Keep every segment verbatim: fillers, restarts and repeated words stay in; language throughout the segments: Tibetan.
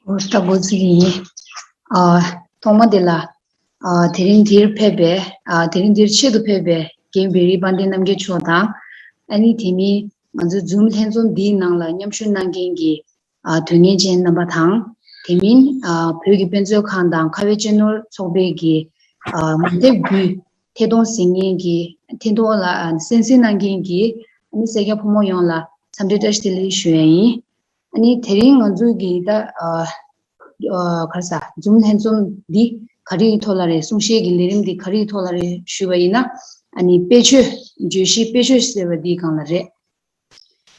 འོ་ད་འགོ་ཚུགས་ཀྱི་ཡིན། ཨ། ཐོག་མ་དེ་ལ། ཨ། དེ་རིང་འདིར་ཕེབས་པའི། ཨ། དེ་རིང་འདིར་ཆེད་དུ་ཕེབས་པའི་རྒན་བེ་རི་དཔལ་ལྡན་རྣམ་རྒྱལ་མཆོག་དང་། ཨ་ནི་དེ་མིན་ང་ཚོའི་Zoom་ལྷན་འཛོམས་འདིའི་ནང་ལ་མཉམ་ཞུགས་གནང་མཁན་གྱི། ཨ། དོན་གཉེར་ཅན་རྣམ་པ་དང་། དེ་མིན། ཨ། བོད་ཀྱི་དཔེ་མཛོད་ཁང་དང་ཁ་བའི་གཅེས་ནོར་ཚོགས་པའི་གི། ཨ། ངོ་དེབ་བརྒྱུད་ཐད་གཏོང་གཟིགས་མཁན་གྱི། ཐད་གཏོང་ལ། ཨ། གསན་གཟིགས་གནང་མཁན་གྱི། ཨ་ནི་སེར་སྐྱ་ཕོ་མོ་ཡོངས་ལ་འཚམས་འདྲི་བཀྲ་ཤིས་བདེ་ལེགས་ཞུ་ཡ་ཡིན། ཨ་ནི་དེ་རིང་ང་ཚོའི་གི་ད། ཨ། ཨ། ག་རེ་ཟ། Zoom་ལྷན་འཛོམས་འདི་ག་རེའི་ཐོག་ལ་རེད། གསུང་བཤད་ཀྱི་ལས་རིམ་འདི་ག་རེའི་ཐོག་ལ་རེད་ཞུས་པ་ཡིན་ན། ཨ་ནི་དཔེ་ཆོས། བརྗོད་གཞི་དཔེ་ཆོས་ཟེར་བ་འདིའི་སྒང་ལ་རེད།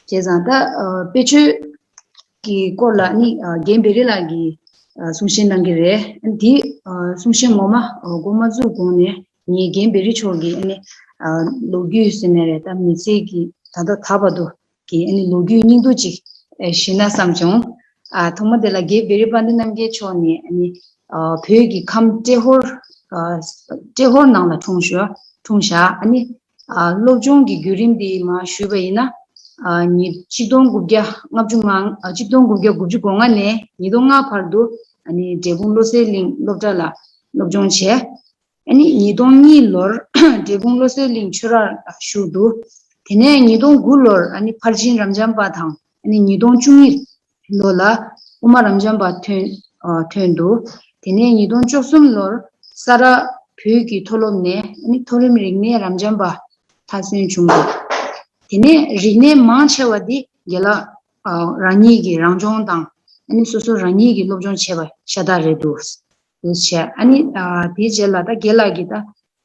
བྱས་ཙང་ད། ཨ། དཔེ་ཆོས་ཀྱི་སྐོར་ལ་ནི། ཨ། རྒན་བེ་རི་ལགས་ཀྱིས། ཨ། གསུང་བཤད་གནང་གི་རེད། འདི། ཨ། གསུང་བཤད་ངོ་མ། ཨ། འགོ་མ་བཙུགས་གོང་ནས་ངས་རྒན་བེ་རི་མཆོག་གི་ཨ་ནི། ཨ། ལོ་རྒྱུས་ཟེར་ནའི་རེད། ད་མི་ཚེ་གི་ད་ལྟ་ད་བར་དུ་གི་ཨ་ནི་ལོ་རྒྱུས་སྙིང་བསྡུས་ཅིག་ཨ། ཞུས་ན་བསམ་བྱུང་། ཨ། ཐོག་མ་དེ་ལ་རྒན་བེ་རི་དཔལ་ལྡན་རྣམ་རྒྱལ་མཆོག་ནས་ཨ་ནི། ཨ། བོད་ཀྱི་ཁམས་ཏྲེ་ཧོར། ཨ། ཏྲེ་ཧོར་ནང་ལ་འཁྲུངས་ཞོ། འཁྲུངས་བཞག་ཨ་ནི། ཨ། སློབ་སྦྱོང་གི་བརྒྱུད་རིམ་འདི་མར་ཞུས་པ་ཡིན་ན། ཨ། ཉིས། ཆིག་སྟོང་དགུ་བརྒྱ་ལྔ་བཅུ་ང་། ཨ། ཆིག་སྟོང་དགུ་བརྒྱ་དགུ་བཅུ་གོ་ལྔ་ནས་ཉིས་སྟོང་ལྔ་བར་དུ་ཨ་ནི་འབྲས་སྤུངས་བློ་གསལ་གླིང་སློབ་གྲྭ་ལ་སློབ་སྦྱོང་བྱས། ཨ་ནི་ཉིས་སྟོང་གཉིས་ལོར་འབྲས་སྤུངས་བློ་གསལ་གླིང་ཆོས་རར་ཞུགས་འདུག་དེ་ནས་ཉིས་སྟོང་དགུ་ལོར་ཨ་ནི་ཕར་ཕྱིན་རབ་འབྱམས་པ་དང་། ཨ་ནི་ཉིས་སྟོང་བཅུ་གཉིས་ལོ་ལ་དབུ་མ་རབ་འབྱམས་པ་ཐོན། ཨ། ཐོན་འདུག་དེ་ནས་ཉིས་སྟོང་བཅུ་གསུམ་ལོར་ས་རཱ་བོད་ཀྱི་མཐོ་སློབ་ནས་ཨ་ནི་མཐོ་རིམ་རིག་གནས་རབ་འབྱམས་པ་མཐར་སོན་བྱུང་འདུག་དེ་ནས་རིག་གནས་མང་ཆེ་བ་འདི་རྒན་ལགས། ཨ། རང་ཉིད་ཀྱི་རང་སྦྱོང་དང་། ཨ་ནི་སོ་སོ་རང་ཉིད་ཀྱིས་སློབ་སྦྱོང་བྱས་པ་ཤ་སྟག་རེད་འདུག་འདུག་བྱས། ཨ་ནི། ཨ། དེའི་རྗེས་ལ་ད་རྒན་ལགས་ཀྱིས་ད།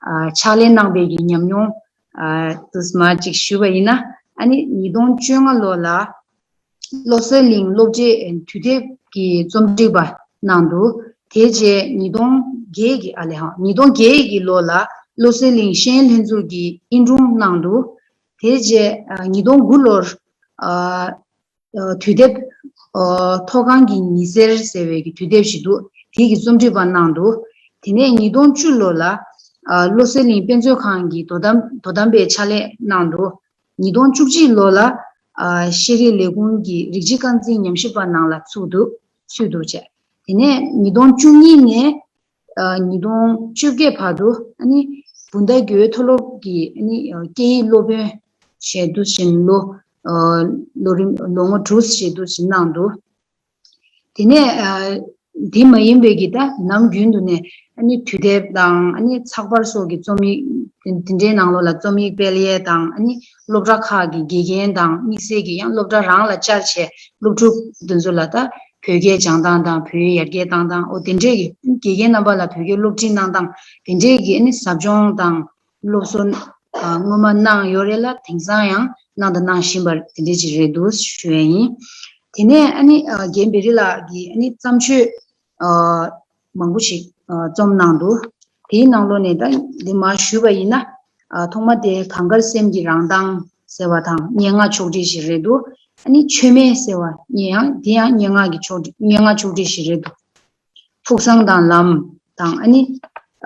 ཨ། ཕྱག་ལས་གནང་པའི་གི་ཉམས་མྱོང་། ཨ། དུ་མ་ཅིག་ཞུས་པ་ཡིན་ན། ཨ་ནི་ཉིས་སྟོང་བཅོ་ལྔ་ལོ་ལ་བློ་གསལ་གླིང་སློབ་གྲྭའི་དུས་དེབ་ཀྱི་རྩོམ་སྒྲིག་པ་གནང་འདུག་དེའི་རྗེས་ཉིས་སྟོང་བརྒྱད་ཀྱི། ཨ་ལས་ཧང་། ཉིས་སྟོང་བརྒྱད་ཀྱི་ལོ་ལ་བློ་གསལ་གླིང་ཤེས་ཡོན་ལྷན་ཚོགས་ཀྱི་དབྱིན་དྲུང་གནང་འདུག་དེའི་རྗེས། ཨ། ཉིས་སྟོང་དགུ་ལོར། ཨ། ཨ། དུས་དེབ། ཨ། མཐོ་སྒང་གི་ཉི་ཟེར་ཟེར་བའི་གི་དུས་དེབ་ཞིག་འདུག་དེའི་གི་རྩོམ་སྒྲིག་པ་གནང་འདུག་དེ་ནས་ཉིས་སྟོང་བཅུ་ལོ་ལ། ཨ། བློ་གསལ་གླིང་དཔེ་མཛོད་ཁང་གི་དོ་དམ། དོ་དམ་པའི་ཕྱག་ལས་གནང་འདུག་ཉིས་སྟོང་བཅུ་གཅིག་ལོ་ལ། ཨ། ཤེས་རིག་ལས་ཁུངས་ཀྱི་རིགས་གཅིག་རྐང་འཛིན་ཉམས་ཞིབ་པ་ནང་ལ་ཚུད་འདུག་ཚུད་འདུག་བྱས། དེ་ནས་ཉིས་སྟོང་བཅུ་གཉིས་ནས། ཨ། ཉིས་སྟོང་བཅོ་བརྒྱད་བར་དུ་ཨ་ནི་བུམ་ཐང་རྒྱལ་བའི་མཐོ་སློབ་ཀྱི་ཨ་ནི། ཨ། སྐད་ཡིག་སློབ་དཔོན་ཞེས་འདུག་བཞིན་ལོ། ཨ། ལོ་རིམ། ལོ་ངོ་དྲུག་ཞེས་འདུག་བཞིན་གནང་འདུག་དེ་ནས། ཨ། དེ་མ་ཡིན་པའི་གི་ད་ནམ་རྒྱུན་དུ་ནས་ཨ་ནི་དུས་དེབ་དང་། ཨ་ནི་ཚགས་པར་སོགས་ཀྱི་རྩོམ་ཡིག་དེ། དེ་འདྲའི་ནང་ལོགས་ལ་རྩོམ་ཡིག་སྤེལ་ཡས་དང་། ཨ་ནི་སློབ་གྲྭ་ཁག་གི་དགེ་རྒན་དང་། དམིགས་བསལ་གྱི་ཡང་སློབ་གྲྭ་རང་ལ་བཅར་བྱས་སློབ་ཕྲུག་དེ་ཚོ་ལ་ད་བོད་སྐད་སྦྱང་སྟངས་དང་། བོད་ཡིག་ཡར་རྒྱས་བཏང་སྟངས། འོ་དེ་འདྲས་ཀྱི། དགེ་རྒན་རྣམ་པ་ལ་བོད་སྐད་སློབ་ཁྲིད་གནང་སྟངས་དེ་འདྲས་ཀྱི་ཨ་ནི་ཟབ་སྦྱོང་དང་སློབ་གསོ། ཨ། སྔོན་མ་གནང་ཡོད་རེད་ལ། དེང་སང་ཡང་གནང་དང་གནང་བཞིན་པ་དེ་འདྲས་ཅིག་རེད་འདུག་ཞུ་ཡས་ཡིན། དེ་ནས་ཨ་ནི། ཨ། རྒན་བེ་རི་ལགས་ཀྱིས་ཨ་ནི་བརྩམས་ཆོས། ཨ། མང་པོ་ཞིག་ཨ། རྩོམ་གནང་འདུག་དེའི་ནང་ལོགས་ནས་ད་འདི་མར་ཞུས་པ་ཡིན་ན། ཨ། ཐོག་མ་དེ་གངས་དཀར་སེམས་ཀྱི་རང་མདངས་ཟེར་བ་དང་སྙན་ངག་ཕྱོགས་སྒྲིག་ཞིག་རེད་འདུག་ཨ་ནི་མཆོད་མེ་ཟེར་བ་ཡང་། འདི་ཡང་སྙན་ངག་གི་ཕྱོགས་སྒྲིག་སྙན་ངག་ཕྱོགས་སྒྲིག་ཞིག་རེད་འདུག་ཐུགས་བསམ་དང་ལམ་དང་། ཨ་ནི།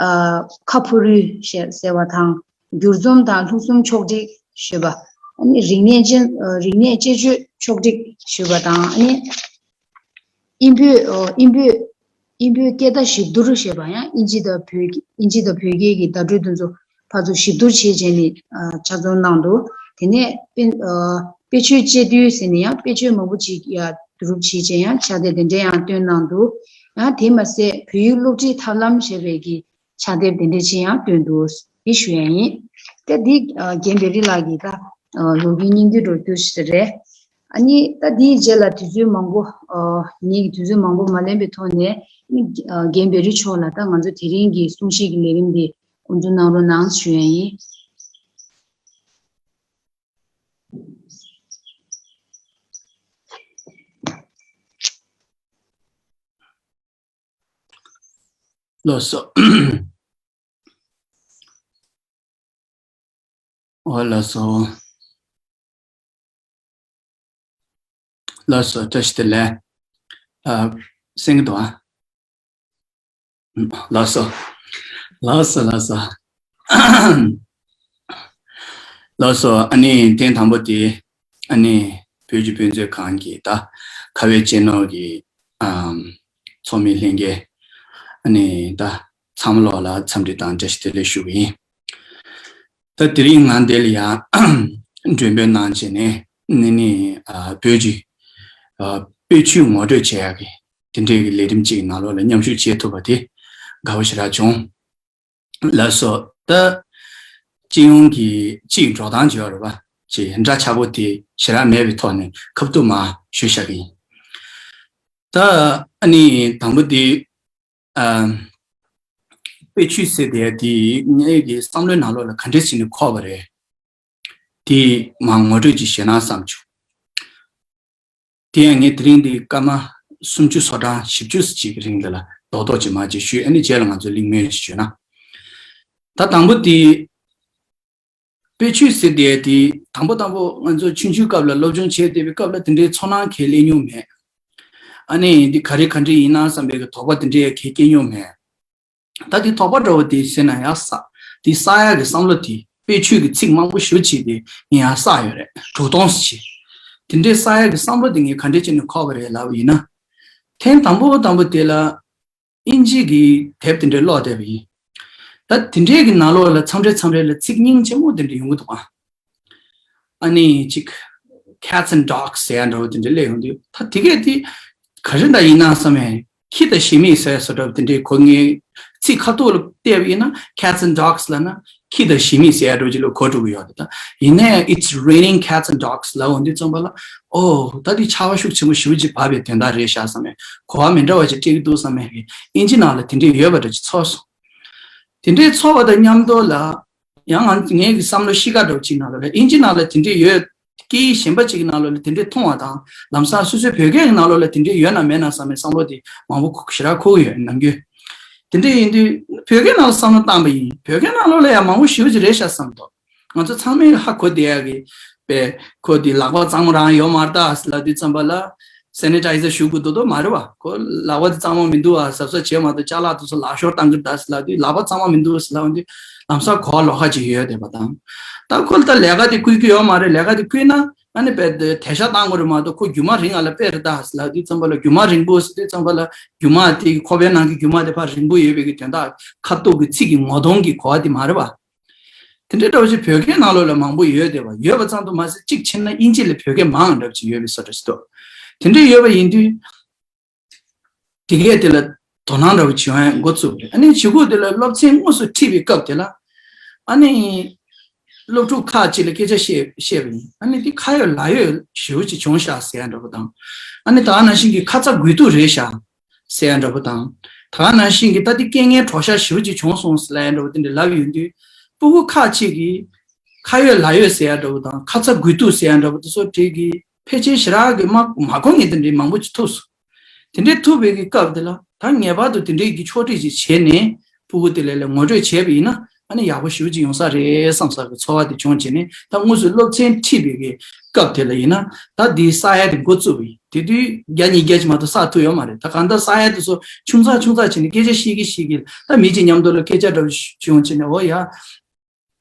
ཨ། ཁ་ཕུ་རུ་ཞེས་ཟེར་བ་དང་བསྒྱུར་རྩོམ་དང་ལྷུག་རྩོམ་ཕྱོགས་སྒྲིག་ཞུས་པ། ཨ་ནི་རིག་གནས་ཅན། ཨ། རིག་གནས་དཔྱད་བརྗོད་ཕྱོགས་སྒྲིག་ཞུས་པ་དང་། ཨ་ནི། དབྱིན་བོད། ཨོ། དབྱིན་བོད། དབྱིན་བོད་སྐད་བརྡ་ཞིབ་བསྡུར་ཞེས་པ་ཡང་། དབྱིན་ཇི་དང་བོད། དབྱིན་ཇི་དང་བོད་སྐད་ཀྱི་བརྡ་སྤྲོད་དེ་ཚོ་ཕར་ཚུར་ཞིབ་བསྡུར་བྱས་བྱས་ནས། ཨ། ཕྱག་རྩོམ་གནང་འདུག་དེ་ནས་དཔེ། ཨ། དཔེ་ཆོས་དཔྱད་བསྡུར་ཟེར་ནས་ཡང་དཔེ་ཆོས་མང་པོ་ཅིག་ཡར་བསྡུ་རུབ་བྱས་བྱས་ཡང་ཕྱག་དེབ་དེ་འདྲ་ཡང་བཏོན་གནང་འདུག་ཡང་དེ་མ་ཟད་བོད་ཡིག་སློབ་ཁྲིད་ཐབས་ལམ་ཞེས་པའི་གི་ཕྱག་དེབ་དེ་འདྲ་ཅིག་ཡང་བཏོན་འདུག་འདི་ཞུ་ཡ་ཡིན། ད་འདི། ཨ། རྒན་བེ་རི་ལགས་ཀྱི་ད། ཨ། ལོ་རྒྱུས་སྙིང་བསྡུས་འགྲོ་རྒྱུ་ཞིག་རེད། ཨ་ནི་ད་འདིའི་རྗེས་ལ་དུས་ཚོད་མང་པོ། ཨ། ངེད་ཀྱིས་དུས་ཚོད་མང་པོ་མ་ལེན་པའི་ཐོག་ནས། ཨ་ནི། ཨ། རྒན་བེ་རི་མཆོག་ལ་ད་ང་ཚོ་དེ་རིང་གི་གསུང་བཤད་ཀྱི་ལས་རིམ་འདི་འགོ་འཛུགས་གནང་རོགས་གནང་ཞུ་ཡ་ཡིན། ལགས་སོ། འོ་ལགས་སོ། ལགས་སོ། བཀྲ་ཤིས་བདེ་ལེགས། ཨ། གསན་གྱི་འདུག་ཨ། ལགས་སོ། ལགས་སོ། ལགས་སོ། ལགས་སོ། ཨ་ནི་ཐེངས་དང་པོ་དེ། ཨ་ནི་བོད་ཀྱི་དཔེ་མཛོད་ཁང་གི་ད་ཁ་བའི་གཅེས་ནོར་གྱི་ ཨམ། ཚོགས་མི་ལྷན་རྒྱས། ཨ་ནི་ད་ཚང་མ་ལོག་ལ་འཚམས་འདྲི་དང་བཀྲ་ཤིས་བདེ་ལེགས་ཞུ་གི་ཡིན། ད་དེ་རིང་ང་འདི་ལ་ཡང་མགྲོན་འབོད་གནང་བྱས་ནས་ནི་ནི་ཨ་བོད་ཀྱི་ཨ་དཔེ་ཆོས་ངོ་སྤྲོད་བྱེད་ཡག་གི་དེ་འདྲའི་གི་ལས་རིམ་ཅིག་ནང་ལོགས་ལ་མཉམ་ཞུགས་བྱེད་ཐུབ་པ་དེ་དགའ་བོ་ཞེ་དྲག་བྱུང་། ལགས་སོ། ད་སྤྱི་ཡོངས་ཀྱི་སྤྱིའི་འགྲོ་སྟངས་བརྗོད་རེད་པ། ཅེས་འདྲ་ཆགས་པོ་དེ་ཞེ་དྲག་མེད་པའི་ཐོག་ནས་ཁ་ཐུག་མར་ཞུས་བཞག་གི་ཡིན། ད་ཨ་ནི་དང་པོ་དེ་ཨ་དཔེ་ཆོས་ཟེར་དེ་དེ་ངའི་གི་བསམ་བློའི་ནང་ལོགས་ལ་ག་འདྲས་བྱས་ནས་འཁོར་བ་རེད། དེ་མར་ངོ་སྤྲོད་ཅིག་ཞུས་ན་བསམ་བྱུང་། དེ་ཡང་ངས་དེ་རིང་འདི་སྐར་མ་སུམ་ཅུ་སོ་གྲངས་བཞི་བཅུ་ཅིག་གི་རིང་འདི་ལ་རྡོག་རྡོག་ཅིག་མར་ཅིག་ཞུས། ཨ་ནི་རྗེས་ལ་ང་ཚོས་གླེང་མོལ་ཞིག་ཞུས་ན། ད་དང་པོ་དེ་དཔེ་ཆོས་ཟེར་དེ་དེ་དང་པོ་དང་པོ་ང་ཚོ་ཆུང་ཆུང་སྐབས་ལ་སློབ་སྦྱོང་བྱས་བསྡད་པའི་སྐབས་ལ་དེ་འདྲའི་ཚོར་སྣང་གང་ཡང་སླེབས་མྱོང་མེད། ཨ་ནི་འདི་ག་རེ་ག་འདྲ་ཡིན་ན་བསམ་པའི་གི་དོགས་པ་དེ་འདྲའི་གང་ཡང་སྐྱེས་མྱོང་མེད། ད་དེ་དོགས་པ་འདྲ་བོ་དེ་ཟེར་ན་ཡང་ས་དེ་བསགས་ཡག་གི་བསམ་བློ་དེ་དཔེ་ཆོས་ཀྱི་ཚིག་མང་པོ་ཞེ་པོ་ཅིག་དེ་ངས་ཡང་བསགས་ཡོད་རེད། གྲུབ་སྟངས་སུ་བྱས། དེ་འདྲའི་བསགས་ཡག་གི་བསམ་བློ་དེ་ངས་ག་འདྲ་བྱས་ནས་འཁོར་བ་རེད་ལབ་པ་ཡིན་ན། ཐེངས་དང་པོ་དང་པོ་དེ་ལ་དབྱིན་ཇི་གི་དེབ་དེ་འདྲ་ཀློག་བསྡད་པ་ཡིན། ད་དེ་འདྲའི་གི་ནང་ལོགས་ལ་མཚམས་རེ་མཚམས་རེ་ལ་ཚིག་རྙིང་ཆེན་མོ་དེ་འདྲ་ཡོང་གི་འདུག་ཨ། ཨ་ནི་ཅིག cats and dogs ཟེར་ཡ་འདྲ་བོ་དེ་འདྲ་སླེབས་ཡོང་དུས་ད་དེ་གས་དེ་ག་རེ་འདྲ་ཡིན་ན་བསམ་ཡས། ཁྱི་དང་ཞི་མི་ཟེར་བཟོ་འདྲ་བོ་དེ་འདྲའི་གོ་ངས་ཚིག་ཁ་ཐུག་ལ་བལྟས་པ་ཡིན་ན་cats and dogs ལབ་ན་ཁྱི་དང་ཞི་མི་ཟེར་ཡ་འདྲ་བོ་ཅིག་ལ་གོ་འགྲོ་གི་ཡོད་རེད། ད་ཡིན་ནའི་it's raining cats and dogs ལབ་འོང་དུས་ཙམ་པ་ལ་ཨོ་ད་དེ་ཆར་པ་ཤུགས་ཆེན་པོ་ཞེ་པོ་ཅིག་བབས་པའི་དོན་དག་རེད་ཤག་བསམ་ཡས། གོ་བ་མི་འདྲ་བ་ཅིག་སྤྲད་ཀྱི་འདུག་བསམ་ཡས། དབྱིན་ཇི་ནང་ལ་དེ་འདྲའི་ཡོད་པ་འདྲ་ཅིག་ཚོར་སོང་། དེ་འདྲའི་ཚོར་བ་དང་མཉམ་དུ་ལ། ཡང་ང་ངའི་གི་བསམ་བློ་གཤིས་ཀ་འདྲ་བོ་ཅིག་ནང་ལོགས་ལ་དབྱིན་ཇི་ནང་ལ་དེ་འདྲས་ཡོད། སྐད་ཡིག་གཞན་པ་ཅིག་གི་ནང་ལོགས་ལ་དེ་འདྲས་མཐོང་བ་དང་ལམ་སང་སོ་སོའི་བོད་སྐད་ཀྱི་ནང་ལོགས་ལ་དེ་འདྲས་ཡོད་ན་མེད་ན་བསམ་པའི་བསམ་བློ་དེ་མང་པོ་ཞེ་དྲག་འཁོར་གྱི་ཡོད་ནམ་རྒྱུན། དེ་འདྲས་ཡིན་དུས་བོད་སྐད་ནང་ལ་བསམ་བློ་བཏང་པ་ཡིན། བོད་སྐད་ནང་ལོགས་ལ་ཡང་མང་པོ་ཞེ་པོ་ཅིག་རེད་ཤག་བསམ་འདུག་ང་ཚོ་ཚང་མས་ཧ་གོ་བསྡད་ཡག་གི་པས་ཁོ་དེ་ལག་པ་གཙང་མ་རང་ཡོད་མ་རེད་ད་ལབ་དུས་ཙམ་པ་ལ། སེ་ནི་ཊའི་ཛར་ཞུ་དགོས་འདུག་དོ་མ་རེད་བ། ཁོ་ལག་པ་དེ་གཙང་མ་མི་འདུག་བ། གཟབ་གཟབ་བྱས་མ་གཏོགས་ཅ་ལག་དེ་ཚོ་ལག་ཤོར་བཏང་གི་རེད་ད་ཟེར་ལབ་དུས་ལག་པ་གཙང་མ་མི་འདུག་ཟེར་ལབ་དུས་ལམ་སང་གོ་བ་ལོག་ཁ་ཅིག་ཡོད་བསྡད་པ་དང་། ད་ཁོ་ལ་ད་ལས་ཀ་དེ་བསྐུལ་གྱི་ཡོད་མ་རེད། ལས་ཀ་དེ་བསྐུལ་ན་ཨ་ནི་དཔེ་དེ་དེ་ཤ་བཏང་དགོས་རེད་མ་གཏོགས་ཁོ་རྒྱུ་མ་རིང་ང་ལ་དཔེ་རེད་ད་ཟེར་ལབ་དུས་ཙམ་པ་ལ་རྒྱུ་མ་རིང་པོ་ཟེར་དུས་ཙམ་པ་ལ་རྒྱུ་མ་དེ་ཁོག་པའི་ནང་གི་རྒྱུ་མ་དེ་ཕར་རིང་པོ་ཡོད་པའི་གི་དོན་དག་ཁ་ཐུག་གི་ཚིག་གི་ངོ་གདོང་གི་གོ་བ་དེ་མ་རེད་བ། དེ་འདྲའི་འདྲ་བོ་ཞིག་བོད་སྐད་ནང་ལོགས་ལ་མང་པོ་ཡོད་བསྡད་པ། ཡོད་པ་ཙམ་དུ་མ་ཟད་གཅིག་བྱས་ན་དབྱིན་ཇི་ལ་བོད་སྐད་མང་འདྲ་བོ་ཅིག་ཡོད་པའི་བཟོ་འདྲ་ཞིག་འདུག་དེ་འདྲའི་ཡོད་པ་ཡིན་དུས། དེ་གས་དེ་ལ་དོ་སྣང་འདྲ་བོ་བྱེད་ཡག་འགོ་བཙུགས་པ་རེད། ཨ་ནི་བྱེད་སྒོ་དེ་ལ་སློབ་ཚན་དངོས་སུ་ཁྲིད་པའི་སྐབས་དེ་ལ། ཨ་ནི། སློབ་ཕྲུག་ཁག་ཅིག་ལ་སྐད་ཆ་བཤད་བཤད་པ་ཡིན། ཨ་ནི་དེ་ཁ་ཡོད་ལག་ཡོད་ཞེ་པོ་ཅིག་བྱུང་ཤག་ཟེར་ཡག་འདྲ་བོ་དང་། ཨ་ནི་ད་ག་ནང་བཞིན་གྱི་ཁ་ཚ་དགོས་གཏུགས་རེད་ཤག་ཟེར་ཡག་འདྲ་པོ་དང་། ད་ག་ནང་བཞིན་གྱི་ད་ལྟའི་རྐྱེན་ངན་གྲོགས་ཤག་ཞེ་པོ་ཅིག་བྱུང་སོང་ཟེར་ལབ་ཡག་འདྲ་པོ་དེ་འདྲ་ལབ་ཡོང་དུས། སྤུ་གུ་ཁག་ཅིག་གིས་ཁ་ཡོད་ལག་ཡོད་ཟེར་ཡག་འདྲ་པོ་དང་ཁ་ཚ་དགོས་གཏུགས་ཟེར་ཡག་འདྲ་པོ་དེ་ཚོ་གྲས་ཀྱིས་ཕལ་ཆེར་ཞེ་དྲག་གི་མ་མ་གོ་མཁན་དེ་འདྲའི་མང་པོ་ཅིག་ཐུག་སོང་། དེ་འདྲའི་ཐུག་པའི་གི་སྐབས་དེ་ལ་ད་ངེས་པར་དུ་དེ་འདྲའི་གི་ཕྱོགས་སྒྲིག་ཅིག་བྱས་ནས་སྤུ་གུ་དེ་ལ་ལ་ངོ་སྤྲོད་བྱས་པ་ཡིན་ན། ཨ་ནི་ཡག་པོ་ཞེ་པོ་ཅིག་ཡོང་ས་རེད་བསམ་ས་གི་ཚོར་བ་དེ་བྱུང་བྱས་ནས་ད་དངོས་སུ་སློབ་ཚན་ཁྲིད་པའི་གི་སྐབས་དེ་ལ་ཡིན་ན་ད་འདི་བསགས་ཡག་དེ་འགོ་བཙུགས་པ་ཡིན། དེ་དུས་བརྒྱ་ཉིས་བརྒྱ་ཅིག་མ་གཏོགས་བསགས་ཐུབ་ཡོད་མ་རེད། ད་གང་ལྟར་བསགས་ཡག་དེ་ཚོ་ཆུང་ཙག་ཆུང་ཙག་བྱས་ནས་སྐད་ཆ་བཤད་ཀྱི་བཤད་ཀྱི་ད་མི་གཅིག་མཉམ་དུ་ལ་སྐད་ཆ་འདྲ་བོ་བྱུང་བྱས་ནས་འོ་ཡ།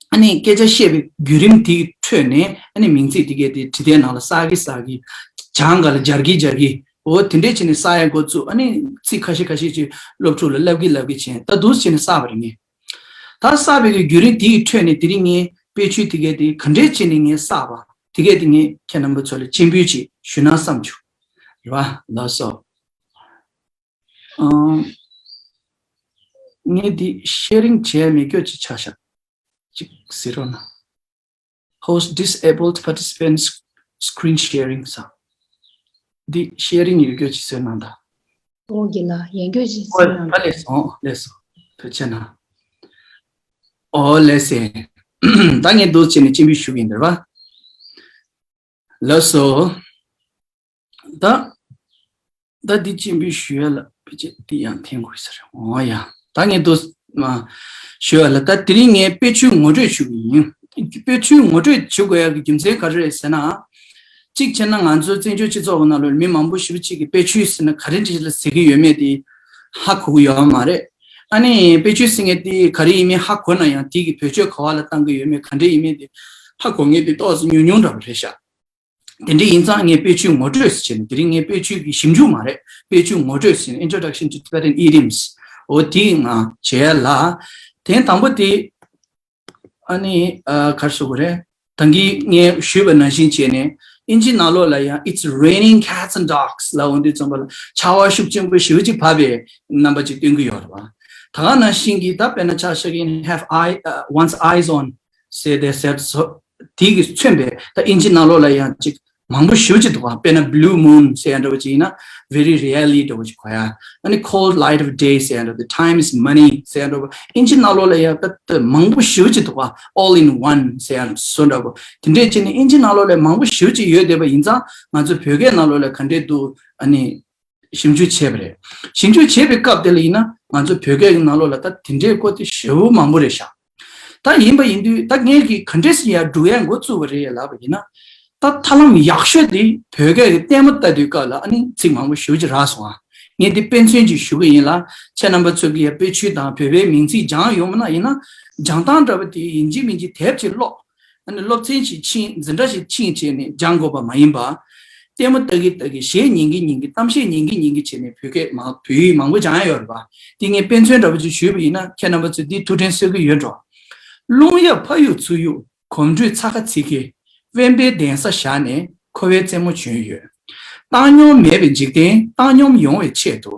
ཨ་ནི་སྐད་ཆ་བཤད་པའི་བརྒྱུད་རིམ་དེའི་ཁྲོད་ནས་ཨ་ནི་མིང་ཚིག་དེ་གས་དེ་བྲིས་དེབ་ནང་ལ་བསགས་ཀྱི་བསགས་ཀྱི། སྦྱང་ག་ལ་སྦྱར་གྱི་སྦྱར་གྱི། འོ་དེ་འདྲས་བྱས་ནས་བསགས་ཡག་འགོ་བཙུགས། ཨ་ནི་ཚིག་ཁ་ཤས་ཁ་ཤས་ཅིག་སློབ་ཕྲུག་ལ་བསླབ་ཀྱི་བསླབ་ཀྱི་བྱས་ད་འདུག་བྱས་ནས་བསགས་པ་རེད་ངས། ད་བསགས་པའི་གི་བརྒྱུད་རིམ་དེའི་ཁྲོད་ནས་དེ་རིང་ངས་དཔེ་ཆོས་དེ་གས་དེ་ག་འདྲས་བྱས་ནས་ངས་བསགས་པ་དེ་གས་དེ་ངས་ཁྱེད་རྣམ་པ་ཚོ་ལ་སྤྱན་འབུལ་ཅིག་ཞུས་ན་བསམ་བྱུང་། རེད་བ། ལགས་སོ། ཨང་། ངས་འདི་ཤེར་རིང་བྱས་མེད་སྐྱོ་ཅིག་ཆགས་ཤག་ཅིག་གཟིགས་རོགས་གནང་། Host disabled participants screen sharing ཟེར། འདི་ཤེར་རིང་ཡོད་སྐྱོ་ཅིག་བཟོས་གནང་དང་། ཨོ་རྒན་ལགས་ཡོད་སྐྱོ་ཅིག་ཨོ་བཟོས་གནང་། ད་ལེགས་སོང་ལེགས་སོང་། ཐུགས་རྗེ་གནང་། ཨོ་ལེགས་སེ། ད་ངས་འདུག་བྱས་ནས་སྤྱན་འབུལ་ཞུ་གི་ཡིན་འདིར་བ། ལགས་སོ། ད། ད་འདི་སྤྱན་འབུལ་ཞུ་ཡ་ལ་དཔེ་ཆ་འདི་ཡང་འཐེན་དགོས་ས་རེད། འོ་ཡ། ད་ངས་འདུག་མ། ཞུ་ཡ་ལ་ད་དེ་རིང་ངས་དཔེ་ཆོས་ངོ་སྤྲོད་ཞུ་གི་ཡིན། དཔེ་ཆོས་ངོ་སྤྲོད་ཞུ་དགོས་ཡ་གི་རྒྱུ་མཚན་ག་རེ་རེད་ཟེར་ན། གཅིག་བྱས་ན་ང་ཚོའི་བཙན་བྱོལ་སྤྱི་ཚོགས་ཀྱི་ནང་ལོགས་མི་མང་པོ་ཞེ་པོ་ཅིག་གིས་དཔེ་ཆོས་ཟེར་ན་ག་རེ་འདྲ་ཞིག་ལ་ཟེར་གི་ཡོད་མེད་དེ་ཧ་གོ་གི་ཡོད་མ་རེད། ཨ་ནི་དཔེ་ཆོས་ཟེར་མཁན་དེ་ག་རེ་ཡིན་མིན་ཧ་གོ་ན་ཡང་དེ་གི་བེད་སྤྱོད་ག་བ་ལ་བཏང་གི་ཡོད་མེད་ག་འདྲ་ཡིན་མིན་དེ་ཧ་གོ་མཁན་དེ་ཏོག་ཙམ་ཉུང་ཉུང་འདྲ་པོ་རེད་ཤག་དེ་འདྲ་ཡིན་ཙང་ངས་དཔེ་ཆོས་ངོ་སྤྲོད་ཟེར་བྱས་ནས། དེ་རིང་ངས་དཔེ་ཆོས་ཀྱི་ཞིབ་འཇུག་མ་རེད། དཔེ་ཆོས་ངོ་སྤྲོད་ཟེར་ནས། Introduction to Tibetan Idioms འོ་དེ་ང་བྱས་ལ། དེ་དང་པོ་དེ། ཨ་ནི་ཨ་ག་རེ་ཟེར་དགོས་རེད། ད་གིན་ངས་ཞུས་པ་ནང་བཞིན་བྱས་ནས། དབྱིན་ཇི་ནང་ལོགས་ལ་ཡང་It's raining cats and dogs ལབ་འོང་དུས་ཙམ་པ་ལ། ཆར་པ་ཤུགས་ཆེན་པོ་ཞེ་པོ་ཅིག་བབས་པའི་རྣམ་པ་ཅིག་སྟོན་གྱི་ཡོད་རེད་བ། ད་ག་ནང་བཞིན་གྱི། ད་དཔེར་ན་ཆ་བཞག་གིན། Have eye, uh, one's eyes on ཟེར་དེ་ཟེར་སོ། དེ་གིས་མཚོན་པའི། ད་དབྱིན་ཇི་ནང་ལོགས་ལ་ཡང་ཅིག་མང་པོ་ཞེ་པོ་ཅིག་འདུག་བ། དཔེར་ན་blue moon ཟེར་ཡ་འདྲ་བོ་ཅིག་ཡིན་ན། very rarely འདྲ་བོ་ཅིག་གོ་ཡ། ཨ་ནི་cold light of day ཟེར་ཡ་འདྲ་བོ། time is money ཟེར་ཡ་འདྲ་བོ། དབྱིན་ཇི་ནང་ལོགས་ལ་ཡང་ད་ད་མང་པོ་ཞེ་པོ་ཅིག་འདུག་བ། all in one ཟེར་ཡ་བཟོ་འདྲ་བོ། དེ་འདྲས་བྱས་ནས་དབྱིན་ཇི་ནང་ལོགས་ལ་མང་པོ་ཞེ་པོ་ཅིག་ཡོད་བསྡད་པ་ཡིན་ཙང་། ང་ཚོ་བོད་སྐད་ནང་ལོགས་ལ་ག་འདྲས་འདུག་ཨ་ནི་ཞིབ་འཇུག་བྱས་པ་རེད། ཞིབ་འཇུག་བྱས་པའི་སྐབས་དེ་ལ་ཡིན་ན། ང་ཚོ་བོད་སྐད་ཀྱི་ནང་ལོགས་ལ་ད་དེ་འདྲའི་སྐོར་དེ་ཞེ་པོ་མང་པོ་རེད་ཤག་ད་ཡིན་པ་ཡིན་དུས། ད་ངས་ཀྱིས་ག་འདྲས་སེ་ཡར་སྒྲུག་ཡ་འགོ་བཙུགས་པ་རེད་ལབ་པ་ཡིན་ན། ད་ཐབས་ལམ་ཡག་ཤོས་དེ་བོད་སྐད་ཀྱི་ལྟད་མོ་ལྟ་དུས་སྐབས་ལ། ཨ་ནི་ཚིག་མང་པོ་ཞེ་པོ་ཅིག་རག་སོང་ཨ། ངས་འདི་དཔེ་མཚོན་ཅིག་ཞུ་གི་ཡིན་ལ། ཁྱེད་རྣམ་པ་ཚོ་གིས་ཡ་དཔེ་ཆོས་དང་བོད་པའི་མིང་ཚིག་སྦྱང་ཡོང་བ་ན་ཡིན་ན། སྦྱང་སྟངས་འདྲ་པོ་དེ་ཡིན་གཅིག་མིན་གཅིག་དེབ་ཅིག་ཀློག་ཨ་ནི་སློབ་ཚན་ཞིག་ཕྱིན། འཛིན་གྲྭ་ཞིག་ཕྱིན་བྱས་ནས་སྦྱང་དགོས་པ་མ་ཡིན་པ། ལྟད་མོ་ལྟ་གི་ལྟ་གི། གཞས་ཉན་གི་ཉན་གི། གཏམ་བཤད་ཉན་གི་ཉན་གི་བྱས་ནས་བོད་སྐད་མང་བོད་ཡིག་མང་པོ་སྦྱང་ཡ་ཡོད་རེད་པ། འདི་ངས་དཔེ་མཚོན་འདྲ་པོ་ཅིག་ཞུས་པ་ཡིན་ན། ཁྱེད་རྣམ་པ་ཚོས་འདི་ཐུགས་དྲན་གསོ་གི་ཡོད་འགྲོ། རླུང་གཡབ་ཕ་ཡུལ་ཚུར་གཡུག་གོམ་འགྲོས་ཚ་ཁ་ཚིག་གེ། དབེན་པའི་གདན་ས་བཞག་ནས། འཁོར་བའི་རྩེ་མོ་བྱོན་ཡོད། བཏང་སྙོམས་མེད་པའི་འཇིག་རྟེན་བཏང་སྙོམས་ཡོང་བའི་ཆེད་དུ།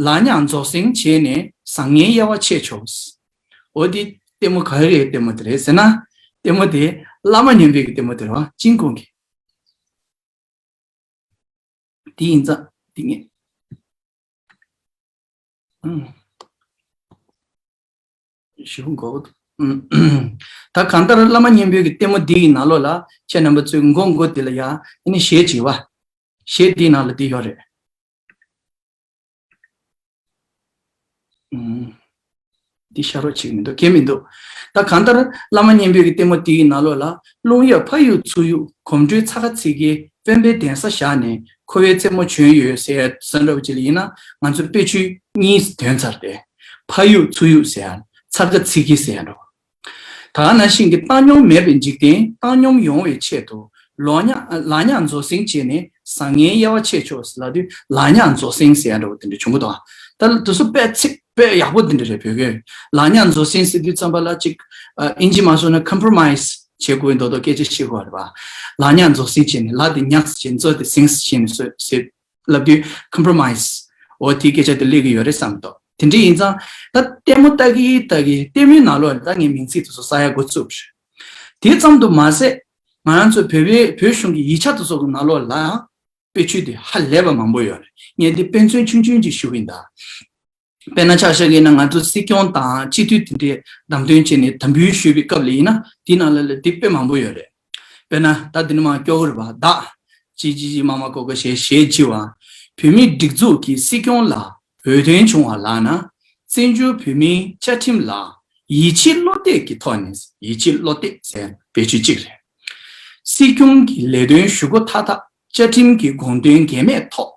ལག་ཉག་རྫོགས་སེང་བྱས་ནས་བཟང་ངན་དབྱེ་བ་ཕྱེ་ཆོག་འོ་འདི་ལྟད་མོ་ག་རེ་རེད། ལྟད་མོ་དེ་རེད་ཟེར་ན། ལྟད་མོ་དེ་བླ་མ་སྨྱོན་པའི་གི་ལྟད་མོ་དེ་རེད་བ། ཅིན་ཀུང་གི། དེ་ཡིན་ཙང་དེ་ངས་ཨང་། ཞུ་འགོ། ད་གང་ལྟར་བླ་མ་སྨྱོན་པའི་གི་ལྟད་མོ་འདི་ཡི་ནང་ལོགས་ལ། ཁྱེད་རྣམ་པ་ཚོས་མགོ་མགོ་དེ་ལ་ཡ། ཨ་ནི་གཞས་བྱེད་བ། གཞས་འདིའི་ནང་ལ་འདི་ཡོད་རེད། ཨང་། འདི་ཤ་རོགས་བྱེད་མི་འདུག་གལ་མི་འདུག་ད་གང་ལྟར་བླ་མ་སྨྱོན་པའི་གི་ལྟད་མོ་དེའི་ནང་ལོགས་ལ། རླུང་གཡབ་ཕ་ཡུལ་ཚུར་གཡུག་གོམ་འགྲོས་ཚ་ཁ་ཚིག་གེ། དབེན་པའི་གདན་ས་བཞག་ནས། འཁོར་བའི་རྩེ་མོ་བྱོན་ཡོད་ཟེར་ཟེར་འདྲ་བོ་ཅིག་ལ་ཡིན་ན། ང་ཚོ་དཔེ་ཆོས་གཉིས་འདོན་ཚར་ཏེ། ཕ་ཡུལ་ཚུར་གཡུག་ཟེར་ཡ། ཚ་ཁ་ཚིག་གེ་ཟེར་ཡ་འདྲ་བོ། ད་ག་ནང་བཞིན་གྱི་བཏང་སྙོམས་མེད་པའི་འཇིག་རྟེན་བཏང་སྙོམས་ཡོང་བའི་ཆེད་དུ། ལོ་ཉག་ལག་ཉག་རྫོགས་སེང་བྱས་ནས་བཟང་ངན་དབྱེ་བ་ཕྱེ་ཆོག་ཟེར་ལབ་དུས། ལག་ཉག་རྫོགས་སེང་ཟེར་ཡ་འདྲ་བོ་དེ་འདྲ་བྱུང་གི་འདུག་ད་དེ་ཚོ་དཔེ་ཚིག་དཔེ་ཡག་པོ་དེ་འདྲ་རེད། བོད་སྐད་ལག་ཉག་རྫོགས་སེང་ཟེར་དུས་ཙམ་པ་ལ་ཅིག་ཨ་དབྱིན་ཇི་མ་སོང་ན་compromise བྱེད་དགོས་མདོག་མདོག་སྐད་ཆ་བཤད་དགོས་རེད་པ། ལག་ཉག་རྫོགས་སེང་བྱས་ནས། ལག་དེ་ཉག་བྱས་ནས། རྫོགས་དེ་སེང་བྱས་ནས་ཟེར་ལབ་དུས་compromise འོ་དེའི་སྐད་ཆ་དེ་སླེབས་ཀྱི་ཡོད་རེད་བསམ་འདུག་དེ་འདྲ་ཡིན་ཙང་ད་ལྟད་མོ་ལྟ་གི་ལྟ་གི་ལྟད་མོའི་ནང་ལོགས་ལ་ད་ངས་མིང་ཚིག་དེ་ཚོ་གསར་ཡ་འགོ་བཙུགས་པ་རེད། དེ་ཙམ་དུ་མ་ཟད། ང་རང་ཚོ་བོད་པའི་བོད་གཞུང་གི་ཡིག་ཆ་དེ་ཚོ་གི་ནང་ལོགས་ལ་དཔེ་ཆོས་དེ་ཧ་ལས་པ་མང་པོ་ཡོད་རེད། ངས་འདི་དཔེ་མཚོན་ཆུང་ཆུང་ཅིག་ཞུ་གི་ཡིན་ད། དཔེར་ན་ཆ་བཞག་གི་ཡིན་ན། ང་ཚོ་སྲིད་སྐྱོང་དང་སྤྱི་འཐུས་དེ་འདྲས་བདམས་ཐོན་བྱས་ནས་དམ་འབུལ་ཞུས་པའི་སྐབས་ལ་ཡིན་ན། དེའི་ནང་ལ་ལ་དེ་དཔེ་མང་པོ་ཡོད་རེད། དཔེར་ན་ད་དེ་ནི་མ་སྐྱོ་གི་རེད་པ། བདག་ཅི་ཅི་ཅི་མ་མ་ཀོ་ཀོ་ཞེས་ཞེས་བགྱི་བ། བོད་མིའི་སྒྲིག་འཛུགས་ཀྱི་སྲིད་སྐྱོང་ལ་འོས་ཐོན་བྱུང་བ་ལགས་ན། བཙན་བྱོལ་བོད་མིའི་བཅའ་ཁྲིམས་ལ་ཡིད་ཆེས་བློ་གཏད་ཀྱི་ཐོག་ནས། ཡིད་ཆེས་བློ་གཏད་ཟེར་བེད་སྤྱོད་གཅིག་རེད། སྲིད་སྐྱོང་གི་ལས་དོན་ཞུ་སྒོ་མཐའ་དག་བཅའ་ཁྲིམས་ཀྱི་དགོངས་དོན་འགལ་མེད་ཐོག་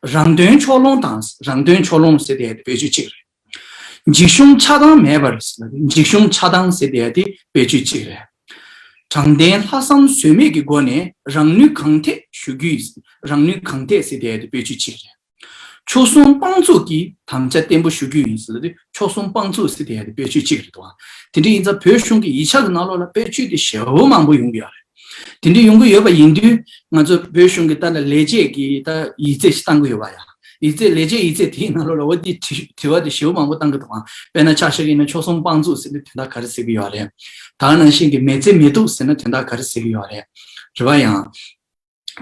རང་དོན་ཕྱོགས་ལྷུང་དང་། རང་དོན་ཕྱོགས་ལྷུང་ཟེར་དེ་བེད་སྤྱོད་གཅིག་རེད། འཇིགས་ཞུམ་ཆགས་སྡང་མེད་པར། འཇིགས་ཞུམ་ཆགས་སྡང་ཟེར་དེ་དེ་བེད་སྤྱོད་གཅིག་རེད། དྲང་བདེན་ལྷག་བསམ་ཟོལ་མེད་ཀྱི་སྒོ་ནས་རང་ནུས་གང་ཐད་ཞུ་རྒྱུ་ཡིན། རང་ནུས་གང་ཐད་ཟེར་དེ་དེ་བེད་སྤྱོད་གཅིག་རེད། ཆོལ་གསུམ་དཔང་བཙུགས་ཀྱིས་དམ་བཅའ་བརྟན་པོ་ཞུ་རྒྱུ་ཡིན་ཟེར་དུས། ཆོལ་གསུམ་དཔང་བཙུགས་ཟེར་དེ་ཡང་དེ་བེད་སྤྱོད་གཅིག་རེད་དོ། དེ་འདྲ་ཡིན་ཙང་བོད་གཞུང་གི་ཡིག་ཆ་གི་ནང་ལོགས་ལ་བེད་སྤྱོད་དེ་ཞེ་པོ་མང་པོ་ཡོང་གི་ཡོད་རེད། དེ་འདྲ་ཡོང་གི་ཡོད་པ་ཡིན་དུས། ང་ཚོ་བོད་གཞུང་གི་ད་ལ་ལས་བྱེད་ཀྱི་ད་ཡིག་ཚད་ཞིག་བཏང་གི་ཡོད་པ་ཡ། ཡིག་ཚད། ལས་བྱེད་ཡིག་ཚད་དེའི་ནང་ལོགས་ལ་འོ་དེ་དྲི་དྲི་བ་དེ་ཞེ་པོ་མང་པོ་བཏང་གི་འདུག་ཨང་། དཔེར་ན་ཆ་བཞག་ཡིན་ན་ཆོལ་གསུམ་དཔང་བཙུགས་ཟེར་དུས་དོན་དག་ག་རེ་ཟེར་གི་ཡོད་རེད། ད་ག་ནང་བཞིན་གྱི་མི་ཚེ་མི་སྡུག་ཟེར་ན་དོན་དག་ག་རེ་ཟེར་གི་ཡོད་རེད། རེད་པ་ཡང་།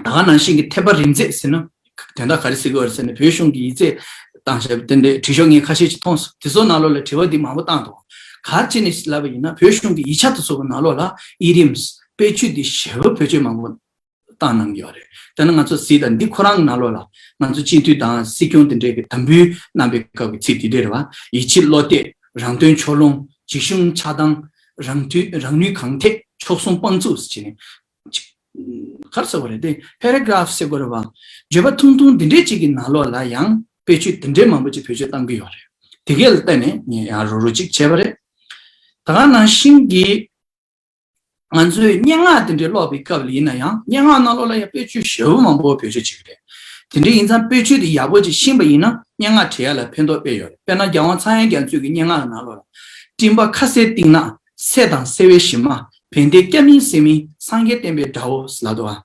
ད་ག་ནང་བཞིན་གྱི་འཐད་པ་རིམ་འཛེགས་ཟེར་ན་དོན་དག་ག་རེ་ཟེར་གི་ཡོད་རེད་ཟེར་ན། བོད་གཞུང་གི་ཡིག་ཚད་བཏང་བཞག་དེ་འདྲའི་དྲི་ཤོག་ངས་ཁ་ཤས་ཅིག་མཐོང་སོང་། དེ་ཚོ་ནང་ལོགས་ལ་དྲི་བ་འདི་མང་པོ་བཏང་འདུག་ག་རེ་བྱས་ནས་ལབ་པ་ཡིན་ན། བོད་གཞུང་གི་ཡིག་ཆ་དེ་ཚོ་གི་ནང་ལོགས་ལ་ཨི་ཌི་ཡམ་སི་དཔེ་ཆོས་འདི་ཞེ་པོ་བེད་སྤྱོད་མང་པོ་བཏང་གནང་གི་ཡོད་རེད། དེ་ནི་ང་ཚོ་གཟིགས་དང་། འདི་ཁོ་རང་གི་ནང་ལོགས་ལ་ང་ཚོ་སྤྱི་འཐུས་དང་སྲིད་སྐྱོང་དེ་འདྲའི་གི་དམ་འབུལ་གནང་པའི་སྐབས་ཀྱི་ཚིག་དེ་འདྲ་རེད་པ། ཡིད་ཆེས་བློ་གཏད། རང་དོན་ཕྱོགས་ལྷུང་། འཇིགས་ཞུམ་ཆགས་སྡང་། རང་དོན། རང་ནུས་གང་ཐད། ཆོལ་གསུམ་དཔང་བཙུགས་ཟེར་བྱས་ནས། ག་རེ་ཟེར་དགོས་རེད་དེ། པེ་ར་གྷ་རཕ་ཟེར་དགོས་རེད་པ། བརྗོད་པ་ཐུང་ཐུང་འདི་འདྲའི་ཅིག་གི་ནང་ལོགས་ལ་ཡང་དཔེ་ཆོས་འདི་འདྲའི་མང་པོ་ཅིག་བེད་སྤྱོད་བཏང་གི་ཡོད་རེད། དེ་གས་ལ་བལྟས་ནས་ངས་ཡང་རོབ་རོབ་ཅིག་བྱས་པ་རེད། ད་ག་ནང་བཞིན་གྱི་ ང་ཚོས་སྙན་ངག་དེ་འདྲའི་ཀློག་པའི་སྐབས་ལ་ཡིན་ན་ཡང་སྙན་ངག་ནང་ལོགས་ལ་ཡང་དཔེ་བརྗོད་ཞེ་པོ་མང་པོ་བེད་སྤྱོད་བྱེད་ཀྱི་རེད། དེ་འདྲ་ཡིན་ཙང་དཔེ་བརྗོད་དེ་ཡག་པོ་ཅིག་ཤེས་པ་ཡིན་ན་སྙན་ངག་བྲིས་ཡ་ལ་ཕན་ཐོགས་དཔེ་ཡོད་རེད། དཔེར་ན་རྒྱལ་དབང་ཚངས་དབྱངས་རྒྱ་མཚོས་ཀྱི་སྙན་ངག་གི་ནང་ལོགས་ལ། སྤྲིན་པ་ཁ་ཟས་གཏིང་ནག་སད་དང་སེར་བའི་གཞི་མ། བན་དེ་སྐྱ་མིན་སེར་མིན་སངས་རྒྱས་བསྟན་པའི་དགྲ་བོ་ལབ་འདུག་ཨ།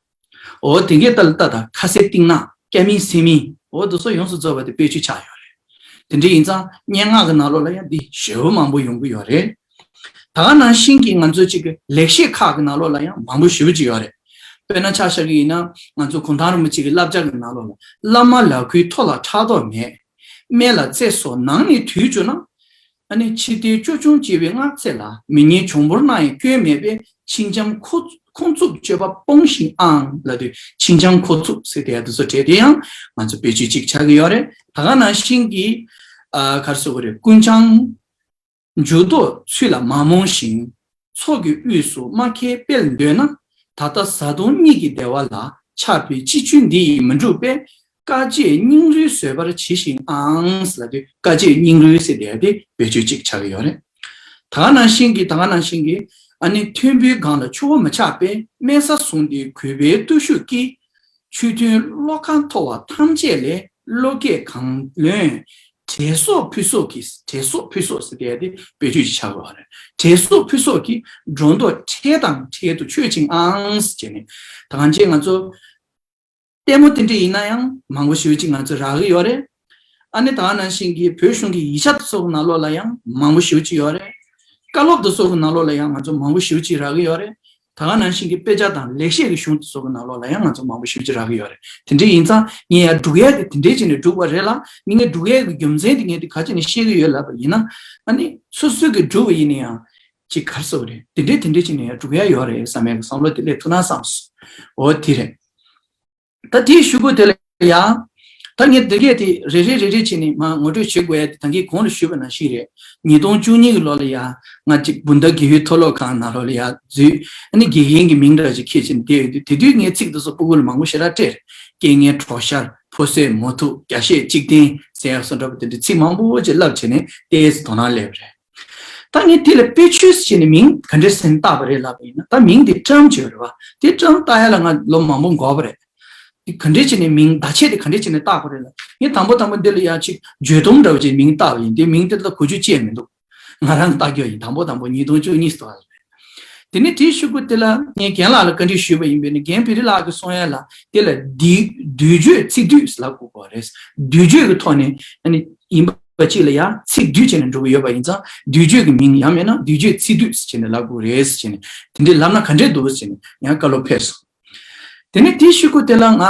འོ་དེ་གའི་ལྟ་ལ་ལྟ་དང་ཁ་ཟས་གཏིང་ནག་སྐྱ་མིན་སེར་མིན་འོ་དེ་ཚོ་ཡོངས་སུ་རྫོགས་པ་དེ་དཔེ་བརྗོད་ཆགས་ཡོད་རེད། དེ་འདྲ་ཡིན་ཙང་སྙན་ངག་གི་ནང་ལོགས་ལ་ཡང་འདི་ཞེ་པོ་མང་པོ་ཡོང་གི་ཡོད་རེད། ད་ག་ནང་བཞིན་གྱི་ང་ཚོ་གཅིག་གི་ལེགས་བཤད་ཁག་གི་ནང་ལོགས་ལ་ཡང་མང་པོ་ཞེ་པོ་ཅིག་ཡོད་རེད། དཔེར་ན་ཆ་བཞག་གི་ཡིན་ན་ང་ཚོ་གུང་ཐང་རིན་པོ་ཆེ་གི་བསླབ་བྱ་གི་ནང་ལོགས་ལ། བླ་མ་ལ་ཁུའི་ཐོ་ལ་ཕྲག་དོག་མེད། སྨན་ལ་རྩེ་སོགས་ནང་ནས་དུལ་གྱུར་ན། ཨ་ནི་ཕྱི་ལྟས་ཅོལ་ཆུང་སྐྱེ་བོའི་སྔགས་ཚད་ལ། མི་ཉན་འབྱུང་པོར་སྣང་ཡང་སྐྱོན་མེད་པས། ཕྱིན་ཅམ་ཁོ་ཁོང་ཚུགས་སྤྱོད་པ་སྤོང་ཞིང་ཨང་ལབ་དུས་ཕྱིན་ཅམ་ཁོ་ཚུགས་ཟེར་དེ་དེ་ཚོ་བྲིས་དེ་ཡང་ང་ཚོ་བེད་སྤྱོད་ཅིག་ཆགས་ཀྱི་ཡོད་རེད། ད་ག་ནང་བཞིན་གྱི་ཨ་ག་རེ་ཟེར་དགོས་རེད། ཀུན་ཀྱང་འཇུག་ལྡོག་ཚུལ་ལ་མ་རྨོངས་ཤིང་། ཚོགས་ཀྱི་དབུས་སུ་རྨ་ཁའི་དཔལ་འདོད་ན། ད་ལྟ་བཟའ་བཏུང་གཉིས་ཀྱི་བདེ་བ་ལ། ཆགས་པའི་སྤྱི་ཆོས་འདི་ཡིས་མི་འགྲུབ་པས། དཀའ་སྤྱད་སྙིང་རུས་བཟོད་པར་གྱིས་ཤིག་ཨང་ཟེར་ལབ་དུས་དཀའ་སྤྱད་སྙིང་རུས་ཟེར་དེ་དེ་བེད་སྤྱོད་ཅིག་ཆགས་ཀྱི་ཡོད་རེད། ད་ག་ནང་བཞིན་གྱི་ད་ག་ནང་བཞིན་གྱི་ཨ་ནི་མཐོན་པོའི་སྒང་ལ་ཆུ་བོ་མི་ཆགས་པས། དམན་ས་བཟུང་སྟེ་གུས་པའི་བརྟུལ་ཞུགས་ཀྱིས། ཆོས་མཐུན་བློ་ཁ་མཐོ་བ་ཐམས་ཅད་ལས། བློ་སྐྱེད་གང་ལོན། དྲེགས་སོགས་ཕུད་སོགས་ཀྱིས། དྲེགས་སོགས་ཕུད་སོགས་ཟེར་དེ་དེ་བེད་སྤྱོད་ཅིག་ཆགས་ཀྱི་ཡོད་རེད། དྲེགས་སོགས་ཕུད་སོགས་ཀྱིས་སྒྲོ་འདོགས་འཕྲལ་དང་འཕྲལ་དུ་ཆོད་ཅིང་ཨང་ཟེར་བྱས་ནས་ད་གང་ཅི་ང་ཚོ། ལྟད་མོ་དེ་འདྲ་ཡིན་ན་ཡང་མང་པོ་ཞེ་པོ་ཅིག་ང་ཚོས་རག་གི་ཡོད་རེད། ཨ་ནི་ད་ག་ནང་བཞིན་གྱི་བོད་གཞུང་གི་ཡིག་ཆ་དེ་ཚོ་གི་ནང་ལོགས་ལ་ཡང་མང་པོ་ཞེ་པོ་ཅིག་ཡོད་རེད། བཀའ་སློབ་དེ་ཚོ་གི་ནང་ལོགས་ལ་ཡང་ང་ཚོ་མང་པོ་ཞེ་པོ་ཅིག་རག་གི་ཡོད་རེད། ད་ག་ནང་བཞིན་གྱི་དཔེ་ཆ་དང་ལེགས་བཤད་ཀྱི་གཞུང་དེ་ཚོ་གི་ནང་ལོགས་ལ་ཡང་ང་ཚོ་མང་པོ་ཞེ་པོ་ཅིག་རག་གི་ཡོད་རེད། དེ་འདྲ་ཡིན་ཙང་ངས་ཡང་སྒྲུག་ཡས་དེ་དེ་འདྲ་བྱས་ནས་སྒྲུག་པ་རེད་ལ། ངས་སྒྲུག་ཡས་ཀྱི་རྒྱུ་མཚན་དེ་ངས་དེ་ག་བྱས་ནས་བཤད་ཀྱི་ཡོད་ལབ་པ་ཡིན་ན། ཨ་ནི་སོ་སོས་ཀྱི་སྒྲུག་པ་ཡིན་ན་ཡང་ཅིག་ག་རེ་ཟེར་དགོས་རེད། དེ་འདྲ་དེ་འདྲ་བྱས་ནས་ཡང་སྒྲུག་ཡས་ཡོད་རེད་བསམ་ཡས་ཀྱི་བསམ་བློ་དེ་སླེབས་ཐུབ་ན་བསམ་སོང་། འོ་དེ་རེད། ད་དེའི་ཤོག་གུ་དེ་ལ་ཡང་། ད་ངས་དེ་གས་དེ་རེ་རེ་རེ་རེ་བྱས་ནས་མར་ངོ་སྤྲོད་བྱེད་དགོས་ཡ་དེ་ད་གིན་གོང་ལ་ཞུས་པ་ནང་བཞིན་རེད། ཉིས་སྟོང་བཅུ་གཉིས་ཀྱི་ལོ་ལ་ཡང་ང་གཅིག་བུན་བདག་དགེ་འོས་མཐོ་སློབ་ཁང་ནང་ལོགས་ལ་ཡང་འཛུལ། ཨ་ནི་དགེ་རྒན་གྱི་མིང་འདྲ་ཞིག་ཁྱེར་བྱས་ནས་བསྡད་ཡོད་དུས་དེ་དུས་ངས་ཚིག་དེ་ཚོ་སྤུ་གུ་ལ་མང་པོ་ཞེ་དྲག་སྤྲད་རེད། རྐྱེན་ངན་གྲོགས་ཤར་ཕོ་སད་མོ་ཐུག་རྒྱ་བཤད་གཅིག་བརྟེན་ཟེར་ཡག་སོགས་འདྲ་པོ་དེ་འདྲའི་ཚིག་མང་པོ་ཅིག་ལབ་བྱས་ནས་ཏོག་ཙམ་དོ་སྣང་སླེབས་པ་རེད། ད་ངས་དེ་ལ་དཔེ་ཆོས་ཟེར་ནས་མིང་ག་འདྲས་ཟེར་ནས་བཏགས་པ་རེད་ལབ་པ་ཡིན་ན། ད་མིང་དེ་བཀྲམ་བྱས་རེད་བ། དེ་བཀྲམ་བཏགས་ཡ་ལ་ང་ལོ་མང་པོ་འགོར་བ་རེད། དེ་ག་འདྲས་བྱས་ནས་མིང་བརྡ་ཆད་དེ་ག་འདྲས་བྱས་ནས་བཏགས་པ་རེད་ལ། ངས་དང་པོ་དང་པོ་འདི་ལ་ཡ་ཅིག་བརྗོད་དུམ་འདྲ་བོ་ཅིག་མིང་བཏགས་པ་ཡིན། དེ་མིང་དེ་ལ་གོ་རྒྱུ་ཅི་ཡང་མི་འདུག་ང་རང་བཏགས་རྒྱུ་ཡིན། དང་པོ་དང་པོ་ཉིས་སྟོང་བཅུ་གཉིས་སུ་བཏགས་པ་རེད། དེ་ནས་དེའི་ཤོག་གུ་དེ་ལ་ངས་རྒན་ལགས་ལ་བཀའ་འདྲི་ཞུས་པ་ཡིན་པས་ནི། རྒན་བེ་རི་ལགས་ཀྱིས་གསུང་ཡ་ལ་དེ་ལ་བསྡུས་བསྡུས་བརྗོད་ཚིག་བསྡུས་ལབ་དགོས་པ་རེད། བསྡུས་བརྗོད་ཀྱི་ཐོག་ནས་ཨ་ནི་ཡིན་པ་གཅིག་ལ་ཡང་ཚིག་བསྡུས་བྱས་ནས་འགྲོ་གི་ཡོད་པ་ཡིན་ཙང་། བསྡུས་བརྗོད་ཀྱི་མིང་ཡང་མིན་ན་བསྡུས་བརྗོད་ཚིག་བསྡུས་ཟེར་བྱས་ནས་ལབ་དགོས་རེད་ཟེར་བྱས་ནས་དེ་འདྲས་ལབ་ན་ག་འདྲས་འདུག་ཟེར་བྱས་ནས་ཡང་བཀའ་སློབ་ཕེབས་སོང་། དེ་ནས་དེའི་ཤོག་གུ་དེ་ལ་ང་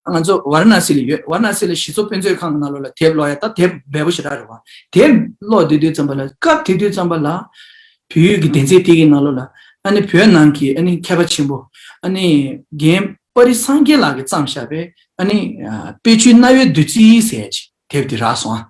ང་ཚོ་ཝཱ་ར་ཎ་སི་ལ་ཡོད། ཝཱ་ར་ཎ་སི་ལ་གཞི་ཚོགས་དཔེ་མཛོད་ཁང་གི་ནང་ལོགས་ལ་དེབ་ཀློག་ཡ་ད་དེབ་འབེལ་པོ་ཞེ་དྲག་རེད་བ། དེབ་ཀློག་བསྡད་དུས་ཙམ་པ་ལ། སྐབས་དེ་དུས་ཙམ་པ་ལ་བོད་ཡིག་གི་འགྲེལ་མཛད་དེ་གའི་ནང་ལོགས་ལ་ཨ་ནི་བོད་ནང་གི་ཨ་ནི་མཁས་པ་ཆེན་པོ་ཨ་ནི་རྒན་པ་རི་སངས་རྒྱས་ལགས་ཀྱིས་བརྩམས་བཞག་པའི་ཨ་ནི་དཔེ་ཆོས་རྣ་བའི་བདུད་རྩི་ཟེར་ཡ་ཅིག་དེབ་དེ་རག་སོང་ཨ།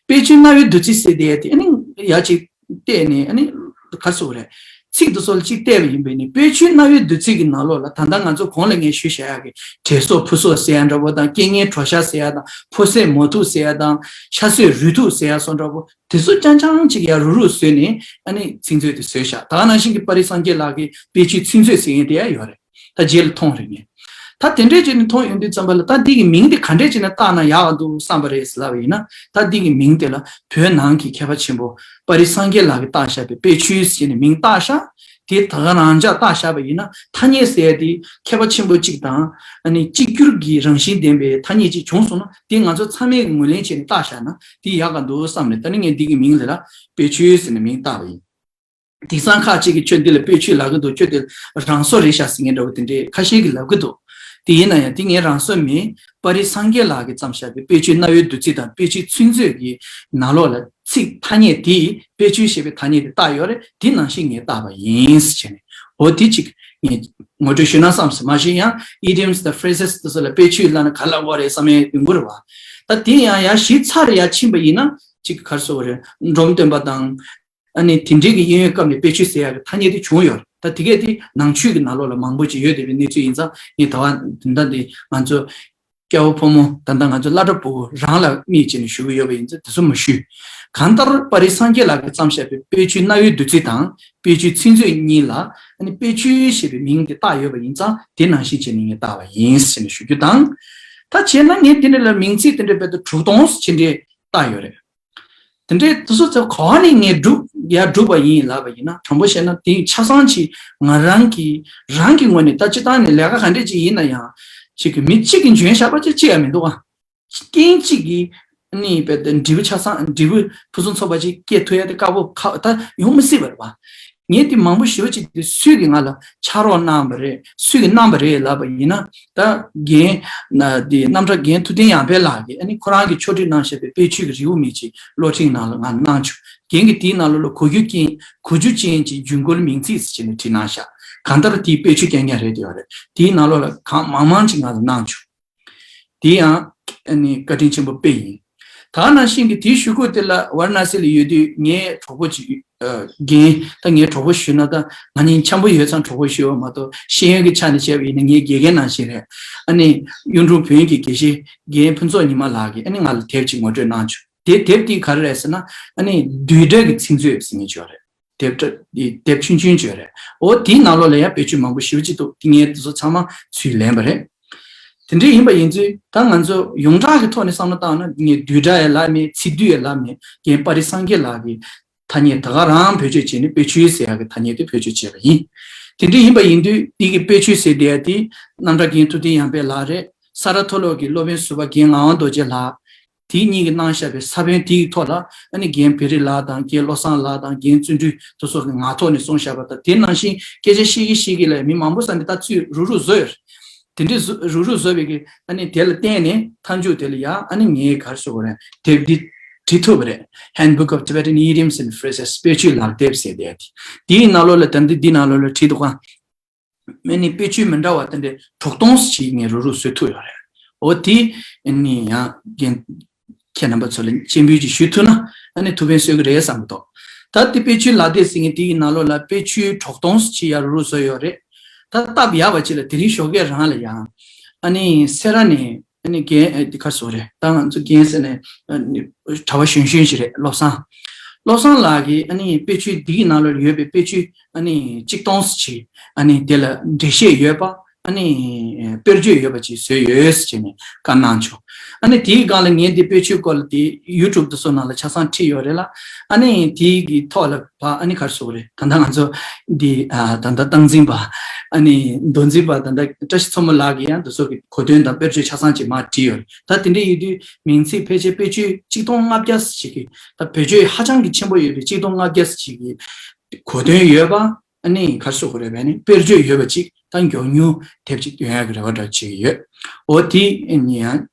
དཔེ་ཆོས་རྣ་བའི་བདུད་རྩི་ཟེར་དེ་དེ་ཨ་ནི་ཡ་ཅིག་བལྟས་ནས་ཨ་ནི་ག་རེ་ཟེར་དགོས་རེད། ཚིག་དེ་ཚོ་ལ་ཅིག་བལྟས་པ་ཡིན་པས་ནི། དཔེ་ཆོས་རྣ་བའི་བདུད་རྩི་གི་ནང་ལོགས་ལ་ད་ལྟ་ང་ཚོ་གོང་ལ་ངས་ཞུས་བཞག་ཡག་གི་དྲེགས་སོགས་ཕུད་སོགས་ཟེར་ཡ་འདྲ་པོ་དང་། རྐྱེན་ངན་གྲོགས་ཤར་ཟེར་ཡ་དང་། ཕོ་སད་མོ་ཐུག་ཟེར་ཡ་དང་། ཤ་ཟོས་རུས་ཐུག་ཟེར་ཡ་སོགས་འདྲ་པོ་དེ་ཚོ་རྐྱང་རྐྱང་ཅིག་ཡ་རུག་རུག་བཟོས་ནས་ཨ་ནི་ཚིག་མཛོད་དེ་བཟོས་བཞག་ད་ག་ནང་བཞིན་གྱི་པ་རི་སངས་རྒྱས་ལགས་ཀྱི་དཔེ་ཆོས་ཚིག་མཛོད་ཟེར་མཁན་དེ་ཡང་ཡོད་རེད། ད་རྗེས་ལ་མཐོང་རེད་ངས། ད་དེ་འདྲས་བྱས་ནས་མཐོང་ཡོང་དུས་ཙམ་པ་ལ་ད་འདི་གི་མིང་དེ་ག་འདྲས་བྱས་ནས་བཏགས་ན་ཡག་འདུག་བསམ་པ་རེད་ཟེར་ལབ་པ་ཡིན་ན། ད་འདི་གི་མིང་དེ་ལ་བོད་ནང་གི་མཁས་པ་ཆེན་པོ་པ་རི་སངས་རྒྱས་ལགས་ཀྱིས་བཏགས་བཞག་པའི་དཔེ་ཆོས་ཟེར་ནས་མིང་བཏགས་བཞག་དེ་ད་ག་རང་འཇགས་བཏགས་བཞག་པ་ཡིན་ན། ཐ་སྙད་ཟེར་ཡ་དེ་མཁས་པ་ཆེན་པོ་གཅིག་དང་ཨ་ནི་གཅིག་གྱུར་གྱི་རང་བཞིན་ལྡན་པའི་ཐ་སྙད་ཅིག་བྱུང་སོང་ན། དེ་ང་ཚོ་ཚང་མས་ངོས་ལེན་བྱས་ནས་བཏགས་བཞག་ན་དེ་ཡག་ག་འདུག་བསམ་ནས། ད་ནི་ངས་འདི་གི་མིང་ལ་ལ་དཔེ་ཆོས་ཟེར་ནས་མིང་བཏགས་པ་ཡིན། དེང་སང་ཁག་ཅིག་གིས་ཁྱོད་འདི་ལ་དཔེ་ཆོས་ལབ་ཀྱི་འདུག་ཁྱོད་དེ་རང་བཟོ་རེད་ཤག་ཟེར་མཁན་འདྲ་པོ་དེ་འདྲས་ཁ་ཤས་ཀྱིས་ལབ་ཀྱི་འདུག་དེ་ཡིན་ན་ཡང་དེ་ངའི་རང་བཟོ་མིན། པ་རི་སངས་རྒྱས་ལགས་ཀྱིས་བརྩམས་བཞག་པའི་དཔེ་ཆོས་རྣ་བའི་བདུད་རྩི་དང་དཔེ་ཆོས་ཚིག་མཛོད་ཀྱི་ནང་ལོགས་ལ་ཚིག་ཐ་སྙད་དེ། དཔེ་ཆོས་ཞེས་པའི་ཐ་སྙད་དེ་བཏགས་ཡོད་རེད། དེ་ནང་བཞིན་ངས་བཏགས་པ་ཡིན་ཟེར་བྱས་ནས། འོ་དེ་གཅིག་ངས་ངོ་སྤྲོད་ཞུས་ན་བསམ་སོང་། མ་གཞི་ཡང་ཨི་ཌི་ཡམ་དང་ཕི་རེ་སེ་དེ་ཚོ་ལ་དཔེ་ཆོས་ལབ་ན་ག་ལབ་དགོས་རེད་བསམ་ཡས་ཡོང་གི་རེད་བ། ད་དེ་ཡང་ཡར་ཞིབ་ཚགས་རེ་ཡར་ཕྱིན་པ་ཡིན་ན་ཅིག་ག་རེ་ཟེར་དགོས་རེད། འབྲོམ་སྟོན་པ་དང་། ཨ་ནི་དེ་འདྲའི་གི་གཡས་གཡོན་སྐབས་ནས་དཔེ་ཆོས་ཟེར་ཡག་གི་ཐ་སྙད་དེ་བྱུང་ཡོད་རེད། ད་དེ་གས་དེ་ནང་ཆོས་ཀྱི་ནང་ལོགས་ལ་མང་པོ་ཅིག་ཡོད་བསྡད་པའི་གནས་ཚུལ་ཡིན་ཙང་། ངས་ད་བར་དེ་འདྲ་དེ་ང་ཚོ་ སྐྱ་བོ་ཕོ་མོ་ད་ལྟ་ང་ཚོ་བླ་གྲྭ་བུ་རང་ལ་དམིགས་བྱས་ནས་ཞུ་གི་ཡོད་པ་ཡིན་ཙང་དེ་ཚོ་མ་ཞུས། གང་ལྟར་དཔའ་རིས་སངས་རྒྱས་ལགས་ཀྱིས་བརྩམས་བཞག་པའི་དཔེ་ཆོས་རྣ་བའི་བདུད་རྩི་དང་དཔེ་ཆོས་ཚིག་མཛོད་གཉིས་ལ་ཨ་ནི་དཔེ་ཆོས་ཞེས་པའི་མིང་དེ་བཏགས་ཡོད་པ་ཡིན་ཙང་དེ་ནང་བཞིན་བྱས་ནས་ངས་བཏགས་པ་ཡིན་ཟེར་ནས་ཞུ་རྒྱུ་དང་། ད་བྱས་ན་ངས་དེ་འདྲ་ལ་མིང་ཚིག་དེ་འདྲ་རྦད་དེ་དྲུག་སྟོང་ཅིག་འདྲ་བཏགས་ཡོད་རེད། དེ་འདྲའི་དེ་ཚོ་ཚོ་ག་བ་ནས་ངས་བསྒྲུབས་ཡ་བསྒྲུབས་པ་ཡིན་ལབ་པ་ཡིན་ན། དྲང་པོ་བཤད་ན་དེ་ཆ་ཚང་ཅིག་ང་རང་གི་རང་གི་ངོས་ནས་ད་སྤྱིར་བཏང་ནས་ལས་ཀ་ག་འདྲས་ཅིག་ཡིན་ན་ཡང་ཅིག་གི་མི་གཅིག་གིས་འཇོན་ཤག་པ་ཅིག་ཅིག་ཡང་མི་འདུག་ག་རྐྱེན་གཅིག་གིས་ནི་རྦད་དེ་འབྲས་བུ་ཆ་ཚང་འབྲས་བུ་ཕུན་སུམ་ཚོགས་པ་ཅིག་སྐྱེ་ཐུབ་ཡ་དེ་དཀའ་པོ་ཁག་ད་ཡོང་མི་སྲིད་པ་རེད་པ། ངས་དེ་མང་པོ་ཞེ་པོ་ཅིག་དེ་སུས་ཀྱིས་ང་ལ་ཕྱག་རོགས་གནང་བ་རེད། སུས་ཀྱིས་གནང་བ་རེད་ལབ་པ་ཡིན་ན། ད་རྒན་ན་དེ་རྣམ་གྲྭ་རྒན་ཐུབ་བསྟན་ཡར་འཕེལ་ལགས་ཀྱིས་ཨ་ནི་ཁོ་རང་གིས་ཕྱོགས་སྒྲིག་གནང་བཞག་པའི་དཔེ་ཆོས་ཀྱི་རེའུ་མིག་ཅིག་གློག་འཕྲིན་ནང་ལ་ང་གནང་བྱུང་། རྒན་གྱིས་དེའི་ནང་ལོགས་ལ་གོ་རྒྱུ་ཅན་གོ་རྒྱུ་ཅན་གྱི་རྒྱུན་བཀོལ་མིང་ཚིག་ཟེར་བྱས་ནས་བྲིས་གནང་བཞག་གང་ལྟར་དེའི་དཔེ་ཆོས་རྐྱང་རྐྱང་རེད་དེ་ཡོད་རེད། དེའི་ནང་ལོགས་ལ་གང་མང་མང་ཅིག་ང་ལ་གནང་བྱུང་། དེ་ཡང་ཨ་ནི་བཀའ་དྲིན་ཆེན་པོ་དཔེ་ཡིན། ད་ག་ནང་བཞིན་གྱི་དེའི་གཞུག་གུ་དེ་ལ་ཝཱ་ར་ཎ་སི་ལ་ཡོད་དུས་ངའི་གྲོགས་པོ་ཅིག་ཨ་རྒན། ད་ངའི་གྲོགས་པོ་ཞུས་ན་ད་ང་གཉིས་འཆམ་པོ་ཡོད་ཙང་གྲོགས་པོ་ཞུས་པ་མ་གཏོགས་ཤེས་ཡོན་གྱི་ཆ་ནས་བྱས་པ་ཡིན་ན་ངའི་དགེ་རྒན་ནང་བཞིན་རེད། ཨ་ནི་གཡུང་དྲུང་བོན་གྱི་དགེ་བཤེས་རྒན་ཕུན་ཚོགས་ཉི་མ་ལགས་ཀྱིས་ཨ་ནི་ང་ལ་དེབ་ཅིག་ངོ་སྤྲོད་གནང་བྱུང་། དེ་དེབ་དེ་ག་རེ་རེད་ཟེར་ན། ཨ་ནི་བསྡུས་གྲྭ་གི་ཚིག་མཛོད་ཟེར་མཁན་ཅིག་ཡོད་རེད། དེབ་ཕྲ་དེ་དེབ་ཆུང་ཆུང་ཅིག་ཡོད་རེད། འོ་དེའི་ནང་ལོགས་ལ་ཡང་དཔེ་ཆོས་མང་པོ་ཞེ་པོ་ཅིག་འདུག་དེ་ངས་དེ་ཚོ་ཚང་མ་ཚུར་ལེན་པ་རེད། དེ་འདྲ་ཡིན་པ་ཡིན་ཚུལ་ད་ང་ཚོ་ཡོངས་གྲགས་ཀྱི་ཐོག་ནས་བསམ་བློ་བཏང་ན་ངས་བསྡུས་གྲྭ་ཡང་ལབ་མེད། ཚིག་བསྡུས་ཡང་ལབ་མེད། རྒན་དཔའ་རིས་སངས་རྒྱས་ལགས་ཀྱིས་ཐ་སྙད་ད་ག་རང་བེད་སྤྱོད་བྱས་ནས་དཔེ་ཆོས་ཟེར་ཡག་གི་ཐ་སྙད་དེ་བེད་སྤྱོད་བྱས་པ་ཡིན། དེ་འདྲ་ཡིན་པ་ཡིན་དུས་དེ་གི་དཔེ་ཆོས་ཟེར་བསྡད་ཡ་དེ་རྣམ་གྲྭ་རྒན་ཐུབ་བསྟན་ཡར་འཕེལ་ལགས་རེད། ས་རཱ་མཐོ་སློབ་ཀྱི་སློབ་དཔོན་ཟུར་པ་རྒན་ངག་དབང་རྡོ་རྗེ་ལགས། དེ་གཉིས་ཀྱིས་གནང་བཞག་པའི་ས་བོན་དེའི་ཐོག་ལ་ཨ་ནི་རྒན་བེ་རི་ལགས་དང་རྒན་བློ་བཟང་ལགས་དང་རྒན་བརྩོན་འགྲུས་དེ་ཚོ་གི་ངག་ཐོག་ནས་གསུངས་བཞག་པ་དང་། དེ་ནང་བཞིན་སྐད་ཆ་བཤད་ཀྱི་བཤད་ཀྱི་ལ་མི་མང་པོ་ས་ནས་ད་ཚུར་རུག་རུག་བཟོས་ཡོད་རེད། དེ་འདྲའི་བཟོ་རུག་རུག་བཟོས་པའི་གི་ཨ་ནི་དེ་ལ་བརྟེན་ནས་མཐའ་མཇུག་དེ་ལ་ཡང་ཨ་ནི་ངས་ག་རེ་ཟེར་དགོས་རེད། དེབ་འདི་བྲིས་ཐུབ་པ་རེད། Handbook of Tibetan Idioms and Phrases། དཔེ་ཆོས་ལག་དེབ་ཟེར་དེ་དེའི་ནང་ལོགས་ལ་ད་འདི་འདི་ནང་ལོགས་ལ་བྲིས་འདུག་ག་ཨ་ནི་དཔེ་ཆོས་མི་འདྲ་བ་དེ་འདྲའི་དྲུག་སྟོང་ཞིག་ངས་རུག་རུག་བཟོ་ཐུབ་ཡོད་རེད། འོ་དེ་ཨ་ནི་ཡང་རྒན་ཁྱེད་རྣམ་པ་ཚོ་ལ་སྤྱན་འབུལ་ཅིག་ཞུ་ཐུབ་ན་ཨ་ནི་ཐུགས་ཕན་གསོས་ཀྱི་རེད་བསམ་གྱི་འདུག་ད་དེ་དཔེ་ཆོས་ལག་དེབ་ཟེར་མཁན་དེ་ཡི་ནང་ལོགས་ལ་དཔེ་ཆོས་དྲུག་སྟོང་ཞིག་ཡར་རུག་རུག་བཟོས་ཡོད་རེད། ད་སྟབས་ཡག་པ་ཅིག་ལ་དེ་རིང་ཞོགས་ཀས་རང་ལ་ཡང་ཨ་ནི་སེ་ར་ནས་ཨ་ནི་རྒན་ཨ་དེ་ག་རེ་ཟེར་དགོས་རེད། ད་ང་ཚོ་རྒན་ཟེར་ནས་ཨ་ནི་གྲྭ་པ་གཞོན་གཞོན་ཞིག་རེད། བློ་བཟང་། བློ་བཟང་ལགས་ཀྱིས་ཨ་ནི་དཔེ་ཆོས་འདི་གི་ནང་ལ་ཡོད་པའི་དཔེ་ཆོས་ཨ་ནི་གཅིག་སྟོང་ཅིག་ཨ་ནི་དེ་ལ་འགྲེལ་བཤད་ཡོད་པ་ཨ་ནི་དཔེར་བརྗོད་ཡོད་པ་ཅིག་བཟོས་ཡོད་ཟེར་ནས་བཀའ་གནང་བྱུང་། ཨ་ནི་དེའི་སྒང་ལ་ངས་འདི་དཔེ་ཆོས་སྐོར་ལ་དེ་ཡུ་ཊུབ་དེ་ཚོ་ནང་ལ་ཆ་ཚང་བྲིས་ཡོད་རེད་ལ། ཨ་ནི་དེའི་གི་ཐོག་ལ་བ་ཨ་ནི་ག་རེ་ཟེར་དགོས་རེད། ད་ལྟ་ང་ཚོ་འདི་ཨ་ད་ལྟ་སྟངས་འཛིན་པ་ཨ་ནི་མདོ་འཛིན་པ་ད་ལྟ་བཀྲ་ཤིས་མཚོ་མོ་ལགས་ཀྱིས་ཡང་འདི་ཚོ་གི་གོ་དོན་དང་དཔེར་བརྗོད་ཆ་ཚང་ཅིག་མར་བྲིས་ཡོད་རེད། ད་དེ་འདྲ་ཡིན་དུས་མིང་ཚིག་ཕལ་ཆེར་དཔེ་ཆོས་གཅིག་སྟོང་ལྔ་བརྒྱ་ཞིག་གི་ད་བེད་སྤྱོད་ཧ་ཅང་གི་ཆེན་པོ་ཡོད་པའི་གཅིག་སྟོང་ལྔ་བརྒྱ་ཞིག་གི་གོ་དོན་ཡོད་པ་ཨ་ནི་ག་རེ་ཟེར་དགོས་རེད་བས་ནི་དཔེར་བརྗོད་ཡོད་པ་ཅིག་ད་མགྱོགས་མྱུར་དེབ་ཅིག་ཐོན་ཡག་གི་རེ་བ་འདྲ་བྱེད་ཀྱི་ཡོད། འོ་དེ་ཡང་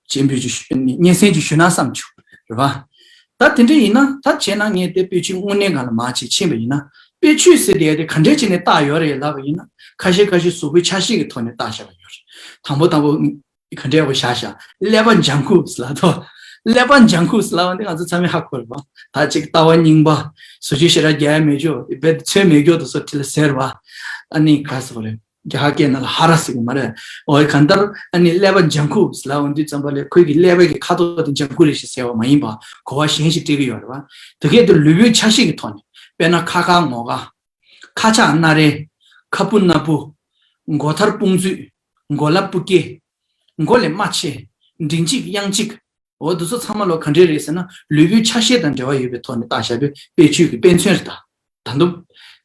སྤྱན་འབུལ་ཅིག་ཞུ་སྙན་སེང་ཅིག་ཞུ་ན་བསམ་བྱུང་རེད་བ། ད་དེ་འདྲ་ཡིན་ན་ད་བྱས་ན་ངས་དེ་དཔེ་ཆོས་དངོས་གནས་སྒང་ལ་མར་ཅིག་ཕྱིན་པ་ཡིན་ན། དཔེ་ཆོས་ཟེར་དེ་དེ་ག་འདྲས་བྱས་ནས་བཏགས་ཡོད་རེད་ལབ་པ་ཡིན་ན། ཁ་ཤས་ཁ་ཤས་གཟུགས་པོའི་ཆ་ཤས་ཀྱི་ཐོག་ནས་བཏགས་བཞག་པ་ཡོད་རེད། དང་པོ་དང་པོ་ག་འདྲས་པོ་བཞག་བཞག་ཀླད་པ་ལྗང་ཁུ་ཟེར་ལབ་དོ། ཀླད་པ་ལྗང་ཁུ་ཟེར་ལབ་པ་འདི་ང་ཚོ་ཚང་མས་ཧ་གོ་རེད་པ། ད་ཅིག་ལྟ་བ་རྙིང་པ། བཟོ་བཅོས་ཞེ་དྲག་རྒྱག་ཡ་མེད་རྒྱུ། དཔེ་ཚོན་མེད་རྒྱུ་དེ་ཚོ་དེ་ལ་ཟེར་བ། ཨ་ནི་ག་ཟེར་བ་རེད། རྒྱ་གར་སྐད་ནང་ལ་ཧ་ར་ཟེར་གི་མ་རེད། འོ་གང་ལྟར་ཨ་ནི་ཀླད་པ་ལྗང་ཁུ་ཟེར་ལབ་འོང་དུས་ཙམ་པ་ལས་ཁོའི་གི་ཀླད་པའི་གི་ཁ་དོག་དེ་ལྗང་ཁུ་རེད་ཞེས་ཟེར་བ་མ་ཡིན་པ་གོ་བ་གཞན་ཞིག་སྤྲད་གི་ཡོད་རེད་བ། དེ་གས་དེ་ལུས་པོའི་ཆ་ཤས་ཀྱི་ཐོག་ནས་དཔེར་ན་ཁ་དཀར་ངོ་དཀར། ཁ་ཕྱག་སྣ་རལ། ཁ་སྤུ་སྣ་སྤུ། མགོ་ཐར་དཔུང་མཛུས། མགོ་ལ་སྤུ་སྐྱེས། མགོ་ལས་རྨ་ཆེ། མགྲིན་གཅིག་དབྱངས་གཅིག་འོ་འདི་ཚོ་ཚང་མ་ལོ་ག་འདྲས་རེད་ཟེར་ན་ལུས་པོའི་ཆ་ཤས་དང་འབྲེལ་བ་ཡོད་པའི་ཐོག་ནས་བཏགས་བཞག་པའི་དཔེ་ཆོས་ཀྱི་དཔེ་མཚོན་རེད་ད། ད་དུང་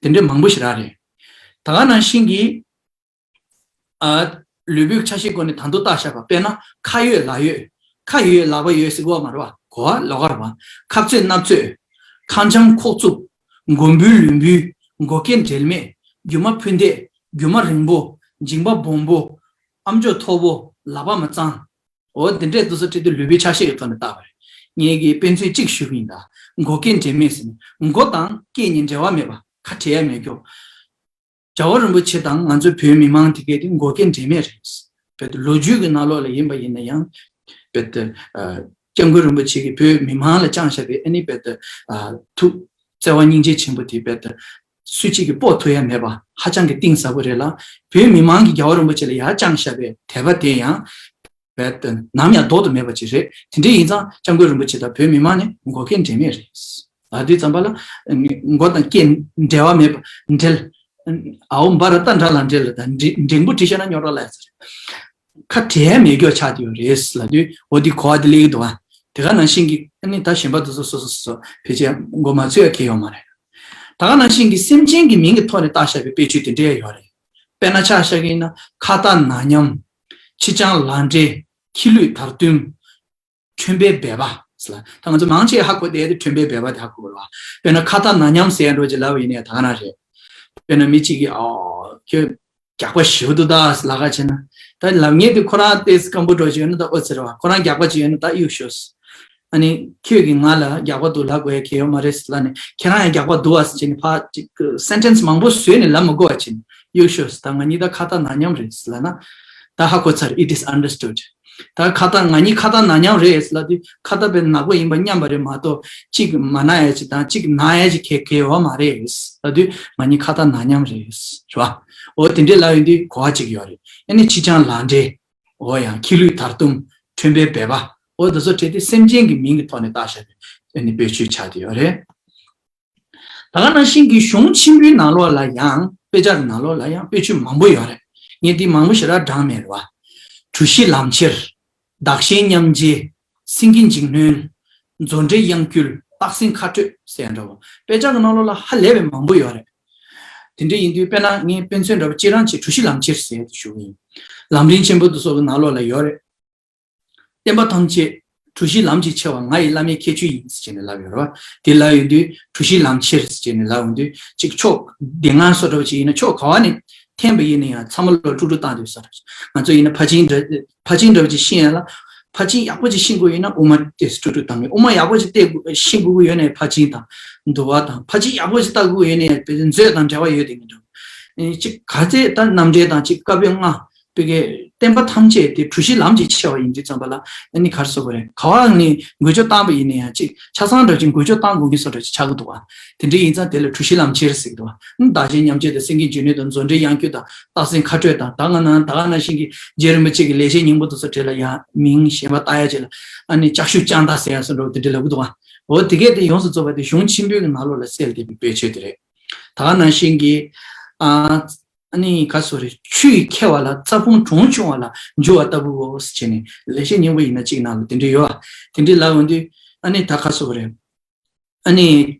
དེ་འདྲས་མང་པོ་ཞིག་རག་རེད། ད་ག་ནང་བཞིན་གྱི་ཨ་ལུས་པོའི་ཆ་ཤས་སྒོ་ནས་ད་དུང་བཏགས་བཞག་པ་དཔེར་ན་ཁ་ཡོད་ལག་ཡོད། ཁ་ཡོད་ལག་པ་ཡོད་ཟེར་གོ་བ་མ་རེད་བ། གོ་བ་ལོགས་ཀ་རེད་བ། ཁབ་ཚོད་སྣབས་ཚོད། ཁ་འཆམ་ཁོག་རྩུབ། མགོ་འབུལ་ལུས་འབུལ། མགོ་སྐེ་འབྲལ་མེད། རྒྱུ་མ་ཕུ་འདེད། རྒྱུ་མ་རིང་པོ། མཇིང་པ་སྦོམ་པོ། ཨམ་ཅོག་མཐོ་པོ། ལག་པ་མ་གཙང་། འོ་དེ་འདྲས་དེ་ཚོ་བྲིས་ཏེ་ལུས་པོའི་ཆ་ཤས་ཀྱི་ཐོག་ནས་བཏགས་པ་རེད། ངས་ཀྱི་དཔེ་མཚོན་གཅིག་ཞུས་པ་ཡིན་ད། མགོ་སྐེ་འབྲལ་མེད་ཟེར་ནས་མགོ་དང་སྐེ་གཉིས་འབྲལ་བ་མེད་པ་ཁ་བྲལ་ཡ་མེད་རྒྱུ། རྒྱལ་བ་རིན་པོ་ཆེ་དང་ང་ཚོའི་བོད་མི་མང་དེ་གས་དེ་མགོ་སྐེ་འབྲལ་མེད་རེད། བོད་དུ་ལོ་རྒྱུས་ཀྱི་ནང་ལོགས་ལ་ཡིན་པ་ཡིན་ན་ཡང་། བོད་དུ་ཨ་སྐྱབས་མགོན་རིན་པོ་ཆེ་གིས་བོད་མི་མང་ལ་བཅངས་བཞག་པའི་ཨ་ནི་བོད་དུ་ཨ་ཐུགས་བརྩེ་བ་སྙིང་རྗེ་ཆེན་པོ་དེ་བོད་དུ་སུ་གཅིག་གིས་སྤོ་ཐུབ་ཡ་མེད་པ་ཧ་ཅང་གི་གཏིང་ཟབ་པོ་རེད་ལ། བོད་མི་མང་གིས་རྒྱལ་བ་རིན་པོ་ཆེ་ལ་ཡར་བཅངས་བཞག་པའི་དད་པ་དེ་ཡང་། བས་ནམ་ཡང་ལྡོག་ཏུ་མེད་པ་ཅིག་རེད། དེ་འདྲ་ཡིན་ཙང་སྐྱབས་མགོན་རིན་པོ་ཆེ་དང་བོད་མི་མང་ནི་མགོ་སྐྱེས་འབྲལ་མེད་རེད། ལ་དུས་ཙམ་པ་ལ་མགོ་དང་སྐེ་འབྲལ་བ་མེད་པ་འབྲལ། ཨའོ་འབའ་ར་ཏ་འདྲ་ལ་འབྲེལ་ལ་དང་འགྲེང་བུ་བྲིས་ཤེས་ན་རྙོག་དྲ་ལ་ཡ་ཚ་རེད། ཁ་བྲལ་མེད་མཁན་ཆགས་ཡོད་རེད་ལ་དུས་འོ་དེ་གོ་བ་དེ་སླེབས་ཀྱི་འདུག་ཨ། དེ་ག་ནང་བཞིན་གྱི་ཨ་ནི་ད་གཞན་པ་དེ་ཚོ་སོ་སོ་སོ་སོ་ཕལ་ཆེར་མགོ་མ་ཚོས་ཡ་གལ་ཡོད་མ་རེད། ད་ག་ནང་བཞིན་གྱི་སེམས་ཅན་གྱི་མིང་གི་ཐོག་ནས་བཏགས་བཞག་པའི་དཔེ་བརྗོད་དེ་འདྲ་ཡོད་རེད། དཔེར་ན་ཆ་བཞག་གི་ཡིན་ན་ཁ་ཏ་ན་མཉམ། ཁྱི་སྤྱང་ལག་འབྲེལ། ཁྱི་ལུད་དར་གཏུམ། ཁྲོན་པའི་སྦལ་པ་ཟེར་ལ། ད་ང་ཚོ་མང་ཆེ་ཧ་གོ་བསྡད་དེ་ཁྲོན་པའི་སྦལ་པ་དེ་ཧ་གོ་དགོས་རེད་བ། དཔེར་ན་ཁ་ཏ་ན་མཉམ་ཟེར་འགྲོ་ཅིག་ལབ་པ་ཡིན་ནའི་ད་ག་ན་རེད། དཔེར་ན་མི་གཅིག་གིས་ཨོ་ཁྱོད་རྒྱགས་པ་ཞེ་པོ་འདུག་ད་ལབ་ཁ་བྱས་ན། ད་ལབ་མཁན་དེ་ཁོ་རང་ཏོག་ཙམ་སྐམ་པོ་འགྲོ་ཅིག་ཡོད་ན་ད་ཨོ་ཙི་རེད་བ། ཁོ་རང་རྒྱགས་པ་ཅིག་ཡོད་ན་ད་གཡུག་ཤོག་ཨ་ནི་ཁྱོད་ཀྱིས་ང་ལ་རྒྱགས་པ་འདུག་ལབ་དགོས་ཡ་གལ་ཡོད་མ་རེད་ལབ་ནས་ཁྱེད་རང་ཡང་རྒྱགས་པ་འདུག་ཨ་ཟེར་བྱས་ནས་ཕར་ཅིག་སེན་ཊེན་སི་མང་པོ་བཟོས་ནས་ལབ་མི་དགོས་པ་བྱས་ནས་གཡུག་ཤོག་ད་ང་གཉིས་ད་ཁ་ཏ་ན་མཉམ་རེད་ལབ་ན། ད་ཧ་གོ་ཚར། It is understood. ད་ཁ་ཏ་ང་གཉིས་ཁ་ཏ་ན་མཉམ་རེད་ལབ་དུས་ཁ་ཏ་དཔེ་ནག་པོ་ཡིན་པ་མཉམ་པ་རེད་མ་གཏོགས་གཅིག་མ་ན་ཡ་ཅིག་དང་གཅིག་ན་ཡ་ཅིག་གལ་གལ་ཡོད་མ་རེད་ལབ་དུས་ང་གཉིས་ཁ་ཏ་ན་མཉམ་རེད་ཞུ་བ། འོ་དེ་འདྲས་ལབ་ཡོང་དུས་གོ་བ་གཅིག་ཡོད་རེད། ཨ་ནི་ཁྱི་སྤྱང་ལག་འབྲེལ། འོ་ཡང་ཁྱི་ལུད་དར་གཏུམ། ཁྲོན་པའི་སྦལ་པ། འོ་དེ་ཚོ་བྲིས་ཏེ་སེམས་ཅན་གྱི་མིང་གི་ཐོག་ནས་བཏགས་བཞག་པའི་ཨ་ནི་དཔེ་བརྗོད་ཆགས་བསྡད་ཡོད་རེད། ད་ག་ནང་བཞིན་གྱི་གཞུང་ཆེན་པོའི་ནང་ལོགས་ལ་ཡང་དཔེ་ཆ་གི་ནང་ལོགས་ལ་ཡང་དཔེ་བརྗོད་མང་པོ་ཡོད་རེད། ངས་འདི་མང་པོ་ཞེ་དྲག་བགྲངས་མེད་རེད་བ། གྲུ་བཞི་ལམ་ཁྱེར། བདག་གཞན་མཉམ་བརྗེ། སེང་གེ་འཇིགས་སྣོན། མཛོ་འདྲེ་གཡང་སྐྱུལ། སྟག་སེང་ཁ་སྤྲོད་ཟེར་ཡ་འདྲ་བོ། དཔེ་ཆ་གི་ནང་ལོགས་ལ་ཧ་ལས་པའི་མང་པོ་ཡོད་རེད། དེ་འདྲ་ཡིན་དུས་དཔེར་ན་ངས་དཔེ་མཚོན་འདྲ་བོ་ཅིག་རང་བྱས་གྲུ་བཞི་ལམ་ཁྱེར་ཟེར་ཡ་དེ་ཞུ་གི་ཡིན། ལམ་རིམ་ཆེན་པོ་དེ་ཚོ་གི་ནང་ལོགས་ལ་ཡོད་རེད། བསྟན་པ་ཐམས་ཅད་གྲུ་བཞི་ལམ་གྱིས་ཕྱེ་བ་ང་ཡི་བླ་མའི་ཁྱད་ཆོས་ཡིན་ཟེར་བྱས་ནས་ལབ་ཡོད་རེད་བ། དེ་ལབ་ཡོང་དུས་གྲུ་བཞི་ལམ་ཁྱེར་ཟེར་བྱས་ནས་ལབ་ཡོང་དུས་གཅིག་ཕྱོགས་སྡེ་ལྔ་སོགས་འདྲ་བོ་ཅིག་ཡིན་ན་ཕྱོགས་ག་བ་ནས་འཐེན་པ་ཡིན་ན་ཡང་ཚང་མ་ལོག་དཀྲུག་དཀྲུག་བཏང་དུས་ས་རེད། ང་ཚོ་ཡིན་ན་ཕ་ཆིང་འདྲ་ཕ་ཆིང་འདྲ་བོ་ཅིག་ཤེས་ཡ་ལ། ཕ་ཆིང་ཡག་པོ་ཅིག་ཤེས་དགོས་ཡོད་ན་དབུ་མ་ཏོག་ཙམ་དཀྲུག་དཀྲུག་བཏང་གི། དབུ་མ་ཡག་པོ་ཅིག་བལྟས་དགོས་ཤེས་དགོས་ཀྱི་ཡོད་ན་ཕ་ཆིང་དང་འདུལ་བ་དང་། ཕ་ཆིང་ཡག་པོ་ཅིག་ལྟ་དགོས་ཡོད་ན་ཡང་མཛོད་དང་འབྲེལ་བ་ཡོད་དེ་མི་འདྲ་བོ། གཅིག་ག་ཚད་ད་རྣམ་འགྲེལ་དང་གཅིག་བཀའ་པོད་ལྔ། བོད་ཀྱི་བསྟན་པ་ཐམས་ཅད་དེ་གྲུ་བཞི་ལམ་གྱིས་ཕྱེ་བ་ཡིན་དུས་ཙམ་པ་ལ་ཨ་ནི་ག་རེ་ཟེར་དགོས་རེད། ག་བ་ནས་འགུལ་སྐྱོད་བཏང་པ་ཡིན་ན་ཡང་གཅིག་ཆ་ཚང་འདྲ་ཅིག་འགུལ་སྐྱོད་བཏང་དགོས་ཀྱི་བཟོ་འདྲ་ཅིག་ཆགས་ཀྱི་འདུག་བ། དེ་འདྲ་ཡིན་ཙང་དེ་ལ་གྲུ་བཞི་ལམ་ཁྱེར་ཟེར་གྱི་འདུག་བ། བདག་གཞན་མཉམ་བརྗེ་དང་། སེང་གེ་འཇིགས་སྣོན་དང་། མཛོ་འདྲེ་གཡང་སྐྱུལ་དང་། སྟག་སེང་ཁ་སྤྲོད་དང་། ད་ག་ནང་ད་ག་ནང་བཞིན་གྱི་རྗེ་རིན་པོ་ཆེ་གི་ལེགས་བཤད་སྙིང་པོ་དེ་ཚོ་གྲས་ལ་ཡང་མིང་གཞན་པ་བཏགས་ཡ་ཅིག་ལ་ཨ་ནི་ལྕགས་ཞུ་ལྕགས་མདའ་ཟེར་ཡ་བཟོ་འདྲ་བོ་དེ་འདྲ་ལབ་ཀྱི་འདུག་བ། འོ་དེ་གས་དེ་ཡོངས་སུ་རྫོགས་པ་དེ་གཞུང་ཆེན་པོའི་གི་ནང་ལོགས་ལ་གསལ་བསྡད་པའི་དཔེ་ཆོས་དེ་རེད། ད་ག་ནང་བཞིན་གྱི་ཨ། ཨ་ནི་ག་སོ་རེ། ཆུ་ཡིས་ཁྱེར་བ་ལ་རྩྭ་ཕུང་གྲོང་ཆུང་བ་ལ་འགྱུར་བ་ལྟ་བུའོ་ཟེར་བྱས་ནས་ལེགས་བཤད་སྙིང་པོ་ཡིན་ན་གཅིག་ནང་ལ་དེ་འདྲ་ཡོད་ཨ། དེ་འདྲ་ལབ་ཡོང་དུས་ཨ་ནི་ད་ག་སོ་རེ། ཨ་ནི་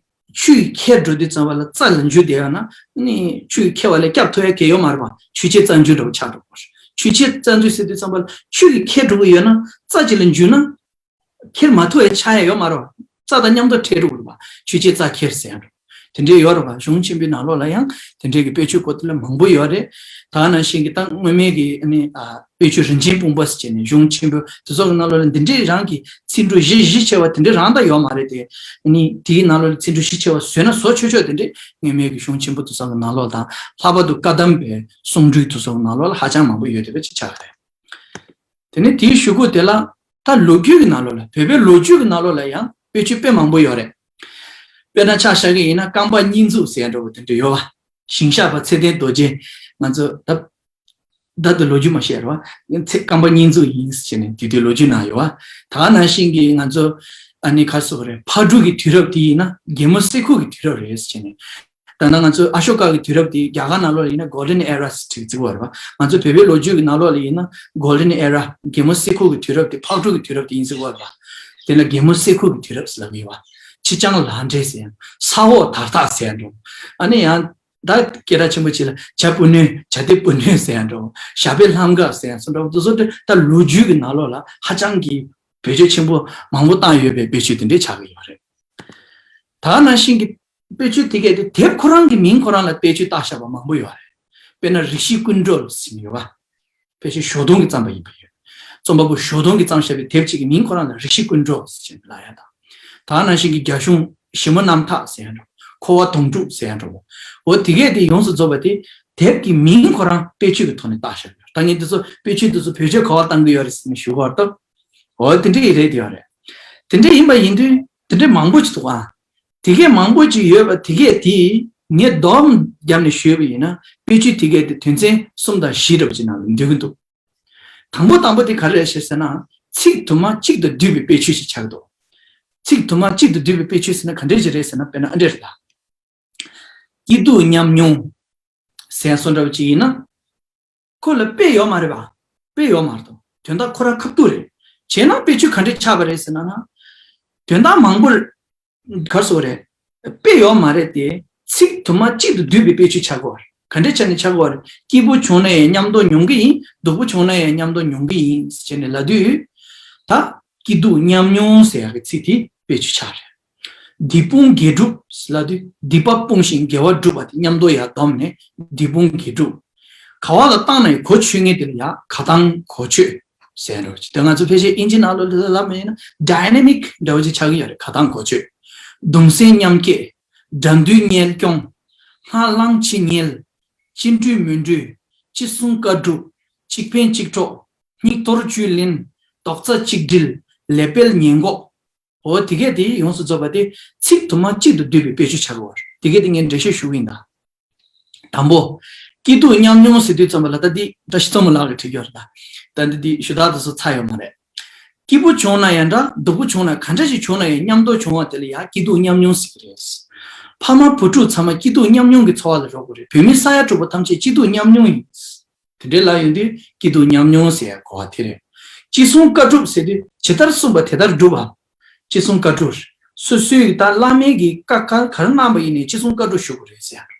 ཆུ་ཡིས་ཁྱེར་འགྲོ་དུས་ཙམ་པ་ལ་རྩྭ་ལ་འགྱུར་བསྡད་ཡོད་ན་ཨ་ནི་ཆུ་ཡིས་ཁྱེར་བ་ལས་སྐྱབས་ཐོབ་ཡ་གལ་ཡོད་མ་རེད་པ། ཆུ་སྐྱེས་རྩྭ་འཇུ་འདྲ་བོ་ཆགས་འགྲོ་གི་རེད། ཆུ་སྐྱེས་རྩྭ་འཇུ་ཟེར་དུས་ཙམ་པ་ལ་ཆུ་ཡིས་ཁྱེར་འགྲོ་གི་ཡོད་ན་རྩྭ་ཅིག་ལ་འགྱུར་ན། ཁྱེར་མ་ཐུབ་པའི་ཆ་ཡ་ཡོད་མ་རེད་བ། རྩྭ་དང་མཉམ་དུ་འཕྲད་འགྲོ་གི་རེད་བ། ཆུ་སྐྱེས་རྩྭ་ཁྱེར་ཟེར་ཡ་འགྲོ། དེ་འདྲའི་ཡོད་རེད་བ། གཞུང་ཆེན་པོའི་ནང་ལོགས་ལ་ཡང་དེ་འདྲའི་གི་དཔེ་ཆོས་པོ་ཏི་ལ་མང་པོ་ཡོད་རེད། ད་ག་ནང་བཞིན་གྱི་ད་སྔོན་མའི་གི་ཨ་ནི་ཨ་དཔེ་ཆོས་རིན་ཆེན་སྤུངས་པ་ཟེར་བྱས་ནས་གཞུང་ཆེན་པོ་དེ་ཚོ་གི་ནང་ལོགས་ལ་འདི་འདྲའི་རང་གི་ཚིག་འབྲུ་བཞི་བཞི་ཕྱེ་བ་དེ་འདྲའི་རང་ད་ཡོད་མ་རེད་དེ། ཨ་ནི་དེའི་ནང་ལོགས་ལ་ཚིག་འབྲུ་བཞི་ཕྱེ་བ་བཟོས་ན་བཟོ་ཆོག་ཆོག་དེ་འདྲའི་སྔོན་མའི་གི་གཞུང་ཆེན་པོ་དེ་ཚོ་གི་ནང་ལོགས་དང་ལྷག་པར་དུ་བཀའ་གདམས་པའི་གསུང་སྤྲུལ་དེ་ཚོ་གི་ནང་ལོགས་ལ་ཧ་ཅང་མང་པོ་ཡོད་བསྡད་པ་ཅིག་ཆགས་རེད། དེ་ནས་དེའི་གཞུག་གུ་དེ་ལ་ད་ལོ་རྒྱུས་ཀྱི་ནང་ལོགས་ལ་བོད་པའི་ལོ་རྒྱུས་ཀྱི་ནང་ལོགས་ལ་ཡང་དཔེ་ཆོས་དཔེ་མང་པོ་ཡོད་རེད། དཔེར་ན་ཆ་བཞག་གི་ཡིན་ན་རྐང་པ་གཉིས་འཛུགས་ཟེར་ཡ་འདྲ་བོ་དེ་འདྲ་ཡོད་བ། ཞིང་གཤེགས་པ་ཚེ་བརྟན་རྡོ་རྗེ་ང་ཚོ་ད་ད་དུ་ལོ་རྒྱུས་མ་བཤད་རེད་བ། ཚེ་རྐང་པ་གཉིས་འཛུགས་ཡིན་ཟེར་ནས་དེ་དུས་ལོ་རྒྱུས་ནང་ཡོད་བ། ད་ག་ནང་བཞིན་གྱི་ང་ཚོ་ཨ་ནི་ག་སོགས་རེད། ཕག་གྲུ་གི་དུས་རབས་དེ་ཡིན་ན་རྒན་མོ་སེ་ཁུག་གི་དུས་རབས་རེད་ཟེར་ནས། ད་ནང་ང་ཚོ་ཨ་ཤོ་ཀ་གི་དུས་རབས་དེ་རྒྱ་གར་ནང་ལོགས་ལ་ཡིན་ན་Golden Era ཟེར་བྲིས་བརྩི་གི་ཡོད་རེད་བ། ང་ཚོ་བོད་པའི་ལོ་རྒྱུས་ཀྱི་ནང་ལོགས་ལ་ཡིན་ན་Golden Era རྒན་མོ་སེ་ཁུག་གི་དུས་རབས་དེ་ཕག་གྲུ་གི་དུས་རབས་དེ་ཡིན་བརྩི་གི་ཡོད་རེད་བ། དེ་ལ་རྒན་མོ་སེ་ཁུག་གི་དུས་རབས་ཟེར་ལབ་ཀྱི་ཡོད་བ། ཁྱི་སྤྱང་ལག་འབྲེལ་ཟེར་ཡང་ས་འོག་དར་ཐག་ཟེར་ཡང་འགྲོ། ཨ་ནི་ཡང་ད་སྐད་གྲགས་ཆེན་པོ་ཅིག་ལ་བྱ་སྤུ་ནུས་བྱ་དེ་སྤུ་ནུས་ཟེར་ཡང་འགྲོ། ཞྭ་པའི་ལྷམ་འགག་ཟེར་ཡང་སོ་འདྲ་བོ་དེ་ཚོ་དེ་ད་ལོ་རྒྱུས་ཀྱི་ནང་ལོགས་ལ་ཧ་ཅང་གི་བེད་སྤྱོད་ཆེན་པོ་མང་པོ་བཏང་ཡོད་པའི་དཔེ་ཆོས་དེ་འདྲས་ཆགས་ཀྱི་ཡོད་རེད། ད་ག་ནང་བཞིན་གྱི་དཔེ་ཆོས་དེ་གས་དེ་དེབ་ཁོ་རང་གི་མིང་ཁོ་རང་ལ་དཔེ་ཆོས་བཏགས་བཞག་པ་མང་པོ་ཡོད་རེད། དཔེར་ན་རིགས་བཞི་ཀུན་གྲོལ་ཟེར་ནས་ཡོད་པ། དཔེ་ཆོས་ཞོགས་དུང་གིས་བརྩམས་པ་ཡིན་པ་ཡོད། རྩོམ་པ་པོ་ཞོགས་དུང་གིས་བརྩམས་བཞག་པའི་དེབ་ཅིག་གི་མིང་ཁོ་རང་ལ་རིགས་བཞི་ཀུན་གྲོལ་ཟེར་ནས་ལབ་ཡ་དང་། ད་ག་ནང་བཞིན་གྱི་རྒྱ་གཞུང་ཞི་མོ་གནམ་ཐག་ཟེར་ཡ་འདྲ་བོ། འཁོར་བ་དོང་སྤྲུགས་ཟེར་ཡ་འདྲ་བོ། འོ་དེ་གས་དེ་ཡོངས་སུ་རྫོགས་པ་དེ་དེབ་ཀྱི་མིང་ཁོ་རང་དཔེ་ཆོས་ཀྱི་ཐོག་ནས་བཏགས་བཞག་ཡོད། ད་ངས་འདི་ཚོ་དཔེ་ཆོས་འདི་ཚོ་བེད་སྤྱོད་ག་པར་བཏང་གི་ཡོད་རེད་ཟེར་ནས་ཞུ་གི་ཡོད་རེད་སྟབས། འོ་དེ་འདྲ་ཡི་རེད་དེ་ཡོད་རེད། དེ་འདྲ་ཡིན་པ་ཡིན་དུས་དེ་འདྲ་མང་པོ་ཅིག་འདུག་ཨ། དེ་གས་མང་པོ་ཅིག་ཡོད་པ་དེ་གས་དེ་ངས་སྡོམ་བརྒྱབ་ནས་ཞུས་པ་ཡིན་ན་དཔེ་ཆོས་དེ་གས་དེ་དོན་ཚན་གསུམ་དང་བཞི་འདྲ་པོ་ཅིག་ནང་ལ་འདུས་ཀྱི་འདུག་དང་པོ་དང་པོ་དེ་ག་རེ་རེད་ཟེར་ན། ཚིག་དུ་མ་གཅིག་ཏུ་བསྡུས་པའི་དཔེ་བརྗོད་ཅིག་ཆགས་འདུག་ཚིག་དུ་མ་གཅིག་ཏུ་བསྡུས་པའི་དཔེ་བརྗོད་ཟེར་ན་ག་འདྲས་ཅིག་རེད་ཟེར་ན། དཔེར་ན་ཨ་འདྲས་རེད་ད། སྐྱིད་སྡུག་མཉམ་མྱོང་ཟེར་སོ་འདྲ་བ་ཅིག་ཡིན་ན། ཁོ་ལ་དཔེ་ཡོད་མ་རེད་པ། དཔེ་ཡོད་མ་རེད་དོ། དོན་དག་ཁོ་རང་ཁ་ཐུག་རེད། བྱས་ན་དཔེ་བརྗོད་ག་འདྲས་ཆགས་པ་རེད་ཟེར་ན་ན། དོན་དག་མང་པོ་གར་སོ་རེད། དཔེ་ཡོད་མ་རེད་དེ། ཚིག་དུ་མ་གཅིག་ཏུ་བསྡུས་པའི་དཔེ་བརྗོད་ཆགས་དགོས་རེད། ག་འདྲས་ཆགས་ནས་ཆགས་དགོས་རེད། སྐྱིད་པོ་བྱུང་ན་ཡང་མཉམ་དུ་མྱོང་གི་ཡིན། སྡུག་པོ་བྱུང་ན་ཡང་མཉམ་དུ་མྱོང་གི་ཡིན་ཟེར་ནས་ལབ་དུས། ད་སྐྱིད་སྡུག་མཉམ་མྱོང་ཟེར་ཡག་གི་ཚིག་དེ་དཔེ་བརྗོད་ཆགས་རེད། སྡིག་སྤོང་དགེ་སྒྲུབ་ལབ་དུས་སྡིག་པ་སྤོང་ཞིང་དགེ་བ་སྒྲུབ་པ་དེ་མཉམ་དུ་ཡར་བསྡོམས་ནས་སྡིག་སྤོང་དགེ་སྒྲུབ། ག་བ་ལ་བཏང་ན་ཡང་གོ་ཆོད་ངེས་དེ་ལ་ཡང་ག་དང་གོ་ཆོད་ཟེར་རོ། དེ་ང་ཚོ་ཕལ་ཆེར་ཨིན་ཇི་ནང་ལོགས་ལ་ལབ་མ་ཡིན་ན་ཌའི་ནེ་མིག་འདྲ་བོ་ཅིག་ཆགས་ཀྱི་ཡོད་རེད། ག་དང་གོ་ཆོད། གདུང་སེམས་མཉམ་སྐྱེད། དགྲ་འདུལ་གཉེན་སྐྱོང་། སྔར་ལངས་ཕྱི་ཉལ། གཅིག་འགྲུལ་མི་འགྲུལ། གཅིག་སྲུང་བཀའ་སྒྲུབ། གཅིག་ཕན་གཅིག་གྲོགས། སྙིགས་དོར་བཅུད་ལེན། རྡོག་རྩ་གཅིག་སྒྲིལ། ལེགས་སྤེལ་ཉེས་འགོག་འོ་དེ་གས་དེ་ཡོངས་སུ་རྫོགས་པ་དེ་ཚིག་དུ་མ་གཅིག་ཏུ་བསྡུས་པའི་དཔེ་བརྗོད་ཆགས་པ་རེད། དེ་གས་དེ་ངས་འགྲེལ་བཤད་ཞུ་གི་ཡིན་ད། དང་པོ། སྐྱིད་སྡུག་མཉམ་མྱོང་ཟེར་དུས་ཙམ་པ་ལ་ད་འདི་བཀྲ་ཤིས་བསམ་འཕེལ་ལགས་ཀྱིས་བྲིས་ཡོད་རེད་ད། ད་འདི་འདི་ཞུ་དག་དེ་ཚོ་ཚར་ཡོད་མ་རེད། སྐྱིད་པོ་བྱུང་ན་ཡང་འདྲ། སྡུག་པོ་བྱུང་ན་ག་འདྲ་ཞིག་བྱུང་ན་ཡང་མཉམ་དུ་བྱུང་བ་དེ་ལ་ཡང་སྐྱིད་སྡུག་མཉམ་མྱོང་ཟེར་གྱི་རེད། ཕ་མ་བུ་ཕྲུག་ཚང་མ་སྐྱིད་སྡུག་མཉམ་མྱོང་གི་འཚོ་བ་ལ་རོལ་དགོས་རེད། བོད་མི་ས་ཡ་དྲུག་པོ་ཐམས་ཅད་སྐྱིད་སྡུག་མཉམ་མྱོང་ཡིན། དེ་འདྲའི་ལ་ཡོང་དུས་སྐྱིད་སྡུག་མཉམ་མྱོང་ཟེར་ཡ་གོ་བ་དེ་རེད། ཅི་གསུང་བཀའ་སྒྲུབ་ཟེར་དུས་ཇི་ལྟར་གསུངས་པ་དེ་ལྟར་སྒྲུབ་པ། ཅི་གསུང་བཀའ་སྒྲུབ། སོ་སོའི་ད་བླ་མའི་གི་བཀའ་ག་ག་རེ་གནང་བ་ཡིན་ནའི་ཅི་གསུང་བཀའ་སྒྲུབ་ཞུ་དགོས་རེད་ཟེར་ཡ།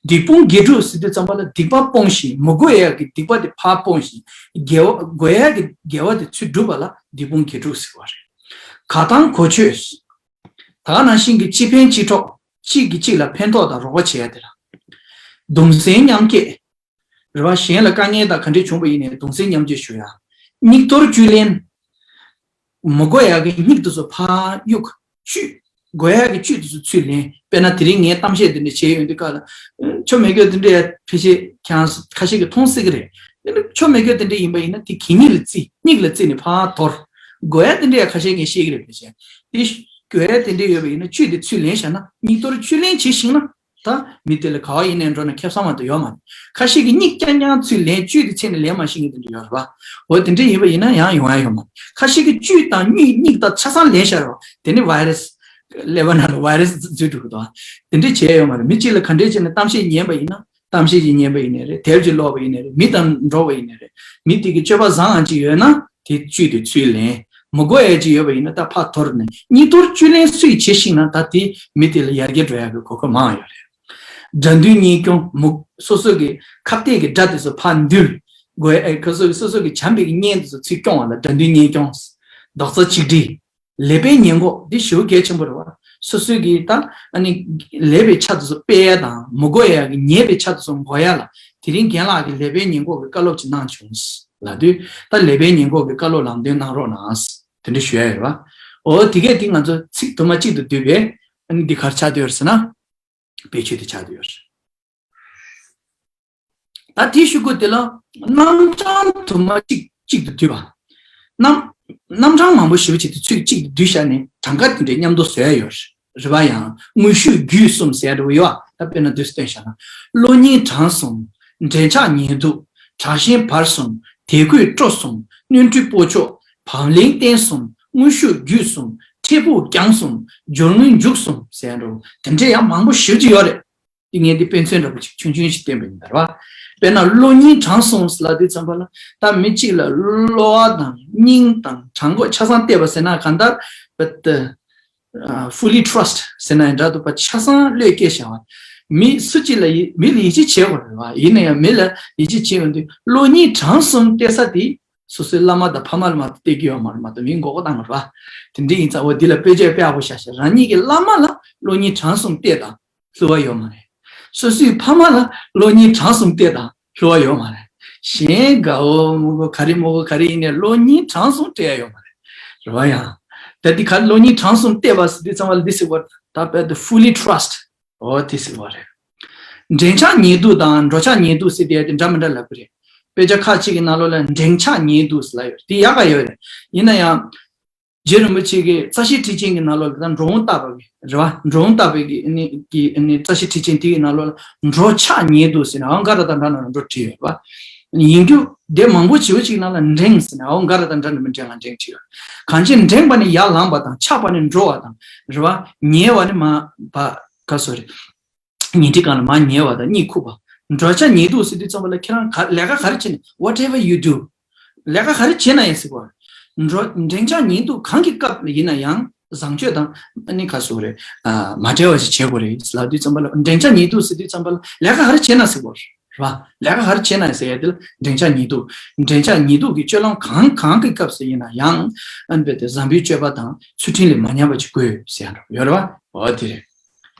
སྡིག་སྤོང་དགེ་སྒྲུབ་ཟེར་དུས་ཙམ་པ་ལ་སྡིག་པ་སྤོང་ཞིང་མི་དགོས་ཡ་གི་སྡིག་པ་དེ་ཕར་སྤོང་ཞིང་དགེ་བ་དགོས་ཡ་གི་དགེ་བ་དེ་ཚུར་སྒྲུབ་པ་ལ་སྡིག་སྤོང་དགེ་སྒྲུབ་ཟེར་བ་རེད། ག་དང་གོ་ཆོད། ད་ག་ནང་བཞིན་གྱི་གཅིག་ཕན་གཅིག་གྲོགས། གཅིག་གིས་གཅིག་ལ་ཕན་ཐོགས་དང་རོགས་པ་བྱེད་ཡ་དེ་ལ། གདུང་སེམས་མཉམ་སྐྱེད། རེ་བ་གཞན་ལ་དཀའ་ངལ་དང་ག་འདྲས་བྱུང་བ་ཡིན་ནའི་གདུང་སེམས་མཉམ་སྐྱེད་ཞུ་ཡ། སྙིགས་དོར་བཅུད་ལེན། མི་དགོས་ཡག་གི་སྙིགས་དེ་ཚོ་ཕར་གཡུག་བཅུད། དགོས་ཡག་གི་བཅུད་དེ་ཚོ་ཚུར་ལེན། དཔེར་ན་དེ་རིང་ངས་གཏམ་བཤད་འདི་འདྲ་བྱས་ཡོང་དུས་སྐབས་ལ། ཆོ་མེད་སྐྱོ་དེ་འདྲ་ཡ་ཕལ་ཆེར་ཁྱེད་རང་ཁ་ཤས་ཀྱིས་མཐོང་སྲིད་ཀྱི་རེད། དེ་འདྲ་ཆོ་མེད་སྐྱོ་དེ་འདྲ་ཡིན་པ་ཡིན་ན་དེ་གད་སྙིགས་ལ་བརྩིས། སྙིགས་ལ་བརྩིས་ནས་ཕར་དོར། དགོས་ཡག་དེ་འདྲ་ཡ་ཁ་ཤས་ངས་བཤད་ཀྱི་རེད་ཕལ་ཆེར། དེ་དགོས་ཡག་དེ་འདྲ་ཡོད་པ་ཡིན་ན་བཅུད་དེ་ཚུར་ལེན་བཞག་ན་སྙིགས་དོར་བཅུད་ལེན་བྱེད་ཤེས་ན། ད་མི་དེ་ལ་ག་བ་ཡིན་ནའི་འགྲོ་ན་ཁེ་བཟང་མ་གཏོགས་ཡོད་མ་རེད། ཁ་ཤས་ཀྱིས་སྙིགས་རྐྱང་རྐྱང་ཚུར་ལེན། བཅུད་དེ་ཚུར་ལེན་མ་ཤེས་མཁན་དེ་འདྲ་ཡོད་རེད་པ། འོ་དེ་འདྲ་ཡིན་པ་ཡིན་ན་ཡང་ཡོང་ཡ་ཡོད་མ་རེད། ཁ་ཤས་ཀྱིས་བཅུད་དང་སྙིགས་སྙིགས་དང་ཆ་ཚང་ལེན་བཞག་རེད་པ། དེ་ནི་བྷའི་རེ་སི། ཀླད་པ་ནང་ལ་བྷའི་རེ་སི་འཛུལ་འགྲོ་གི་འདུག་དེ་འདྲ་བྱས་ཡོད་མ་རེད། མི་གཅིག་ལ་ག་འདྲས་བྱས་ནས་གཏམ་བཤད་ཉན་པ་ཡིན་ན། གཏམ་བཤད་ཅིག་ཉན་པ་ཡིན་ནའི་རེད། དེབ་ཅིག་ཀློག་པ་ཡིན་ནའི་རེད། མི་དང་འགྲོགས་པ་ཡིན་ནའི་རེད། མི་དེ་གི་སྤྱོད་པ་བཟང་ང་ཅིག་ཡོད་ན་དེ་བཅུད་དེ་ཚུར་ལེན། མི་དགོས་ཡ་ཅིག་ཡོད་པ་ཡིན་ན་ད་ཕར་དོར་ནས། སྙིགས་དོར་བཅུད་ལེན་སུས་བྱེད་ཤེས་ན་ད་དེ་མི་དེ་ལ་ཡར་རྒྱས་འགྲོ་ཡ་གི་གོ་སྐབས་མང་ཡོད་རེད། དགྲ་འདུལ་གཉེན་སྐྱོང་། མི། སོ་སོ་གི་ཁ་གཏད་ཀྱི་དགྲ་དེ་ཚོ་ཕར་འདུལ། དགོས་ཡ། ཁ་སོ་སོ་སོ་གི་བྱམས་པའི་གི་གཉེན་དེ་ཚོ་ཚུར་སྐྱོང་བ་ལ་དགྲ་འདུལ་གཉེན་སྐྱོང་། རྡོག་རྩ་གཅིག་སྒྲིལ། ལེགས་སྤེལ་ཉེས་འགོག་འདི་ཞེ་པོ་གལ་ཆེན་པོ་རེད་པ། སོ་སོའི་གི་ད་ཨ་ནི་ལེགས་པའི་ཆ་དེ་ཚོ་སྤེལ་ཡ་དང་མི་དགོས་ཡ་གི་ཉེས་པའི་ཆ་དེ་ཚོ་འགོག་ཡ་ལ་དེ་རིང་རྒན་ལགས་ཀྱིས་ལེགས་སྤེལ་ཉེས་འགོག་གི་བཀའ་སློབ་ཅིག་གནང་བྱུང་ལབ་དུས། ད་ལེགས་སྤེལ་ཉེས་འགོག་གི་བཀའ་སློབ་ལམ་སྟོན་གནང་རོགས་གནང་། དེ་འདྲ་ཞུ་ཡ་ཡོད་པ། འོ་དེ་གས་དེ་ང་ཚོ་ཚིག་དུ་མ་གཅིག་ཏུ་བསྡུས་པའི་ཨ་ནི་འདི་ག་རེ་ཆགས་བསྡད་ཡོད་རེད་ཟེར་ན། དཔེ་བརྗོད་དེ་ཆགས་བསྡད་ཡོད་རེད། ད་དེའི་གཞུག་གུ་དེ་ལ་རྣམ་གྲངས་དུ་མ་གཅིག་གཅིག་ཏུ་བསྡུས་པ། རྣམ་རྣམ་གྲངས་མང་པོ་ཞེ་པོ་ཅིག་དེ་ཚུར་གཅིག་ཏུ་བསྡུས་བཞག་ནས་གྲངས་ཀ་དེ་འདྲའི་མཉམ་དུ་བཟོ་ཡ་ཡོད་རེད། རེད་པ། ཡང་དངོས་ཤུགས་བརྒྱུད་གསུམ་ཟེར་ཡ་འདྲ་པོ་ཡོད་པ། ད་དཔེར་ན་འདི་སྟོན་བཞག་ན། བློ་སྙིང་བྲང་གསུམ། འདྲེན་ཆགས་ཉལ་འདུག་དྲག་ཞན་བར་གསུམ། དད་གུས་སྤྲོ་གསུམ། གནོན་འཁྲུལ་སྤོ་ཆོག་བག་ལེབ་བརྟན་གསུམ། དངོས་ཤུགས་བརྒྱུད་གསུམ། འཕྲལ་ཕུགས་རྒྱང་གསུམ། སྦྱོར་དངོས་མཇུག་གསུམ་ཟེར་ཡ་འདྲ་པོ་དེ་འདྲའི་ཡང་མང་པོ་ཞེ་པོ་ཅིག་ཡོད་རེད། དེ་ངས་འདི་དཔེ་མཚོན་འདྲ་པོ་ཅིག་ཆུང་ཆུང་ཞིག་བསྟན་པ་ཡིན་ད་རེད་པ། དཔེར་ན་བློ་སྙིང་བྲང་གསུམ་ལབ་དུས་ཙམ་པ་ལ་ད་མི་གཅིག་ལ་བློ་དང་སྙིང་དང་བྲང་ཁོག་ཆ་ཚང་གཏད་པ་ཟེར་ན་གང་ལྟར། བུ་ཏི། ཨ། fully trust ཟེར་ན་ཡང་འདྲ་འདུག་པ། ཆ་ཚང་བློས་བཀལ་བཞག་པ། མི་སུ་གཅིག་ལ་ཡི་མི་ལ་ཡིད་ཆེས་བྱེད་དགོས་རེད་པ། ཡིན་ན་ཡང་མི་ལ་ཡིད་ཆེས་བྱེད་ཡོང་དུས་བློ་སྙིང་བྲང་གསུམ་གཏད་ས་དེ་སོ་སོའི་བླ་མ་དང་ཕ་མ་ལ་མ་གཏད་ཀྱི་ཡོད་མ་རེད་མ་གཏོགས་མི་མགོ་སྐོར་བཏང་གི་རེད་པ། དེ་འདྲ་ཡིན་ཙང་འོ་འདི་ལ་དཔེ་ཆ་དཔེ་ཡག་པོ་བཞག་བཞག་རང་ཉིད་ཀྱི་བླ་མ་ལ་བློ་སྙིང་བྲང་གསུམ་གཏད་དང་། བསླུ་བ་ཡོད་མ་རེད། སོ་སོའི་ཕ་མ་ལ་བློ་སྙིང་བྲང་གསུམ་གཏད་དང་བསླུ་བ་ཡོད་མ་རེད། གཞན་དགའ་བོ་མོ་གོ་ག་རེ་མོ་གོ་ག་རེ་ཡིན་ནའི་བློ་སྙིང་བྲང་གསུམ་སྤྲད་ཡ་ཡོད་མ་རེད། རེད་པ། ཡང་ད་འདི་ག་བློ་སྙིང་བྲང་གསུམ་གཏད་པ་ཟེར་དུས་ཙམ་པ་ལ་འདི་ཟེར་བ་ད་དཔེ་དེ་fully trust འོ་དེ་ཟེར་བ་རེད། འདྲེན་ཆགས་ཉལ་འདུག་དང་འགྲོ་ཆགས་ཉལ་འདུག་ཟེར་དེ་དེ་འདྲ་མི་འདྲ་ལབ་གི་རེད། དཔེ་ཆ་ཁག་ཅིག་གི་ནང་ལོགས་ལ་འདྲེན་ཆགས་ཉལ་འདུག་ཟེར་ལབ་ཡོད་རེད། དེ་ཡག་ག་ཡོད་རེད། ཡིན་ན་ཡང་། རྗེ་རིན་པོ་ཆེ་གི་རྩ་ཤེ་ཊཱིཀ་ཆེན་གྱི་ནང་ལོགས་ལ་ད་འགྲོ་འོང་བརྟག་པ་གི་རེད་པ། འགྲོ་འོང་བརྟག་པའི་གི་ཨ་ནི་གི་ཨ་ནི་རྩ་ཤེ་ཊཱིཀ་ཆེན་དེ་གི་ནང་ལོགས་ལ་འགྲོ་ཆགས་ཉལ་འདུག་ཟེར་ནས་ཨང་ཀ་ར་ད་འདྲ་ནང་ལ་འགྲོ་བྲིས་ཡོད་རེད་པ། ཡིན་རྒྱུ་ སྡེ་མང་པོ་བྱིའུ་གཅིག་ནང་ལ་འགྲེང་ཟེར་ནས་ཨའོ་འགའ་ར་དང་འདྲ་ནི་མི་འགྲེང་ལ་འགྲེང་བྲིས་ཡོད། གངས་ཅན་འགྲེང་བ་ནི་ཡར་ལངས་པ་དང་ཆགས་པ་ནི་འགྲོ་བ་དང་རེད་བ། ཉེ་བ་ནི་མ་བ་ག་སོ་རེད། ཉེ་འཁྲིས་གང་ལ་མ་ཉེ་བ་དང་གཉིད་ཁུག་པ། འགྲོ་འཆག་ཉལ་འདུག་ཟེར་དུས་ཙམ་པ་ལ་ཁྱེད་རང་ག་ལས་ཀ་ག་རེ་བྱེད་ན་whatever you do ལས་ཀ་ག་རེ་བྱེད་ན་ཡང་ཟེར་གོ། འགྲོ་འགྲེང་འཆག་ཉལ་འདུག་གང་གི་སྐབས་ལ་ཡིན་ན་ཡང་བཟང་སྤྱོད་དང་ཨ་ནི་ག་སོ་རེད། མ་བྲལ་བ་ཞིག་བྱེད་དགོས་རེད་ལབ་དུས་ཙམ་པ་ལ་འགྲེང་འཆག་ཉལ་འདུག་ཟེར་དུས་ཙམ་པ་ལ་ལས་ཀ་ག་རེ་བྱེད་ན་ཟེར་གོ་རེད་བ། ལས་ཀ་ག་རེ་བྱེད་ན་ཟེར་ཡ་དེ་ལ་འགྲེང་འཆག་ཉལ་འདུག་འགྲེང་འཆག་ཉལ་འདུག་གི་སྤྱོད་ལམ་གང་གང་གི་སྐབས་སུ་ཡིན་ན་ཡང་ཨ་ནི་བས་དེ་བཟང་པོའི་སྤྱོད་པ་དང་ཚུལ་ཁྲིམས་ལས་མ་ཉམས་པ་ཅིག་དགོས་ཟེར་ཡ་འདྲ་ཡོད་རེད་བ། འོ་དེ་རེད།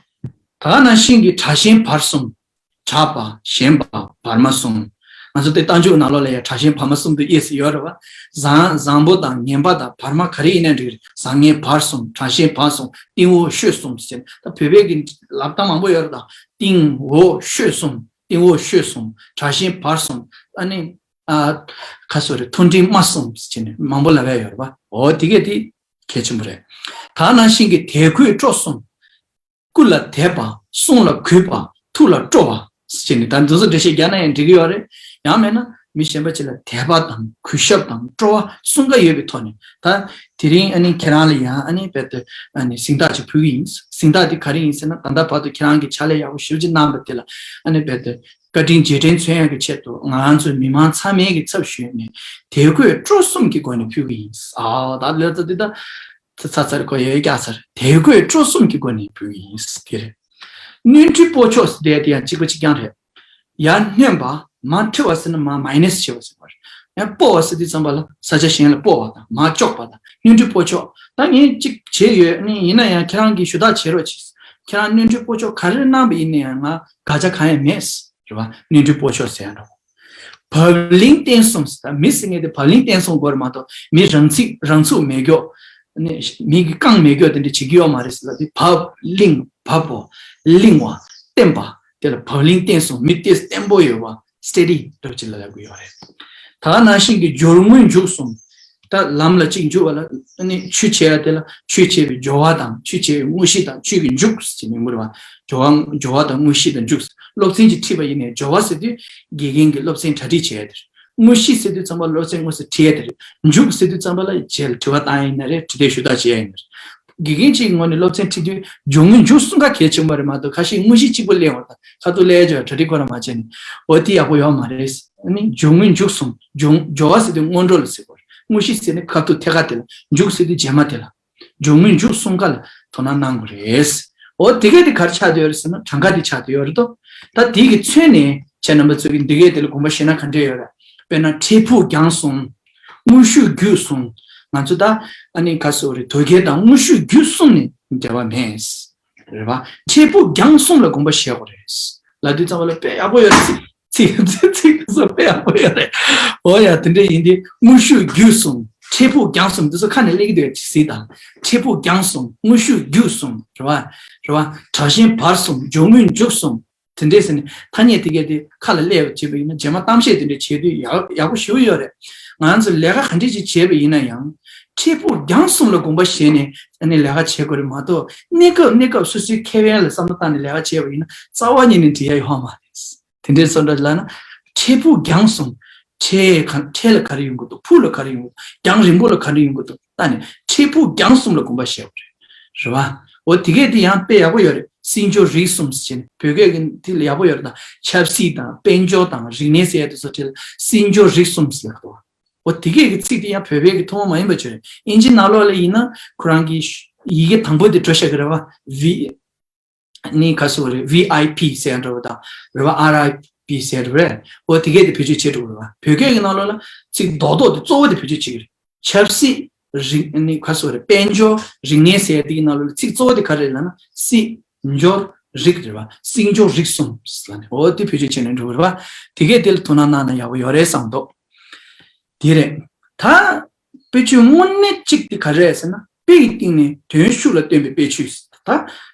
ད་ནང་བཞིན་གྱི་དྲག་ཞན་བར་གསུམ། དྲག་པ་ཞན་པ་བར་མ་གསུམ། ང་ཚོ་དེ་རྟགས་འཇུག་ནང་ལོགས་ལ་ཡང་དྲག་ཞན་བར་མ་གསུམ་དུ་དབྱེ་སྲིད་ཡོད་རེད་བ། བཟང་བཟང་པོ་དང་ངན་པ་དང་བར་མ་ག་རེ་ཡིན་ན་འགྲིག་རེད། བཟང་ངན་བར་གསུམ། དྲག་ཞན་བར་གསུམ། སྟེང་འོག་ཤོད་གསུམ་ཟེར་ད་བོད་པའི་གི་ལབ་སྟངས་མང་པོ་ཡོད་རེད་ད། སྟེང་འོག་ཤོད་གསུམ། སྟེང་འོག་ཤོད་གསུམ། དྲག་ཞན་བར་གསུམ། ཨ་ནི་ཨ་ཁ་སོ་རེད་མཐོ་འབྲིང་དམའ་གསུམ་ཟེར་ནས་མང་པོ་ལབ་ཡ་ཡོད་རེད་བ། འོ་དེ་གས་དེ་གལ་ཆེན་པོ་རེད། ད་ནང་བཞིན་གྱི་དད་གུས་སྤྲོ་གསུམ། སྐུ་ལ་དད་པ། གསུང་ལ་གུས་པ། ཐུགས་ལ་སྤྲོ་བ། ཟེར་ནས་ད་འདི་ཚོ་འགྲེལ་བཤད་རྒྱག་ན་ཡང་འགྲིག་གི་ཡོད་རེད། ཡང་མེད་ན་མི་གཞན་པ་ཅིག་ལ་དད་པ་དང་གུས་ཞབས་དང་སྤྲོ་བ་གསུམ་ཀ་ཡོད་པའི་ཐོག་ནས་ད་དེ་རིང་ཨ་ནི་ཁྱེད་རང་ལ་ཡང་ཨ་ནི་རྦད་དེ་ཨ་ནི་གཟེངས་རྟགས་ཅིག་ཕུལ་གི་ཡིན། གཟེངས་རྟགས་དེ་ག་རེ་ཡིན་ཟེར་ན་ད་ལྟ་བར་དུ་ཁྱེད་རང་གིས་ཕྱག་ལས་ཡག་པོ་ཞེ་པོ་ཅིག་གནང་བ་དེ་ལ་ཨ་ནི་རྦད་དེ་བཀའ་དྲིན་རྗེས་དྲན་མཚོན་ཡག་གི་ཆེད་དུ་ང་རང་ཚོའི་མི་མང་ཚང་མའི་གི་ཚབ་ཞུས་ནས་དད་གུས་སྤྲོ་གསུམ་གྱི་སྒོ་ནས་ཕུལ་གི་ཡིན། ཨ་ད་ལོས་ད་འདི་ད། ཚ་ཚ་ཚར་གོ་ཡོད་རྒྱག་ཚར་དད་གུས་སྤྲོ་གསུམ་གྱི་སྒོ་ནས་ཕུལ་ཡིན་དེ་རེད། བསྣུན་འཕྲི་སྤོ་ཆོག་ཟེར་དེ་དེ་ཡང་གཅིག་པ་གཅིག་རྐྱང་རེད། ཡར་བསྣུན་པ་མར་འཕྲི་བ་ཟེར་ན་མར་མའི་ནས་བྱེད་པ་ཟེར་བ་རེད། ཡང་སྤོ་བ་ཟེར་དུས་ཙམ་པ་ལ་ས་ཆ་གཞན་ལ་སྤོ་བ་དང་མར་གཅོག་པ་དང་བསྣུན་འཕྲི་སྤོ་ཆོག་ད་ངས་གཅིག་བྱས་ཡོད་ནི་ཡིན་ན་ཡང་ཁྱེད་རང་གིས་ཞུ་དག་བྱེད་རོགས་གྱིས། ཁྱེད་རང་བསྣུན་འཕྲི་སྤོ་ཆོག་ག་རེ་གནང་པ་ཡིན་ན་ཡང་ང་དགག་བྱ་གང་ཡང་མེད། རེད་བ། བསྣུན་འཕྲི་སྤོ་ཆོག་ཟེར་ཡ་འདྲ་བོ། བབ་བརླིང་བརྟན་གསུམ་ཟེར་ད་མི་ཟེར་མཁན་དེ་བབ་བརླིང་བརྟན་གསུམ་དགོས་རེད་མ་གཏོགས་མི་རང་ཚིག་རང་ཚུགས་མེད་མགྱོགས། ནི་མི་གི་རྐང་མེད་མགྱོགས་དེ་འདྲ་བྱེད་ཀྱི་ཡོད་མ་རེད་ཟེར་ལ་དེ་བབ་བརླིང་བབ་བོ་བརླིང་བ་བརྟན་པ་དེ་ལ་བབ་བརླིང་བརྟན་གསུམ་མི་དེ་བརྟན་པོ་ཡོད་བ་སི་ཊེ་ཌི་འདྲ་བོ་ཅིག་ལ་ལབ་ཀྱི་ཡོད་རེད། ད་ནང་བཞིན་གྱི་སྦྱོར་དངོས་མཇུག་གསུམ། ད་ལམ་ལ་གཅིག་འཇུག་པ་ལ་ནི་ཆོས་བྱེད་ཡ་དེ་ལ་ཆོས་བྱེད་པའི་སྦྱོར་བ་དང་ཆོས་བྱེད་པའི་དངོས་གཞི་དང་ཆོས་ཀྱི་མཇུག་ཟེར་ནས་མུར་བ། སྦྱོར་བ་སྦྱོར་བ་དང་དངོས་གཞི་དང་མཇུག་སློབ་ཚན་གྱི་ཁྲིད་པ་ཡིན་ནའི་སྦྱོར་བ་ཟེར་དུས་དགེ་རྒན་གྱིས་སློབ་ཚན་གྲ་སྒྲིག་བྱེད་ཡ་དེ་རེད། དངོས་གཞི་ཟེར་དུས་ཙམ་པ་སློབ་ཚན་དངོས་སུ་ཁྲིད་ཡ་དེ་རེད། མཇུག་ཟེར་དུས་ཙམ་པ་ལ་རྗེས་ལ་དྲི་བ་བཏང་ཡ་ཡིན་ན་རེད་དྲི་དེབ་ཞུ་དག་བྱེད་ཡ་ཡིན་ན་རེད། དགེ་རྒན་གཅིག་གི་ངོས་ནས་སློབ་ཚན་ཁྲིད་དུས་སྦྱོར་དངོས་མཇུག་གསུམ་ཀ་གལ་ཆེན་པོ་རེད་མ་གཏོགས་ཁ་ཤས་དངོས་གཞི་གཅིག་པོ་གླེང་བ་དང་ཁ་ཐུག་གླེང་ཡ་སྦྱོར་གྲ་སྒྲིག་ཁོ་ན་མ་བྱས་ནས་འོ་དེ་ཡག་པོ་ཡོད་མ་རེད། ཨ་ནི་སྦྱོར་དངོས་མཇུག་གསུམ་སྦྱོར་སྦྱོར་བ་ཟེར་དུས་སྔོན་འགྲོ་ལ་ཟེར་དགོས་རེད། དངོས་གཞི་ཟེར་ནས་ཁ་ཐུག་ཐད་ཀ་དེ་ལ་མཇུག་ཟེར་དུས་རྗེས་མ་དེ་ལ། སྦྱོར་དངོས་མཇུག་གསུམ་ཀ་ལ་དོ་སྣང་གནང་དགོས་རེད། འོ་དེ་གས་དེ་ག་རེ་ཆགས་བསྡད་ཡོད་རེད་ཟེར་ན་གྲངས་ཀ་དེ་ཆགས་བསྡད་ཡོད་རེད་དོ། ད་དེ་གི་མཚོན་ནས་ཁྱེད་རྣམ་པ་ཚོ་གིས་འདི་གས་དེ་ལ་དགོངས་པ་བཞེས་ན་ག་འདྲས་ཡོད་རེད། དཔེར་ན་འཕྲལ་ཕུགས་རྒྱང་གསུམ། དངོས་ཤུགས་བརྒྱུད་གསུམ། ང་ཚོ་ད་ཨ་ནི་ག་ཟེར་དགོས་རེད་དོལ་རྒྱལ་དང་དངོས་ཤུགས་བརྒྱུད་གསུམ་ནས་འབྲེལ་བ་མེད། རེད་བ། འཕྲལ་ཕུགས་རྒྱང་གསུམ་ལ་དགོངས་པ་བཞེས་དགོས་རེད། ལབ་དུས་ཙམ་པ་ལ་དཔེ་ཡག་པོ་ཡོད་རེད། ཚིག་ཚིག་ཚིག་ཚིག་སོགས་དཔེ་ཡག་པོ་ཡོད་རེད། འོ་ཡ་དེ་འདྲ་ཡིན་དུས་དངོས་ཤུགས་བརྒྱུད་གསུམ་འཕྲལ་ཕུགས་རྒྱང་གསུམ་འདི་ཚོ་ཁ་ནས་སླེབས་ཀྱི་འདུག་ཅིག་གཟིགས་དང་། འཕྲལ་ཕུགས་རྒྱང་གསུམ་དངོས་ཤུགས་བརྒྱུད་གསུམ་རེད་བ། རེད་བ། དྲག་ཞན་བར་གསུམ་སྦྱོར་དངོས་མཇུག་གསུམ། དེ་འདྲས་ཟེར་ནས་ཐ་སྙད་དེ་གས་དེ་ཁ་ལ་སླེབས་བྱས་པ་ཡིན་ན་རྗེས་མ་གཏམ་བཤད་དེ་འདྲས་བྱེད་དུས་ཡག་ཡག་པོ་ཞེ་པོ་ཡོད་རེད། ང་ཚོ་ལས་ཀ་ག་འདྲས་ཅིག་བྱས་པ་ཡིན་ན་ཡང་འཕྲལ་ཕུགས་རྒྱང་གསུམ་ལ་དགོངས་པ་བཞེས་ནས་ཨ་ནི་ལས་ཀ་བྱེད་དགོས་རེད་མ་གཏོགས་གནས་སྐབས་གནས་སྐབས་སོ་སོའི་ཁེ་ཕན་ལ་བསམ་བློ་བཏང་ནས་ལས་ཀ་བྱས་པ་ཡིན་ན་རྩ་བ་ཉིད་ནས་འགྲིག་ཡ་ཡོད་མ་རེད། དེ་འདྲའི་བཟོ་འདྲ་ལབ་ན། འཕྲལ་ཕུགས་རྒྱང་གསུམ། འཕྲལ་ག་འཕྲལ་ལ་ག་རེ་ཡོང་གི་འདུག་ཕུགས་ལ་ག་རེ་ཡོང་གི་འདུག་རྒྱང་རིང་པོ་ལ་ག་རེ་ཡོང་གི་འདུག་ལྟ་ནས་འཕྲལ་ཕུགས་རྒྱང་གསུམ་ལ་དགོངས་པ་བཞེས་དགོས་རེད། རེད་བ། འོ་དེ་གས་དེ་ཡང་དཔེ་ཡག་པོ་ཡོད་རེད། སྲིད་འབྱོར་རིག་གསུམ་ཟེར་ནས་བོད་སྐད་ཀྱི་དེ་ལ་ཡག་པོ་ཡོད་རེད་ད། ཆབ་སྲིད་དང་དཔལ་འབྱོར་དང་རིག་གནས་ཟེར་ཡ་དེ་ཚོ་དེ་ལ་སྲིད་འབྱོར་རིག་གསུམ་ཟེར་ཡག་འདུག་འོ་དེ་གས་ཀྱི་ཚིག་དེ་ཡང་བོད་སྐད་ཀྱི་ཐུན་མོང་མ་ཡིན་པ་བྱོས་རེད། ཨིན་ཇི་ནང་ལོགས་ལ་ཡིན་ན་ཁོ་རང་གི་ཡི་གེ་དང་པོ་དེ་འགྲོ་བཞག་གི་རེད་བ། བི། ནི་ག་ཟེར་བ་རེད། ཝི་ཨའི་པི་ཟེར་འགྲོ་བ་དང་རེད་བ། ཨར་ཨའི་པི་ཟེར་འགྲོ་བ་རེད། འོ་དེ་གས་དེ་བེད་སྤྱོད་བྱེད་འགྲོ་བ་རེད་བ། བོད་སྐད་ཀྱི་ནང་ལོགས་ལ་ཚིག་རྡོག་རྡོག་དེ་གཙོ་བོ་དེ་བེད་སྤྱོད་བྱེད་ཀྱི་རེད། ཆབ་སྲིད་རིག་ནི་ག་ཟེར་བ་རེད། དཔལ་འབྱོར་རིག་གནས་ཟེར་དེ་གི་ནང་ལོགས་ལ་ཚིག་གཙོ་བོ་དེ་ག་རེ་རེད་ལབ་ན་སྲིད་འབྱོར་རིག་རེད་བ། སྲིད་འབྱོར་རིག་གསུམ་ཟེར་ལབ་ནས་འོ་དེ་བེད་སྤྱོད་བྱས་ནས་འགྲོ་བ་རེད་བ། དེ་གས་དེ་ལ་དོ་སྣང་གནང་ན་ཡག་པོ་ཡོད་རེད་བསམ་འདུག་དེ་རེད། ད་དཔེ་ཆོས་དངོས་གནས་གཅིག་དེ་ག་རེ་རེད་ཟེར་ན་དཔེ་ཡི་སྟེང་ནས་དོན་ཤུགས་ལ་སྟོན་པའི་དཔེ་ཆོས། ད་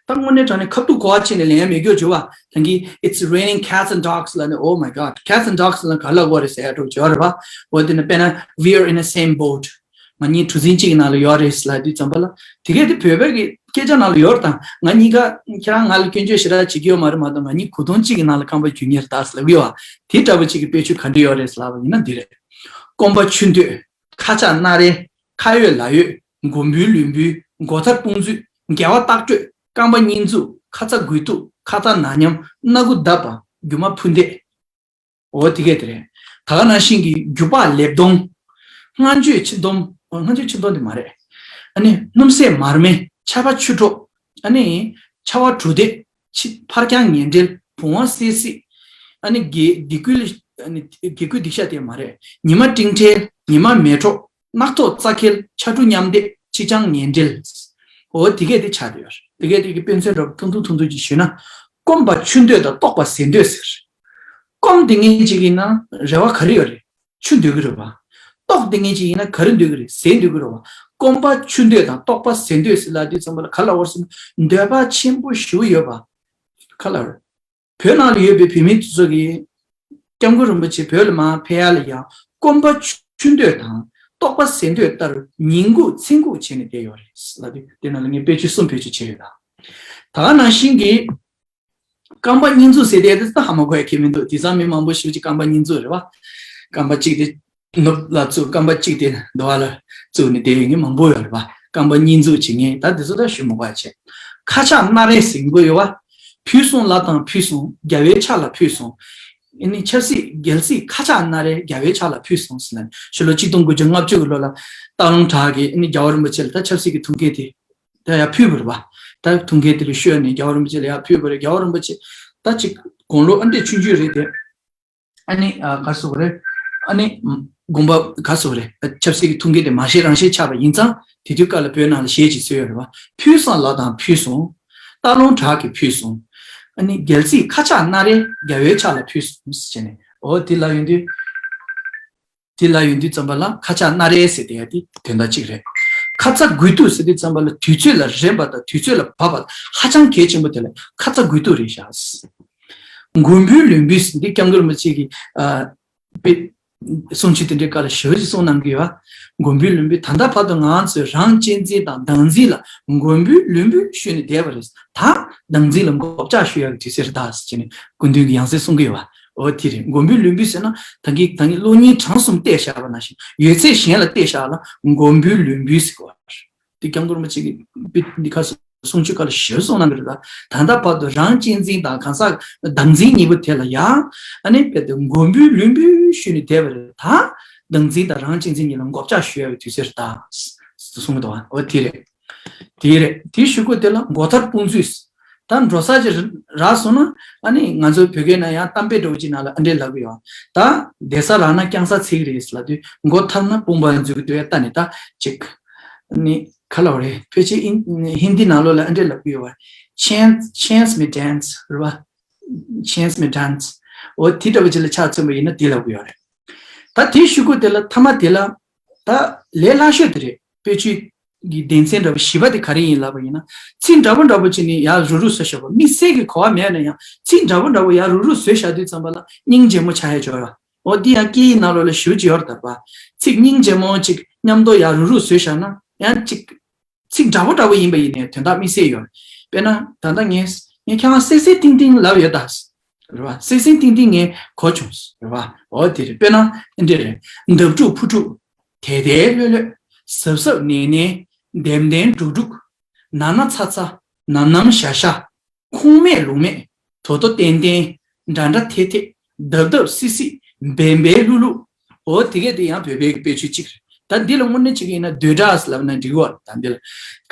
ད་དངོས་གནས་དྲང་གནས་ཁ་ཐུག་གོ་བ་ཕྱེ་ནས་ལེན་ཡ་མེད་རྒྱུ་བྱུང་བ་ད་གིན། It's raining cats and dogs ལབ་ནས། Oh my God, cats and dogs ལབ་ག་ལ་གོ་རེད་ཟེར་ཡ་འགྲོ་བྱུང་བ་རེད་བ། འོ་དེ་ནས་དཔེར་ན་we're in the same boat. ང་གཉིས་གྲུ་གཟིངས་གཅིག་གི་ནང་ལ་ཡོད་རེད་ལབ་དུས་ཙམ་པ་ལ་དེ་གས་དེ་བོད་པའི་གི་སྐད་ཆ་ནང་ལ་ཡོད་རེད་ད། ང་གཉིས་ཀ་ཁྱེད་རང་ང་ལ་སྐྱོན་བརྗོད་ཞེ་དྲག་བྱེད་ཀྱི་ཡོད་མ་རེད་མ་གཏོགས་ང་གཉིས་གོས་ཐུང་གཅིག་གི་ནང་ལ་རྐང་པ་རྒྱུག་མཁན་རེད་ད་ཟེར་ལབ་ཀྱི་ཡོད་བ། དེ་འདྲ་པོ་གཅིག་གི་དཔེ་ཆོས་ག་འདྲ་ཡོད་རེད་ལབ་པ་ཡིན་ན་འདི་རེད། སྐོམ་པ་ཆུ་འདོད། ཁ་ཆག་སྣ་རལ། ཁ་ཡོད་ལག་ཡོད། མགོ་འབུལ་ལུས་འབུལ། མགོ་ཐར་དཔུང་འཛུད། དགེ་བ་རྟག་སྤྲོད། རྐང་པ་གཉིས་འཛུགས། ཁ་ཚ་དགོས་གཏུགས། ཁ་ཚ་ན་མཉམ། སྣ་ཁུག་བརྡབ་པ། རྒྱུ་མ་འཕུར་འདེད། འོ་དེ་གས་དེ་རེད། ད་ག་ནང་བཞིན་གྱི་རྒྱུ་པགས་ལེབ་གདོང་། སྔ་འགྱོད་ཕྱི་འདོམ། སྔ་འགྱོད་ཕྱི་འདོམ་དེ་མ་རེད། ཨ་ནི་སྣུམ་ཟད་མར་མེ། ཆར་པ་ཆུ་འཕྲོ། ཨ་ནི་ཆར་བ་གྲུ་འདེགས། ཕྱི་ཕར་འགྱངས་ངན་འབྲེལ། བུང་བ་སད་སད། ཨ་ནི་དགེ་སྡིག་ཀུན་ལ། ཨ་ནི་དགེ་སྐུལ་སྡིག་བཤགས་དེ་མ་རེད། ཉི་མ་སྤྲིན་བྲལ། ཉི་མ་མེ་འཕྲོ། རྣག་ཐོག་རྩ་འཁེལ། ཆ་འཕྲུ་མཉམ་འདེགས། ཕྱི་འགྱངས་ངན་འབྲེལ། འོ་དེ་གས་དེ་ཆགས་བསྡད་ཡོད་རེད། དེ་གས་དེ་གི་དཔེ་མཚོན་འདྲ་པོ་ཐུང་ཐུང་ཐུང་ཐུང་ཅིག་ཞུས་ན། སྐོམ་པ་ཆུ་འདོད་དང་ལྟོགས་པ་ཟད་འདོད་ཟེར། སྐོམ་དེ་ངན་ཅིག་ཡིན་ན་རེ་བ་ག་རེ་ཡོད་རེད། ཆུ་འདོད་ཀྱི་རེད་བ། ལྟོགས་དེ་ངན་ཅིག་ཡིན་ན་ག་རེ་འདོད་ཀྱི་རེད། ཟས་འདོད་ཀྱི་རེད་བ། སྐོམ་པ་ཆུ་འདོད་དང་ལྟོགས་པ་ཟད་འདོད་ཟེར་ལབ་དུས་ཙམ་པ་ལ་ག་ལབ་དགོས་ཟེར་ན། འདོད་པ་ཆེན་པོ་ཞེ་པོ་ཡོད་པ། ག་ལབ་དགོས་རེད། བོད་ནང་ལ་ཡོད་པའི་བོད་མི་དེ་ཚོ་གིས་སྐྱབས་མགོན་རིན་པོ་ཆེ་བོད་ལ་མར་ཕེབས་ཡ་ལ་ཡང་སྐོམ་པ་ཆུ་འདོད་དང་ལྟོགས་པ་ཟད་འདོད་ལྟར་ཉིན་སྒུག་མཚན་སྒུག་བྱས་ནས་བསྡད་ཡོད་རེད་ལབ་དུས། དེ་ནང་ལ་ངས་དཔེ་བརྗོད་གསུམ་བེད་སྤྱོད་བྱས་ཡོད་ད། ད་ག་ནང་བཞིན་གྱི། རྐང་པ་གཉིས་འཛུགས་ཟེར་དེ་ད་ཧ་མ་གོ་ཡ་ཁྱད་མི་འདུག་དེང་སང་མི་མང་པོ་ཞིག་ཅིག་རྐང་པ་གཉིས་འཛུགས་རེད་བ། རྐང་པ་གཅིག་དེ་ནུབ་ལ་བཙུགས། རྐང་པ་གཅིག་དེ་འདོ་བ་ལ་བཙུགས་ནས་བསྡད་ཡོད་མཁན་མང་པོ་ཡོད་རེད་བ། རྐང་པ་གཉིས་འཛུགས་བྱེད་མཁན་ད་དེ་ཚོ་ད་ཞུ་མ་དགོས་ཡ་བྱས། ཁ་ཆག་སྣ་རལ་ཟེར་གྱི་ཡོད་བ། ཕུལ་སོང་ལ་དང་ཕུལ་སོང་། རྒྱལ་བའི་ཕྱག་ལ་ཕུལ་སོང་། ཨ་ནི་ཆབ་སྲིད་རྒྱལ་སྲིད་ཁ་ཆག་སྣ་རལ་རྒྱལ་བའི་ཕྱག་ལ་ཕུལ་སོང་ཟེར་ནས། ཕྱི་ལོ་གཅིག་སྟོང་དགུ་བརྒྱ་ལྔ་བཅུ་གི་ལོ་ལ་སྟག་ལུང་བྲག་གིས་ཨ་ནི་རྒྱལ་བ་རིན་པོ་ཆེ་ལ་ད་ཆབ་སྲིད་ཀྱི་ཐུགས་འགན་དེ། ད་ཡར་ཕུལ་བ་རེད་བ། ད་ཐུགས་འགན་དེ་ལ་ཤོད་ནས་རྒྱལ་བ་རིན་པོ་ཆེ་ལ་ཡར་ཕུལ་བ་རེད། རྒྱལ་བ་རིན་པོ་ཆེ་ད་ཅིག་དགུང་ལོ་ཨ་འདྲས་ཆུང་ཆུང་རེད་དེ། ཨ་ནི་ཨ་ག་རེ་ཟེར་དགོས་རེད། ཨ་ནི་དགོངས་པ་ག་རེ་ཟེར་དགོས་རེད། ཆབ་སྲིད་ཀྱི་ཐུགས་འགན་དེ་མ་བཞེས་རང་བཞེས་ཆགས་པ་ཡིན་ཙང་། དེ་དུས་སྐབས་ལ་བོད་ནང་ལ་ཞེ་ཅིག་བཟོས་ཡོད་རེད་བ། ཕུལ་སོང་ལ་དང་ཕུལ་སོང་། སྟག་ལུང་བྲག་གིས་ཕུལ་སོང་། ཨ་ནི་རྒྱལ་སྲིད་ཁ་ཆག་སྣ་རལ་རྒྱལ་བའི་ཕྱག་ལ་ཕུལ་སོང་ཟེར་ནས། འོ་དེ་ལབ་ཡོང་དུས། དེ་ལབ་ཡོང་དུས་ཙམ་པ་ལ་ཁ་ཆག་སྣ་རལ་ཟེར་དེ་ཡ་དེ་དོན་དག་གཅིག་རེད། ཁ་ཚ་དགོས་གཏུགས་ཟེར་དུས་ཙམ་པ་ལ་དུས་ཚོད་ལ་རན་པ་དང་དུས་ཚོད་ལ་བབ་པ་ཧ་ཅང་གལ་ཆེན་པོ་དེ་ལ་ཁ་ཚ་དགོས་གཏུགས་རེད་ཤག་མགོ་འབུལ་ལུས་འབུལ་ཟེར་འདི་སྐྱབས་མགོན་རིན་པོ་ཆེ་གིས་ཨ་དཔེ་གསུང་ཆོས་དེ་འདྲའི་སྐབས་ལ་ཞེ་པོ་ཅིག་གསུངས་གནང་གི་ཡོད། མགོ་འབུལ་ལུས་འབུལ། ད་ལྟ་བར་དུ་ང་ཚོས་རང་གཅེས་འཛིན་དང་བདག་འཛིན་ལ་མགོ་འབུལ་ལུས་འབུལ་ཞུས་ནས་བསྡད་པ་རེད། ད་བདག་འཛིན་ལ་མགོ་བཅག་ཞུ་ཡག་གི་དུས་ཚོད་རེད་ད་ཟེར་ནས་སྐུ་མདུན་གྱིས་ཡང་སེ་གསུང་གི་ཡོད་པ། འོ་དེ་རེད། མགོ་འབུལ་ལུས་འབུལ་ཟེར་ན་ད་གིན་ད་གིན་གློག་བརྙན་གྲངས་གསུམ་བལྟས་བཞག་པ་ནང་བཞིན་ཡོད་ཚད་གཞན་ལ་བལྟས་བཞག་ལ་མགོ་འབུལ་ལུས་འབུལ་ཟེར་གོ། དེ་སྐྱབས་མགོན་རིན་པོ་ཆེ་གིས་དཔེ་འདི་ཁ་གསུང་ཆོས་སྐབས་ལ་ཞེ་པོ་གསུངས་གནང་གི་རེད་ད། ད་ལྟ་བར་དུ་རང་གཅེས་འཛིན་དང་གང་ཟག་བདག་འཛིན་གཉིས་པོ་དེ་ལ་ཡང་ཨ་ནི་དཔེ་དེ་མགོ་འབུལ་ལུས་འབུལ་ཞུས་ནས་བསྡད་པ་རེད་ད། བདག་འཛིན་དང་རང་གཅེས་འཛིན་གཉིས་ལ་མགོ་བཅག་ཞུ་ཡག་གི་དུས་ཚོད་རེད་ད་གསུང་གི་འདུག་འོ་དེ་རེད། དེ་རེད། དེའི་གཞུག་གུ་དེ་ལ་མགོ་ཐར་དཔུང་འཛུད། ད་འགྲོ་ས་ཅིག་རག་སོང་ན་ཨ་ནི་ང་ཚོ་བོད་སྐད་ནང་ཡང་གཏམ་དཔེ་འདྲ་བོ་ཅིག་ནང་ལ་ཨ་འདྲས་ལབ་གི་ཡོད། ད་བསྡད་ས་རག་ན་བརྐྱང་ས་འཚིག་རེད་ལབ་དུས་མགོ་ཐར་ན་དཔུང་པ་འཛུད་གི་འདུག་ཡ། ད་ནི་ད་ཅིག་ནི་ག་ལབ་རེད། ཕལ་ཆེར་ཧིན་ཧིན་དི་ནང་ལོགས་ལ་ཨ་འདྲས་ལབ་གི་ཡོད་པ། Chance, chance me dance རེད་པ། Chance me dance འོ་དེ་འདྲ་བོ་ཅིག་ལ་ཆ་མཚོན་པ་ཡིན་ན་དེ་ལབ་གི་ཡོད་རེད། ད་དེའི་གཞུག་གུ་དེ་ལ་ཐ་མ་དེ་ལ་ད་ལས་སླ་ཤོས་དེ་རེད། དཔེ་ཆོས་ཀྱི་སྡེ་ཚན་འདྲ་པོ་བཞི་པ་དེ་ག་རེ་ཡིན་ལབ་པ་ཡིན་ན། ཚིག་འདྲ་པོ་འདྲ་པོ་ཅིག་ནི་ཡར་རུབ་རུབ་བཟོས་བཞག་པ། དམིགས་བསལ་གྱི་གོ་བ་མེད་ན་ཡང་ཚིག་འདྲ་པོ་འདྲ་པོ་ཡར་རུབ་རུབ་བཟོས་བཞག་དུས་ཙམ་པ་ལ་སྙིང་རྗེ་མོ་ཆགས་ཡ་འབྱོར་བ། འོ་འདི་ཡང་སྐད་ཡིག་ནང་ལོགས་ལ་ཞེ་པོ་ཅིག་ཡོད་རེད་ད་པ། ཚིག་སྙིང་རྗེ་མོ་ཅིག་མཉམ་དུ་ཡར་རུབ་རུབ་བཟོས་བཞག་ན་ཡང་ཅིག་ཚིག་འདྲ་པོ་འདྲ་པོ་ཡིན་པ་ཡིན་ནའི་དོན་དག་དམིགས་བསལ་ཡོད། དཔེར་ན་ད་ལྟ་ངས་ངས་ཁྱེད་རང་གསལ་གསལ་ཏིང་ཏིང་ལབ་ཡོད་ད། རེད་བ། གསལ་གསལ་ཏིང་ཏིང་ངས་གོ་བྱུང་། རེད་བ། འོ་དེ་རེད། དཔེར་ན་འདི་རེད། འདབ་འཁྲུག་ཕུ་འཁྲུག་དལ་དལ་ལྷོད་ལྷོད། གཟབ་གཟབ་ནན་ནན། ལྡེམ་ལྡེམ་འགྲུག་འགྲུག་ན་ན་ཚ་ཚ། ནམ་ནམ་ཞ་ཞ། ཁུངས་མེད་ལུང་མེད། དོ་དོ་ཏན་ཏན། འདྲ་འདྲ་ཐེ་ཐེ། ལྡབ་ལྡབ་སི་སི། འབེན་འབེན་ལྷུག་ལྷུག་འོ་དེ་གས་དེ་ཡང་བོད་པའི་དཔེ་ཆོས་གཅིག་རེད། ད་འདི་ལ་དངོས་གནས་བྱེད་ཀྱི་ཡིན་ན་བསྡུས་གྲྭ་ཟེར་ལབ་ན་འགྲིག་གི་རེད། ད་འདི་ལ་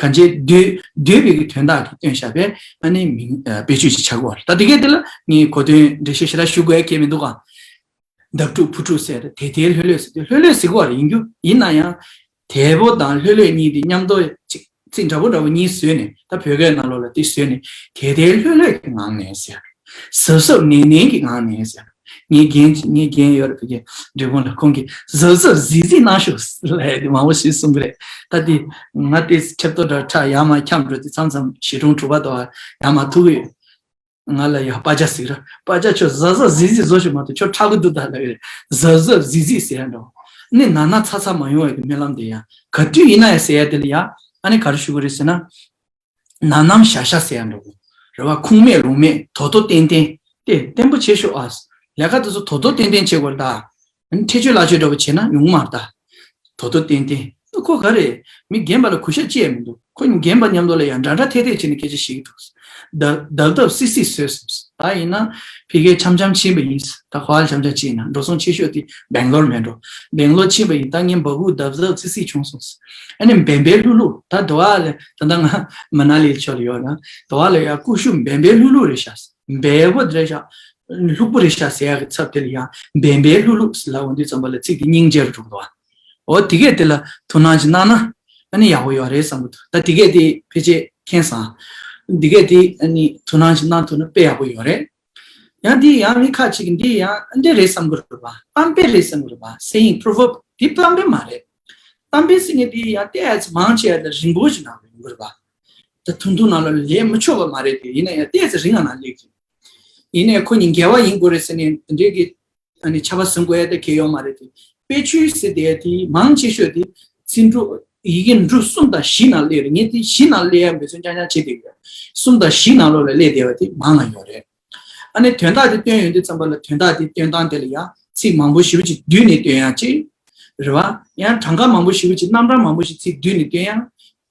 གང་ཅི་བསྡུས་བསྡུས་པའི་གི་དོན་དག་གི་སྟོན་བཞག་པའི་ཨ་ནི་མིང་ཨ་དཔེ་ཆོས་ཅིག་ཆགས་ཀྱི་རེད། ད་དེ་གས་དེ་ལ་ངས་གོ་དོན་འགྲེལ་བཤད་ཞེ་དྲག་ཞུ་དགོས་ཡ་གལ་མི་འདུག་ག་འདབ་འཁྲུག་ཕུ་འཁྲུག་ཟེར་ཏེ་དལ་དལ་ལྷོད་ལྷོད་ཟེར་དུས་ལྷོད་ལྷོད་ཟེར་གྱི་རེད། ཡིན་རྒྱུ་ཡིན་ན་ཡང་དལ་པོ་དང་ལྷོད་ལྷོད་གཉིས་དེ་མཉམ་དུ་ཅིག་ཚིག་འདྲ་པོ་འདྲ་པོ་གཉིས་བཟོས་ནས། ད་བོད་སྐད་ནང་ལོགས་ལ་དེ་བཟོས་ནས་དལ་དལ་ལྷོད་ལྷོད་ཀྱི་ངང་ནས་ཟེར། གཟབ་གཟབ་ནན་ནན་གྱི་ངང་ནས་ཟེར། ངའི་རྒན་ངའི་རྒན་ཡོད་རེད། བོད་སྐད་འབྲི་གུང་ལ། ཁོང་གིས་གཟབ་གཟབ་གཟིགས་གཟིགས་གནང་ཤོག་ལབ་ཡ་དེ་མང་པོ་ཞིག་གསུང་གི་རེད། ད་དེ་ང་དེ་ཁྱབ་ཏོ་འདྲ་ཁྲ་ཡར་མར་འཁྱམས་འགྲོ་དུས་མཚམས་མཚམས་ཞི་གྲོང་གྲུབ་པ་དང་ཡར་མར་ཐུག་གི་ཡོད། ང་ལ་ཡ་པ་ཇ་ཟིག་ར། པ་ཇ་ཁྱོད་གཟབ་གཟབ་གཟིགས་གཟིགས་བཟོ་ཞིག་མ་གཏོགས་ཁྱོད་ཁྲག་གི་འདུག་ད་ལབ་ཡོད། གཟབ་གཟབ་གཟིགས་གཟིགས་ཟེར་ཡ་འགྲོ། ནི་ན་ན་ཚ་ཚ་མ་ཡོང་བའི་སྨོན་ལམ་དེ་ཡ། ག་དུས་ཡིན་ན་ཡ་ཟེར་ཡ་དེ་ལ་ཡ། ཨ་ནི་ག་རེ་ཞུ་གི་རེད་ཟེར་ན། ན་ནམ་ཞ་ཞ་ཟེར་ཡ་འགྲོ་གོ། རེད་བ། ཁུངས་མེད་ལུང་མེད། དོ་དོ་ཏན་ཏན། དེ་བརྟན་པོ་བྱེད་ཤོག་ཨ། ལས་ཀ་དེ་ཚོ་དོ་དོ་ཏན་ཏན་བྱེད་དགོས་རེད་ད། ཨ་ནི་ཁྲེལ་ཆོད་ལག་ཆོད་འདྲ་པོ་བྱས་ན་ཡོང་གི་མ་རེད་ད། དོ་དོ་ཏན་ཏན། ཁོ་ག་རེ། མི་རྒན་པ་ལ་གུས་ཞབས་ཅི་ཡང་མི་འདུག་ཁོ་རྒན་པ་མཉམ་དུ་ལ་ཡང་འདྲ་འདྲ་ཐད་ཐད་བྱས་ནས་སྐད་ཆ་བཤད་ཀྱི་འདུག་ལྡབ་ལྡབ་སིག་སིག་བཟོས་སོང་། ད་ཡིན་ན་ཕ་གིར་འཆམ་འཆམ་ཕྱིན་པ་ཡིན། ད་ག་པར་འཆམ་འཆམ་ཕྱིན་ན། འགྲོ་སོང་ཆེ་ཤོས་དེ་སྦེང་ལོར་མེད་འགྲོ། སྦེང་ལོར་ཕྱིན་པ་ཡིན། ད་ངའི་སྦ་ཁུག་ལྡབ་ལྡབ་སིག་སིག་བྱུང་སོང་། ཨ་ནི་འབེན་པའི་ལྷུག་ལྷུག་ད་དོ་བ་ལ་ད་ལྟ་ང་མ་ན་ལི་ཕྱོགས་ལ་ཡོད་ན། དོ་བ་ལ་ཡ་ཀུ་ཤུ་འབེན་པའི་ལྷུག་ལྷུག་རེད་ཤག་འབེལ་པོ་རེད་ཤག་ལྷུག་པོ་རེད་ཤག་ཟེར་ཡག་གི་ཚབ་དེ་ལ་ཡང་འབེན་པའི་ལྷུག་ལྷུག་ཟེར་ལབ་འོང་དུས་ཙམ་པ་ལ་ཚིག་དེ་སྙིང་རྗེ་རུ་འགྲོ་གི་འདུག་འོ་དེ་གས་དེ་ལ་ཐུགས་སྣང་ཅིག་གནང་ན་ཨ་ནི་ཡག་པོ་ཡོད་རེད་བསམ་གི་འདུག་ད་དེ་གས་དེ་ཕལ་ཆེར་མཁྱེན་སོང་། དེ་གས་དེ་ཨ་ནི་ཐུགས་སྣང་ཅིག་གནང་ཐུབ་ན་དཔེ་ཡག་པོ་ཡོད་རེད། ཡང་འདི་ཡང་མི་ཁ་ཅིག་གིས་འདི་ཡང་འདི་རེད་བསམ་གི་རེད་པ། གཏམ་དཔེ་རེད་བསམ་གི་རེད་པ། སེ་ཡིང་པྲོ་བརབ་འདི་གཏམ་དཔེ་མ་རེད། གཏམ་དཔེ་ཟེར་མཁན་འདི་ཡང་ཏོག་ཙམ་མང་ཆེ་བ་ལ་རིང་པོ་ཞིག་ནང་ལ་ཡོང་གི་རེད་པ། ད་ཐུང་ཐུང་ནང་ལ་ལས་མི་ཆོག་པ་མ་རེད་དེ། ཡིན་ན་ཡང་ཏོག་ཙམ་རིང་བ་ནང་སླེབས་ཀྱི། ཡིན་ནའི་ཁོ་གཉིས་འགལ་བ་ཡིན་དགོས་རེད་ཟེར་ནས་འདི་འདྲའི་གི་ཨ་ནི་ཆར་པ་ཟིན་དགོས་ཡ་དེ་གལ་ཡོད་མ་རེད་དེ། དཔེ་ཆོས་ཟེར་དེ་དེ་མང་ཆེ་ཤོས་དེ་ཚིག་འབྲུ་ཡི་གེ་འབྲུ་གསུམ་དང་བཞི་ནང་སླེབས་རེད། ངས་དེ་བཞི་ནང་སླེབས་ཡ་འབད་བརྩོན་རྐྱང་རྐྱང་བྱེད་བསྡད་ཡོད། གསུམ་དང་བཞི་ནང་ལོགས་ལ་སླེབས་བསྡད་པ་དེ་མང་ང་ཡོད་རེད། ཨ་ནི་དོན་དག་དེ་སྟོན་ཡོང་དུས་ཙམ་པ་ལ་དོན་དག་དེ་སྟོན་སྟངས་དེ་ལ་ཡང་ཚིག་མང་པོ་ཞེ་པོ་ཅིག་བསྡུས་ནས་སྟོན་ཡ་ཅིག་རེད་བ། ཡང་གྲངས་ཀ་མང་པོ་ཞེ་པོ་ཅིག་རྣམ་གྲངས་མང་པོ་ཞིག་ཚིག་བསྡུས་ནས་སྟོན་ཡ།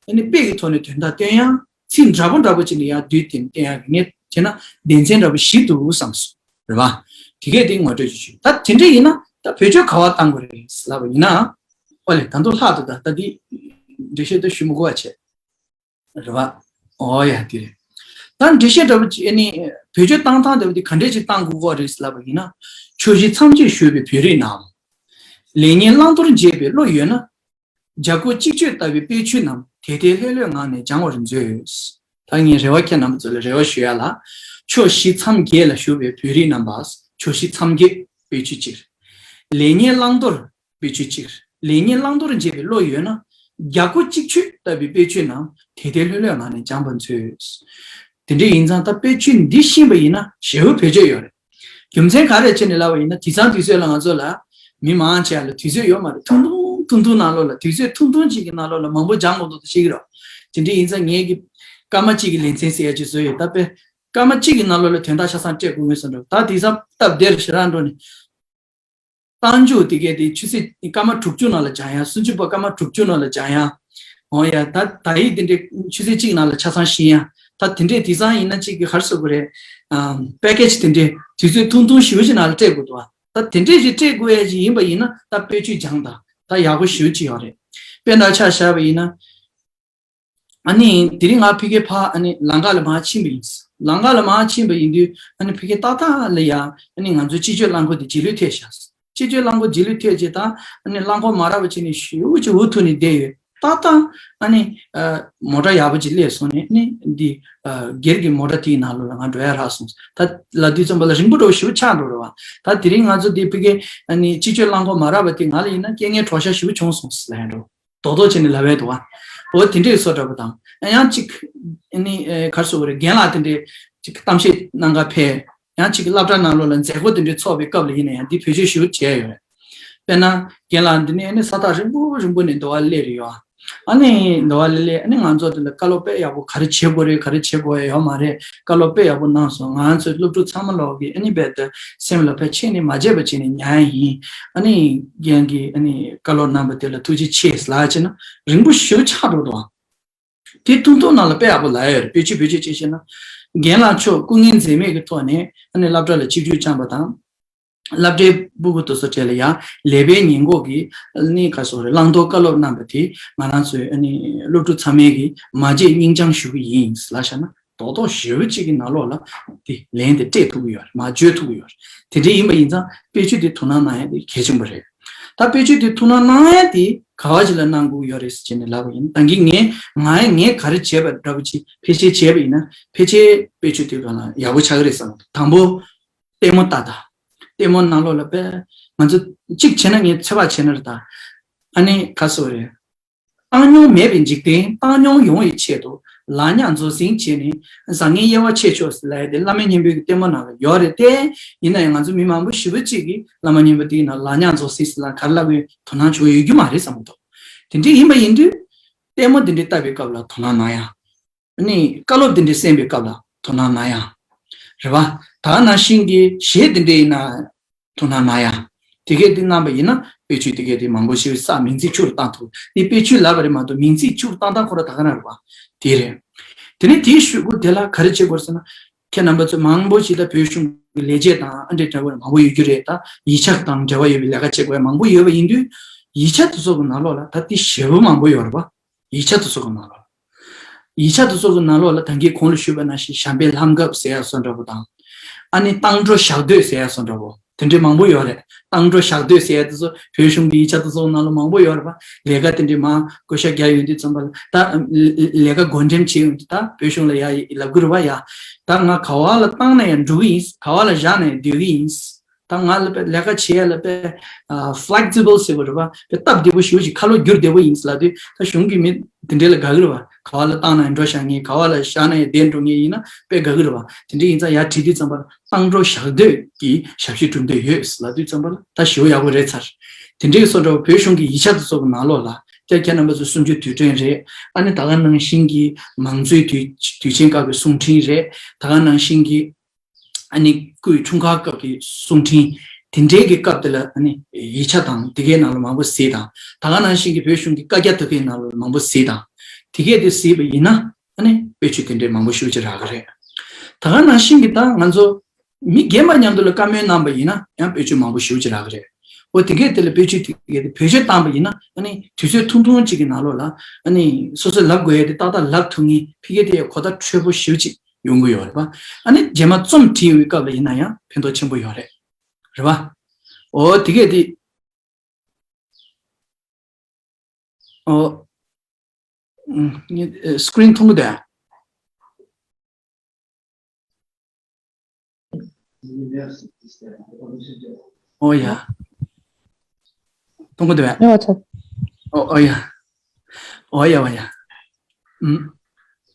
ཨ་ནི་དཔེ་གི་ཐོག་ནས་དོན་དག་སྟོན་ཡ། ཚིག་འདྲ་པོ་འདྲ་པོ་ཅིག་ནས་ཡང་བསྡུས་ཏེ་བསྟན་ཡག་གི་ངས་བྱས་ན་སྡེ་ཚན་འདྲ་པོ་བཞི་འདུག་བསམ་སོང་། རེད་བ། དེ་གས་དེ་ངོ་སྤྲོད་ཅིག་ཞུ། ད་དེ་འདྲ་ཡིན་ན་ད་བེད་སྤྱོད་ག་པར་བཏང་དགོས་རེད་ལབ་པ་ཡིན་ན། ཨོ་ལེ་ད་དུང་ལྷག་འདུག་ད་ད་འདི་འགྲེལ་བཤད་ད་ཞུ་མི་དགོས་པ་བྱས། རེད་བ། ཨོ་ཡ་དེ་རེད། ད་འགྲེལ་བཤད་འདྲ་པོ་ཅིག་ཨ་ནི་བེད་སྤྱོད་བཏང་སྟངས་འདྲ་པོ་དེ་ག་འདྲས་ཅིག་བཏང་དགོས་ཀྱི་རེད་ལབ་པ་ཡིན་ན། ཆོས་གཞི་མཚམས་བཅད་ཞུས་པའི་བོད་རིགས་རྣམས། ལེགས་ཉེས་བླང་དོར་འབྱེད་པའི་བློ་ཡོད་ན། རྒྱ་སྒོ་གཅིག་ཆོད་ལྟ་བུའི་དཔེ་ཆོས་རྣམས་དལ་དལ་ལྷོད་ལྷོད་ངང་ནས་སྦྱང་བར་མཛོད། ད་ངས་རེ་བ་ཁྱེད་རྣམ་པ་ཚོ་ལ་རེ་བ་ཞུ་ཡ་ལ། ཕྱོགས་བཞི་མཚམས་བརྒྱད་ལ་བཞུགས་པའི་བོད་རིགས་རྣམ་པ། ཕྱོགས་བཞི་མཚམས་བརྒྱད་དཔེ་ཆོས་གཅིག་ལེགས་ཉེས་བླང་དོར་དཔེ་ཆོས་གཅིག་ལེགས་ཉེས་བླང་དོར་འབྱེད་པའི་བློ་ཡོད་ན། རྒྱ་སྒོ་གཅིག་ཆོད་ལྟ་བུའི་དཔེ་ཆོས་རྣམས་དལ་དལ་ལྷོད་ལྷོད་ངང་ནས་སྦྱང་བར་མཛོད། དེ་འདྲ་ཡིན་ཙང་ད་དཔེ་ཆོས་འདི་ཤེས་པ་ཡིན་ན་ཞེ་པོ་བེད་སྤྱོད་ཡོད་རེད། རྒྱུ་མཚན་ག་རེ་བྱས་ནས་ལབ་པ་ཡིན་ན། དེང་སང་དུས་ཚོད་ལ་ང་ཚོ་ལ་མི་མང་ཆེ་བ་ལ་དུས་ཚོད་ཡོད་མ་རེད། ཐུང་ཐུང་ཐུང་ཐུང་ནང་ལོགས་ལ། དུས་ཚོད་ཐུང་ཐུང་ཅིག་གི་ནང་ལོགས་ལ་མང་པོ་སྦྱང་དགོས་འདུག་ཟེར་གྱི་རེད། དེ་འདྲ་ཡིན་ཙང་ངས་ཀྱི་སྐར་མ་གཅིག་གི་ལེ་ཚན་ཟེར་ཡ་ཅིག་བཟོས་ཡོད། ད་དཔེ་སྐར་མ་གཅིག་གི་ནང་ལོགས་ལ་དོན་དག་ཆ་ཚང་སྤྲད་དགོས་ངེས་སོང་འགྲོ། ད་དེང་སང་སྟབས་བདེ་རུ་ཞེ་དྲག་འགྲོ་ནས། རྟགས་འཇུག་དེ་གས་དེ་ཆུ་ཚོད་སྐར་མ་དྲུག་ཅུ་ནང་ལ་སྦྱང་ཡ། སུམ་ཅུ་པ་སྐར་མ་དྲུག་ཅུ་ནང་ལ་སྦྱང་ཡ། འོ་ཡ། ད་ད་ཡིག་དེ་འདྲའི་ཆུ་ཚོད་གཅིག་ནང་ལ་ཆ་ཚང་ཤེས་ཡ། ད་དེ་འདྲའི་དེང་སང་ཡིན་ན་གཅིག་གི་ག་རེ་ཟེར་དགོས་རེད། ཨམ། པེ་ཀེ་ཇི་དེ་འདྲའི་དུས་ཚོད་ཐུང་ཐུང་ཞེ་པོ་ཅིག་ནང་ལ་སྤྲད་དགོས་འདུག་བ། ད་དེ་འདྲའི་ཞིག་སྤྲད་དགོས་ཡ་ཞིག་ཡིན་པ་ཡིན་ན། ད་དཔེ་ཆོས་སྦྱང་དང་ད་ཡག་པོ་ཞེ་པོ་ཅིག་ཡོད་རེད། དཔེར་ན་ཆ་བཞག་པ་ཡིན་ན། ཨ་ནི་དེ་རིང་ང་ཕ་གིར་ཕར་ཨ་ནི་ལམ་ཁ་ལ་མར་ཕྱིན་པ་ཡིན། ལམ་ཁ་ལ་མར་ཕྱིན་པ་ཡིན་དུས་ཨ་ནི་ཕ་གིར་ཏག་ཏག་ལ་ཡ་ཨ་ནི་ང་ཚོའི་སྤྱི་སྤྱོད་རླངས་འཁོར་དེ་རྗེས་ལུས་ཐེབས་ཤག་སྤྱི་སྤྱོད་རླངས་འཁོར་རྗེས་ལུས་ཐེབས་རྗེས་ད་ཨ་ནི་རླངས་འཁོར་མ་རག་པ་བྱས་ནས་ཞེ་པོ་ཅིག་འུ་ཐུག་ནས་བསྡད་ཡོད། ཏག་ཏག་ཨ་ནི་ཨ་མོ་ཊ་ཡག་པོ་ཅིག་སླེབས་སོང་ནས་ཨ་ནི་འདི་ཨ་སྒེར་གྱི་མོ་ཊ་དེའི་ནང་ལོགས་ལ་ང་འགྲོ་ཡ་རག་སོང་། ད་ལབ་དུས་ཙམ་པ་ལ་རིང་པོ་འདྲ་བོ་ཞེ་པོ་ཆགས་འགྲོ་རེད་བ། ད་དེ་རིང་ང་ཚོ་འདི་ཕ་གིར་ཨ་ནི་སྤྱི་སྤྱོད་རླངས་འཁོར་མ་རག་པ་དེ་ང་ལ་ཡིན་ན་རྐྱེན་ངན་གྲོགས་ཤ་ཞེ་པོ་བྱུང་སོང་ཟེར་ལབ་ཡ་འགྲོ། རྡོག་རྡོག་བྱས་ནས་ལབ་ཡས་འདུག་བ། འོ་དེ་འདྲའི་བཟོ་འདྲ་པོ་དང་། ཡང་གཅིག་ཨ་ནི་ཨེ་ག་རེ་ཟེར་དགོས་རེད། རྒན་ལགས་དེ་འདྲས་གཅིག་གཏམ་བཤད་གནང་ག་ཕེབས། ཡང་གཅིག་སློབ་གྲྭ་ནང་ལོགས་ལ་མཛད་སྒོ་དེ་འདྲས་ཚོགས་པའི་སྐབས་ལ་ཡིན་ན་ཡང་འདི་བེད་སྤྱོད་ཞེ་པོ་བྱས་ཡོད་རེད། དཔེར་ན་རྒན་ལགས་འདི་ནས་ཨ་ནི་ས་ཐག་རིང་པོ་རིང་པོ་ནས་འདི་བར་སླེབས་རེད་ཡོད། ཨ་ནི་འདི་བར་སླེབས་སླེབས་ཨ་ནི་ང་ཚོ་དེ་ལ་བཀའ་སློབ་དཔེ་ཡག་པོ་ག་རེ་བྱེད་དགོས་རེད། ག་རེ་བྱེད་དགོས་ཡ་ཡོད་མ་རེད། བཀའ་སློབ་དཔེ་ཡག་པོ་གནང་སོང་། ང་ཚོའི་སློབ་ཕྲུག་ཚང་མ་ལོག་གིས་ཨ་ནི་རྦད་དེ་སེམས་ལ་ཕར་ཆད་ནས་མ་བརྗེད་པ་བྱས་ནས་ཉར་ཡ་ཡིན། ཨ་ནི་རྒན་གྱིས་ཨ་ནི་བཀའ་སློབ་གནང་བ་དེ་ལ་ཐུགས་རྗེ་ཆེ་ལབ་བྱས་ན་རིང་པོ་ཞེ་པོ་ཆགས་འགྲོ་འདུག་དེ་ཐུང་ཐུང་ནང་ལ་དཔེ་ཡག་པོ་ལབ་ཡོད་རེད། བེད་སྤྱོད་བེད་སྤྱོད་བྱས་བྱས་ན། རྒན་ལགས་མཆོག་སྐུ་ངལ་འཛེམས་མེད་ཀྱི་ཐོག་ནས་ཨ་ནི་སློབ་གྲྭ་ལ་ཆིབས་བསྒྱུར་བསྐྱངས་པ་དང་། སློབ་གྲྭའི་སྤུ་གུ་དེ་ཚོ་གྲས་ལ་ཡང་ལེགས་པའི་ཉེས་འགོག་གི་ཨ་ནི་ག་རེ་ཟེར་དགོས་རེད། བླང་དོར་བཀའ་སློབ་གནང་བ་དེ་ང་རང་ཚོའི་ཨ་ནི་སློབ་ཕྲུག་ཚང་མས་ཀྱིས་མ་བརྗེད་སྙིང་བཅངས་ཞུ་གི་ཡིན་ལབ་བྱས་ན། རྡོག་རྡོག་ཞེ་པོ་གཅིག་གི་ནང་ལོགས་ལ་དེ་ལན་དེ་སྤྲད་ཐུབ་ཀྱི་ཡོད་རེད། མར་བརྗོད་ཐུབ་ཀྱི་ཡོད་རེད། དེ་འདྲ་ཡིན་པ་ཡིན་ཙང་དཔེ་ཆོས་དེ་ཐུགས་སྣང་གནང་ཡ་དེ་གལ་ཆེན་པོ་རེད། ད་དཔེ་ཆོས་དེ་ཐུགས་སྣང་གནང་ཡ་དེ་ག་བ་ཞིག་ལ་གནང་དགོས་ཡོད་རེད་ཟེར་བྱས་ནས་ལབ་པ་ཡིན་ན། ད་གིན་ངས་ང་ཡ་ངས་ག་རེ་བྱས་པ་འདྲ་པོ་ཅིག་ཕལ་ཆེར་བྱས་པ་ཡིན་ན་ཕལ་ཆེར་དཔེ་ཆོས་དེ་ག་ལ་ཡག་པོ་ཆགས་ཀྱི་རེད་བསམ། དང་པོ་ལྟད་མོ་ལྟ་ད། ལྟད་མོ་ནང་ལོགས་ལ་དཔེ་ང་ཚོ་གཅིག་བྱས་ན་ངས་ཚོད་དཔག་བྱས་ན་རེད་ད། ཨ་ནི་ག་རེ་ཟེར་དགོས་རེད། བཏང་མྱོང་མེད་པའི་འཇིག་རྟེན་བཏང་མྱོང་ཡོང་བའི་ཆེད་དུ་ལག་ཉག་མཛོ་སྲིན་བྱས་ནས་བཟང་ངན་དབྱེ་བ་ཕྱེ་ཆོག་ཟེར་ལབ་ཡ་དེ་བླ་མ་སྙན་པོའི་གི་ལྟད་མོ་ནང་ལ་ཡོད་རེད་དེ། ཡིན་ན་ཡང་ང་ཚོ་མི་མང་པོ་ཞེ་པོ་ཅིག་གིས་བླ་མ་སྙན་པོ་དེའི་ནང་ལག་ཉག་མཛོ་སྲིན་ཟེར་ལབ་ག་རེ་ལབ་ཡོད་དོ་སྣང་བྱུང་ཡོད་རྒྱུ་མ་རེད་བསམ་གྱི་འདུག་དེ་འདྲ་ཡིན་པ་ཡིན་དུས་ལྟད་མོ་དེ་འདྲ་ལྟ་བའི་སྐབས་ལ་དོ་སྣང་གནང་ཡ། ནི་བཀའ་སློབ་དེ་འདྲ་གསན་པའི་སྐབས་ལ་དོ་སྣང་གནང་ཡ། རེད་བ། ད་ནང་བཞིན་གྱི་གཞས་དེ་འདྲ་ཡིན་ན་དོ་སྣང་གནང་ཡ། དེ་གས་དེ་གནང་པ་ཡིན་ན་དཔེ་ཆོས་དེ་གས་དེ་མང་པོ་ཞིག་ས་མིང་ཚིག་ཆུ་རུ་བཏང་ཐུབ། དེ་དཔེ་ཆོས་ལབ་པ་རེད་མ་གཏོགས་མིང་ཚིག་ཆུ་རུ་བཏང་སྟངས་ཁོ་ར་ད་ག་རང་རེད་པ། དེ་རེད། དེ་ནས་དེའི་གཞུག་གུ་དེ་ལ་ག་རེ་བྱེད་དགོས་ཟེར་ན། ཁྱེད་རྣམ་པ་ཚོ་མང་པོ་ཞིག་ད་བོད་གཞུང་གི་ལས་བྱེད་དང་ཨ་འདྲས་འདྲ་བོ་མང་པོ་ཡོད་རྒྱུ་རེད། ད་ཡིག་ཆ་དང་འབྲེལ་བ་ཡོད་པའི་ལས་ཀ་བྱེད་དགོས་ཡ་མང་པོ་ཡོད་པ་ཡིན་དུས། ཡིག་ཆ་དེ་ཚོ་གི་ནང་ལོགས་ལ་ད་དེ་ཞེ་པོ་མང་པོ་ཡོད་རེད་པ། ཡིག་ཆ་དེ་ཚོ་གི་ནང་ལོགས། ཡིག་ཆ་དེ་ཚོ་གི་ནང་ལོགས་ལ་ད་གིན་གོང་ལ་ཞུས་པ་ནང་བཞིན་བྱམས་པའི་ལྷམ་གབ་ཟེར་ཡ་བཟོ་འདྲ་པོ་དང་། ཨ་ནི་བཏང་འགྲོ་ཞག་སྡོད་ཟེར་ཡ་བཟོ་འདྲ་པོ། དེ་འདྲའི་མང་པོ་ཡོད་རེད། བཏང་འགྲོ་ཞག་སྡོད་ཟེར་ཡ་དེ་ཚོ་བོད་གཞུང་གི་ཡིག་ཆ་དེ་ཚོ་ནང་ལ་མང་པོ་ཡོད་རེད་པ། ལས་ཀ་དེ་འདྲའི་མང་བསྐོ་བཞག་རྒྱག་ཡོང་དུས་ཙམ་པ་ལ་ད་ལས་ཀ་བགོ་འགྲེམས་བྱེད་ཡོང་དུས་ད་བོད་གཞུང་ལ་ཡ་ལབ་དགོས་རེད་པ་ཡ། ད་ང་ག་བ་ལ་བཏང་ན་ཡང་འགྲོ་གི་ཡིན། ག་བ་ལ་བཞག་ན་ཡང་སྡོད་ཀྱི་ཡིན། ད་ང་ལ་པའི་ལས་ཀ་བྱེད་ཡ་ལ་པའི་ཨ་flexible་ཟེར་བ་རེད་པ། པའི་སྟབས་བདེ་པོ་ཞེ་པོ་ཅིག་ཁ་ལོ་བསྒྱུར་བདེ་པོ་ཡིན་ལབ་དུས་ད་གཞུང་གི་མི་དེ་འདྲའི་ལ་དགའ་གི་རེད་པ། ག་བ་ལ་བཏང་ན་ཡང་འགྲོ་བཞག་ངེས། ག་བ་ལ་བཞག་ན་ཡང་བསྡད་འགྲོ་ངེས་ཡིན་ན་པའི་དགའ་གི་རེད་པ། དེ་འདྲ་ཡིན་ཙང་ཡར་བྲིས་དུས་ཙམ་པ་ལ་བཏང་འགྲོ་ཞག་སྡོད་ཀྱི་ཞབས་ཕྱི་གྲུབ་འདོད་ཡོད་ལབ་དུས་ཙམ་པ་ལ་ད་ཞེ་པོ་ཡག་པོ་རེད་ཚར། དེ་འདྲའི་བཟོ་འདྲ་བོ་བོད་གཞུང་གི་ཡིག་ཆ་དེ་ཚོ་གི་ནང་ལོགས་ལ་ཀྱ་ཁྱེད་རྣམ་པ་ཚོ་གསུམ་བཅུའི་དུས་དྲན་རེད། ཨ་ནི་ད་ག་ནང་བཞིན་གྱི་མང་གཙོའི་དུས་དུས་ཆེན་སྐབས་ཀྱི་གསུང་འཕྲིན་རེད། ད་ག་ནང་བཞིན་གྱི་ཨ་ནི་སྐུའི་འཁྲུངས་སྐར་སྐབས་ཀྱི་གསུང་འཕྲིན། དེ་འདྲའི་གི་སྐབས་དེ་ལ་ཨ་ནི་ཡིག་ཆ་དང་དེ་གའི་ནང་ལ་མང་པོ་གཟིགས་དང་། ད་ག་ནང་བཞིན་གྱི་བོད་གཞུང་གི་བཀའ་རྒྱ་དེ་གའི་ནང་ལ་མང་པོ་གཟིགས་དང་། དེ་གས་དེ་གཟིགས་པ་ཡིན་ན་ཨ་ནི་དཔེ་ཆོས་དེ་འདྲའི་མང་པོ་ཞེ་པོ་ཅིག་རག་གི་རེད། ད་ག་ནང་བཞིན་གྱི་ད་ང་ཚོ་མི་རྒན་པ་མཉམ་དུ་ལ་བཀའ་མོལ་གནང་པ་ཡིན་ན་ཡང་དཔེ་ཆོས་མང་པོ་ཞེ་པོ་ཅིག་རག་གི་རེད། འོ་དེ་གས་དེ་ལ་དཔེ་ཆོས་དེ་གས་དེ་བེད་སྤྱོད་བཏང་པ་ཡིན་ན་ཨ་ནི་དུས་ཚོད་ཐུང་ཐུང་ཅིག་གི་ནང་ལོགས་ལ་ཨ་ནི་སོ་སོས་ལབ་དགོས་ཡ་དེ་ཏག་ཏག་ལབ་ཐུབ་མཁན་ཕ་གི་དེ་གོ་བརྡ་འཕྲོད་པོ་ཞེ་པོ་ཅིག་ཡོང་གི་ཡོད་རེད་པ། ཨ་ནི་རྗེས་མ་རྩོམ་བྲིས་ཡོང་བའི་སྐབས་ལ་ཡིན་ན་ཡང་ཕན་ཐོགས་ཆེན་པོ་ཡོད་རེད། རེད་པ། འོ་དེ་གས་དེ། འོ། ཨུམ། ངའི་ཨེ་སི་ཀི་རིན་མཐོང་གི་འདུག་ཨ། འོ་ཡ། མཐོང་གི་འདུག་ཨ། ཨོ་ཚ། འོ་འོ་ཡ། འོ་ཡ་འོ་ཡ། ཨུམ།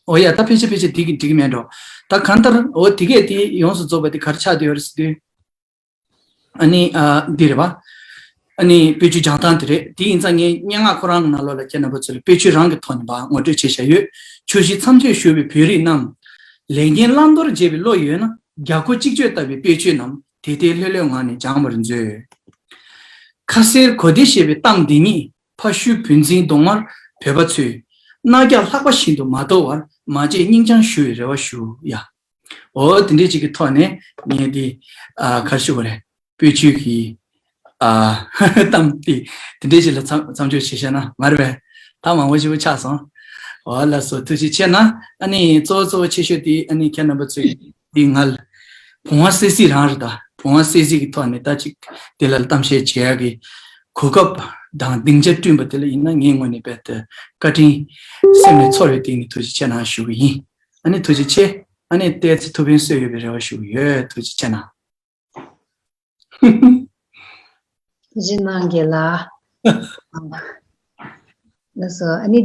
འོ་ཡ་ད་ཕལ་ཆེར་ཕལ་ཆེར་འགྲིག་གི་འགྲིག་གི་མེད་འགྲོ། ད་གང་ལྟར་འོ་དེ་གས་དེ་ཡོངས་སུ་རྫོགས་པ་དེ་ག་རེ་ཆགས་བསྡད་ཡོད་རེད་ཟེར་དུས། ཨ་ནི་ཨ་འདི་རེད་པ། ཨ་ནི་དཔེ་ཆོས་སྦྱང་སྟངས་དེ་རེད། དེ་ཡིན་ཙང་ངས་སྙན་ངག་ཁོ་རང་གི་ནང་ལོགས་ལ་ཁྱེད་རྣམ་པ་ཚོ་ལ་དཔེ་ཆོས་རང་གི་ཐོག་ནས་པ་ངོ་སྤྲོད་བྱས་བཞག་ཡོད། ཆོས་གཞི་མཚམས་གཅོད་ཞུ་བའི་བོད་རིགས་རྣམས། ལས་ངན་བླང་དོར་བྱེད་པའི་བློ་ཡོད་ན། རྒྱ་སྒོ་གཅིག་གཅོད་ལྟ་བུའི་དཔེ་ཆོས་རྣམས་དེ་ལྟའི་ལྷོད་ལྷོད་ངང་ནས་སྦྱང་བར་མཛོད། ཁ་གསལ་གོ་བདེ་ཞེས་པའི་གཏམ་འདི་ཉིད་ཕ་ཤུལ་བུ་འཛིན་གདོང་དམར་བོད་པ་ཚོས་རྣ་རྒྱག་ལྷག་པ་བཞིན་དུ་མ་དོར་བར་མ་བརྗེད་སྙིང་བཅངས་ཞུ་བའི་རེ་བ་ཞུ་ཡ། འོ་དེ་འདྲས་ཅིག་གི་ཐོག་ནས་ངས་འདི་ཨ་ག་རེ་ཞུ་དགོས་རེད། དཔེ་ཆོས་ཀྱི་ཨ་གཏམ་དེ་དེ་འདྲས་ཅིག་ལ་མཚམས་མཚམས་འཇོག་བྱས་བཞག་ན་མ་རེད་པས། ད་མང་པོ་ཞིག་པོ་ཆགས་སོང་། འོ་ལགས་སོ་ཐུགས་རྗེ་ཆེ་གནང་། ཨ་ནི་གཙོ་བོ་གཙོ་བོ་ཆེ་ཤོས་དེ་ཨ་ནི་ཁྱེད་རྣམ་པ་ཚོས་འདི་ང་ལ་བུང་བ་གསེར་གཟིགས་རང་རེད། ད་བུང་བ་གསེར་གཟིགས་ཀྱི་ཐོག་ནས་ད་ཅིག་དེ་ལ་གཏམ་བཤད་བྱེད་ཡག་གི་གོ་སྐབས་དང་སྡིངས་ཆ་བསྐྲུན་པ་དེ་ལ་ཡིན་ན་ངའི་ངོས་ནས་རྦད་དེ་བཀའ་དྲིན་སེམས་ནས་ཚོར་བའི་སྟེང་ནས་ཐུགས་རྗེ་ཆེ་གནང་ཞུ་གི་ཡིན། ཨ་ནི་ཐུགས་རྗེ་ཆེ། ཨ་ནི་བལྟས་ཚེ་ཐུགས་ཕན་གསོས་ཡོད་པའི་རེ་བ་ཞུ་གི་ཡོད། ཐུགས་རྗེ་ཆེ་གནང་། ཐུགས་རྗེ་གནང་རྒན་ལགས། ལགས་སོ། ཨ་ནི།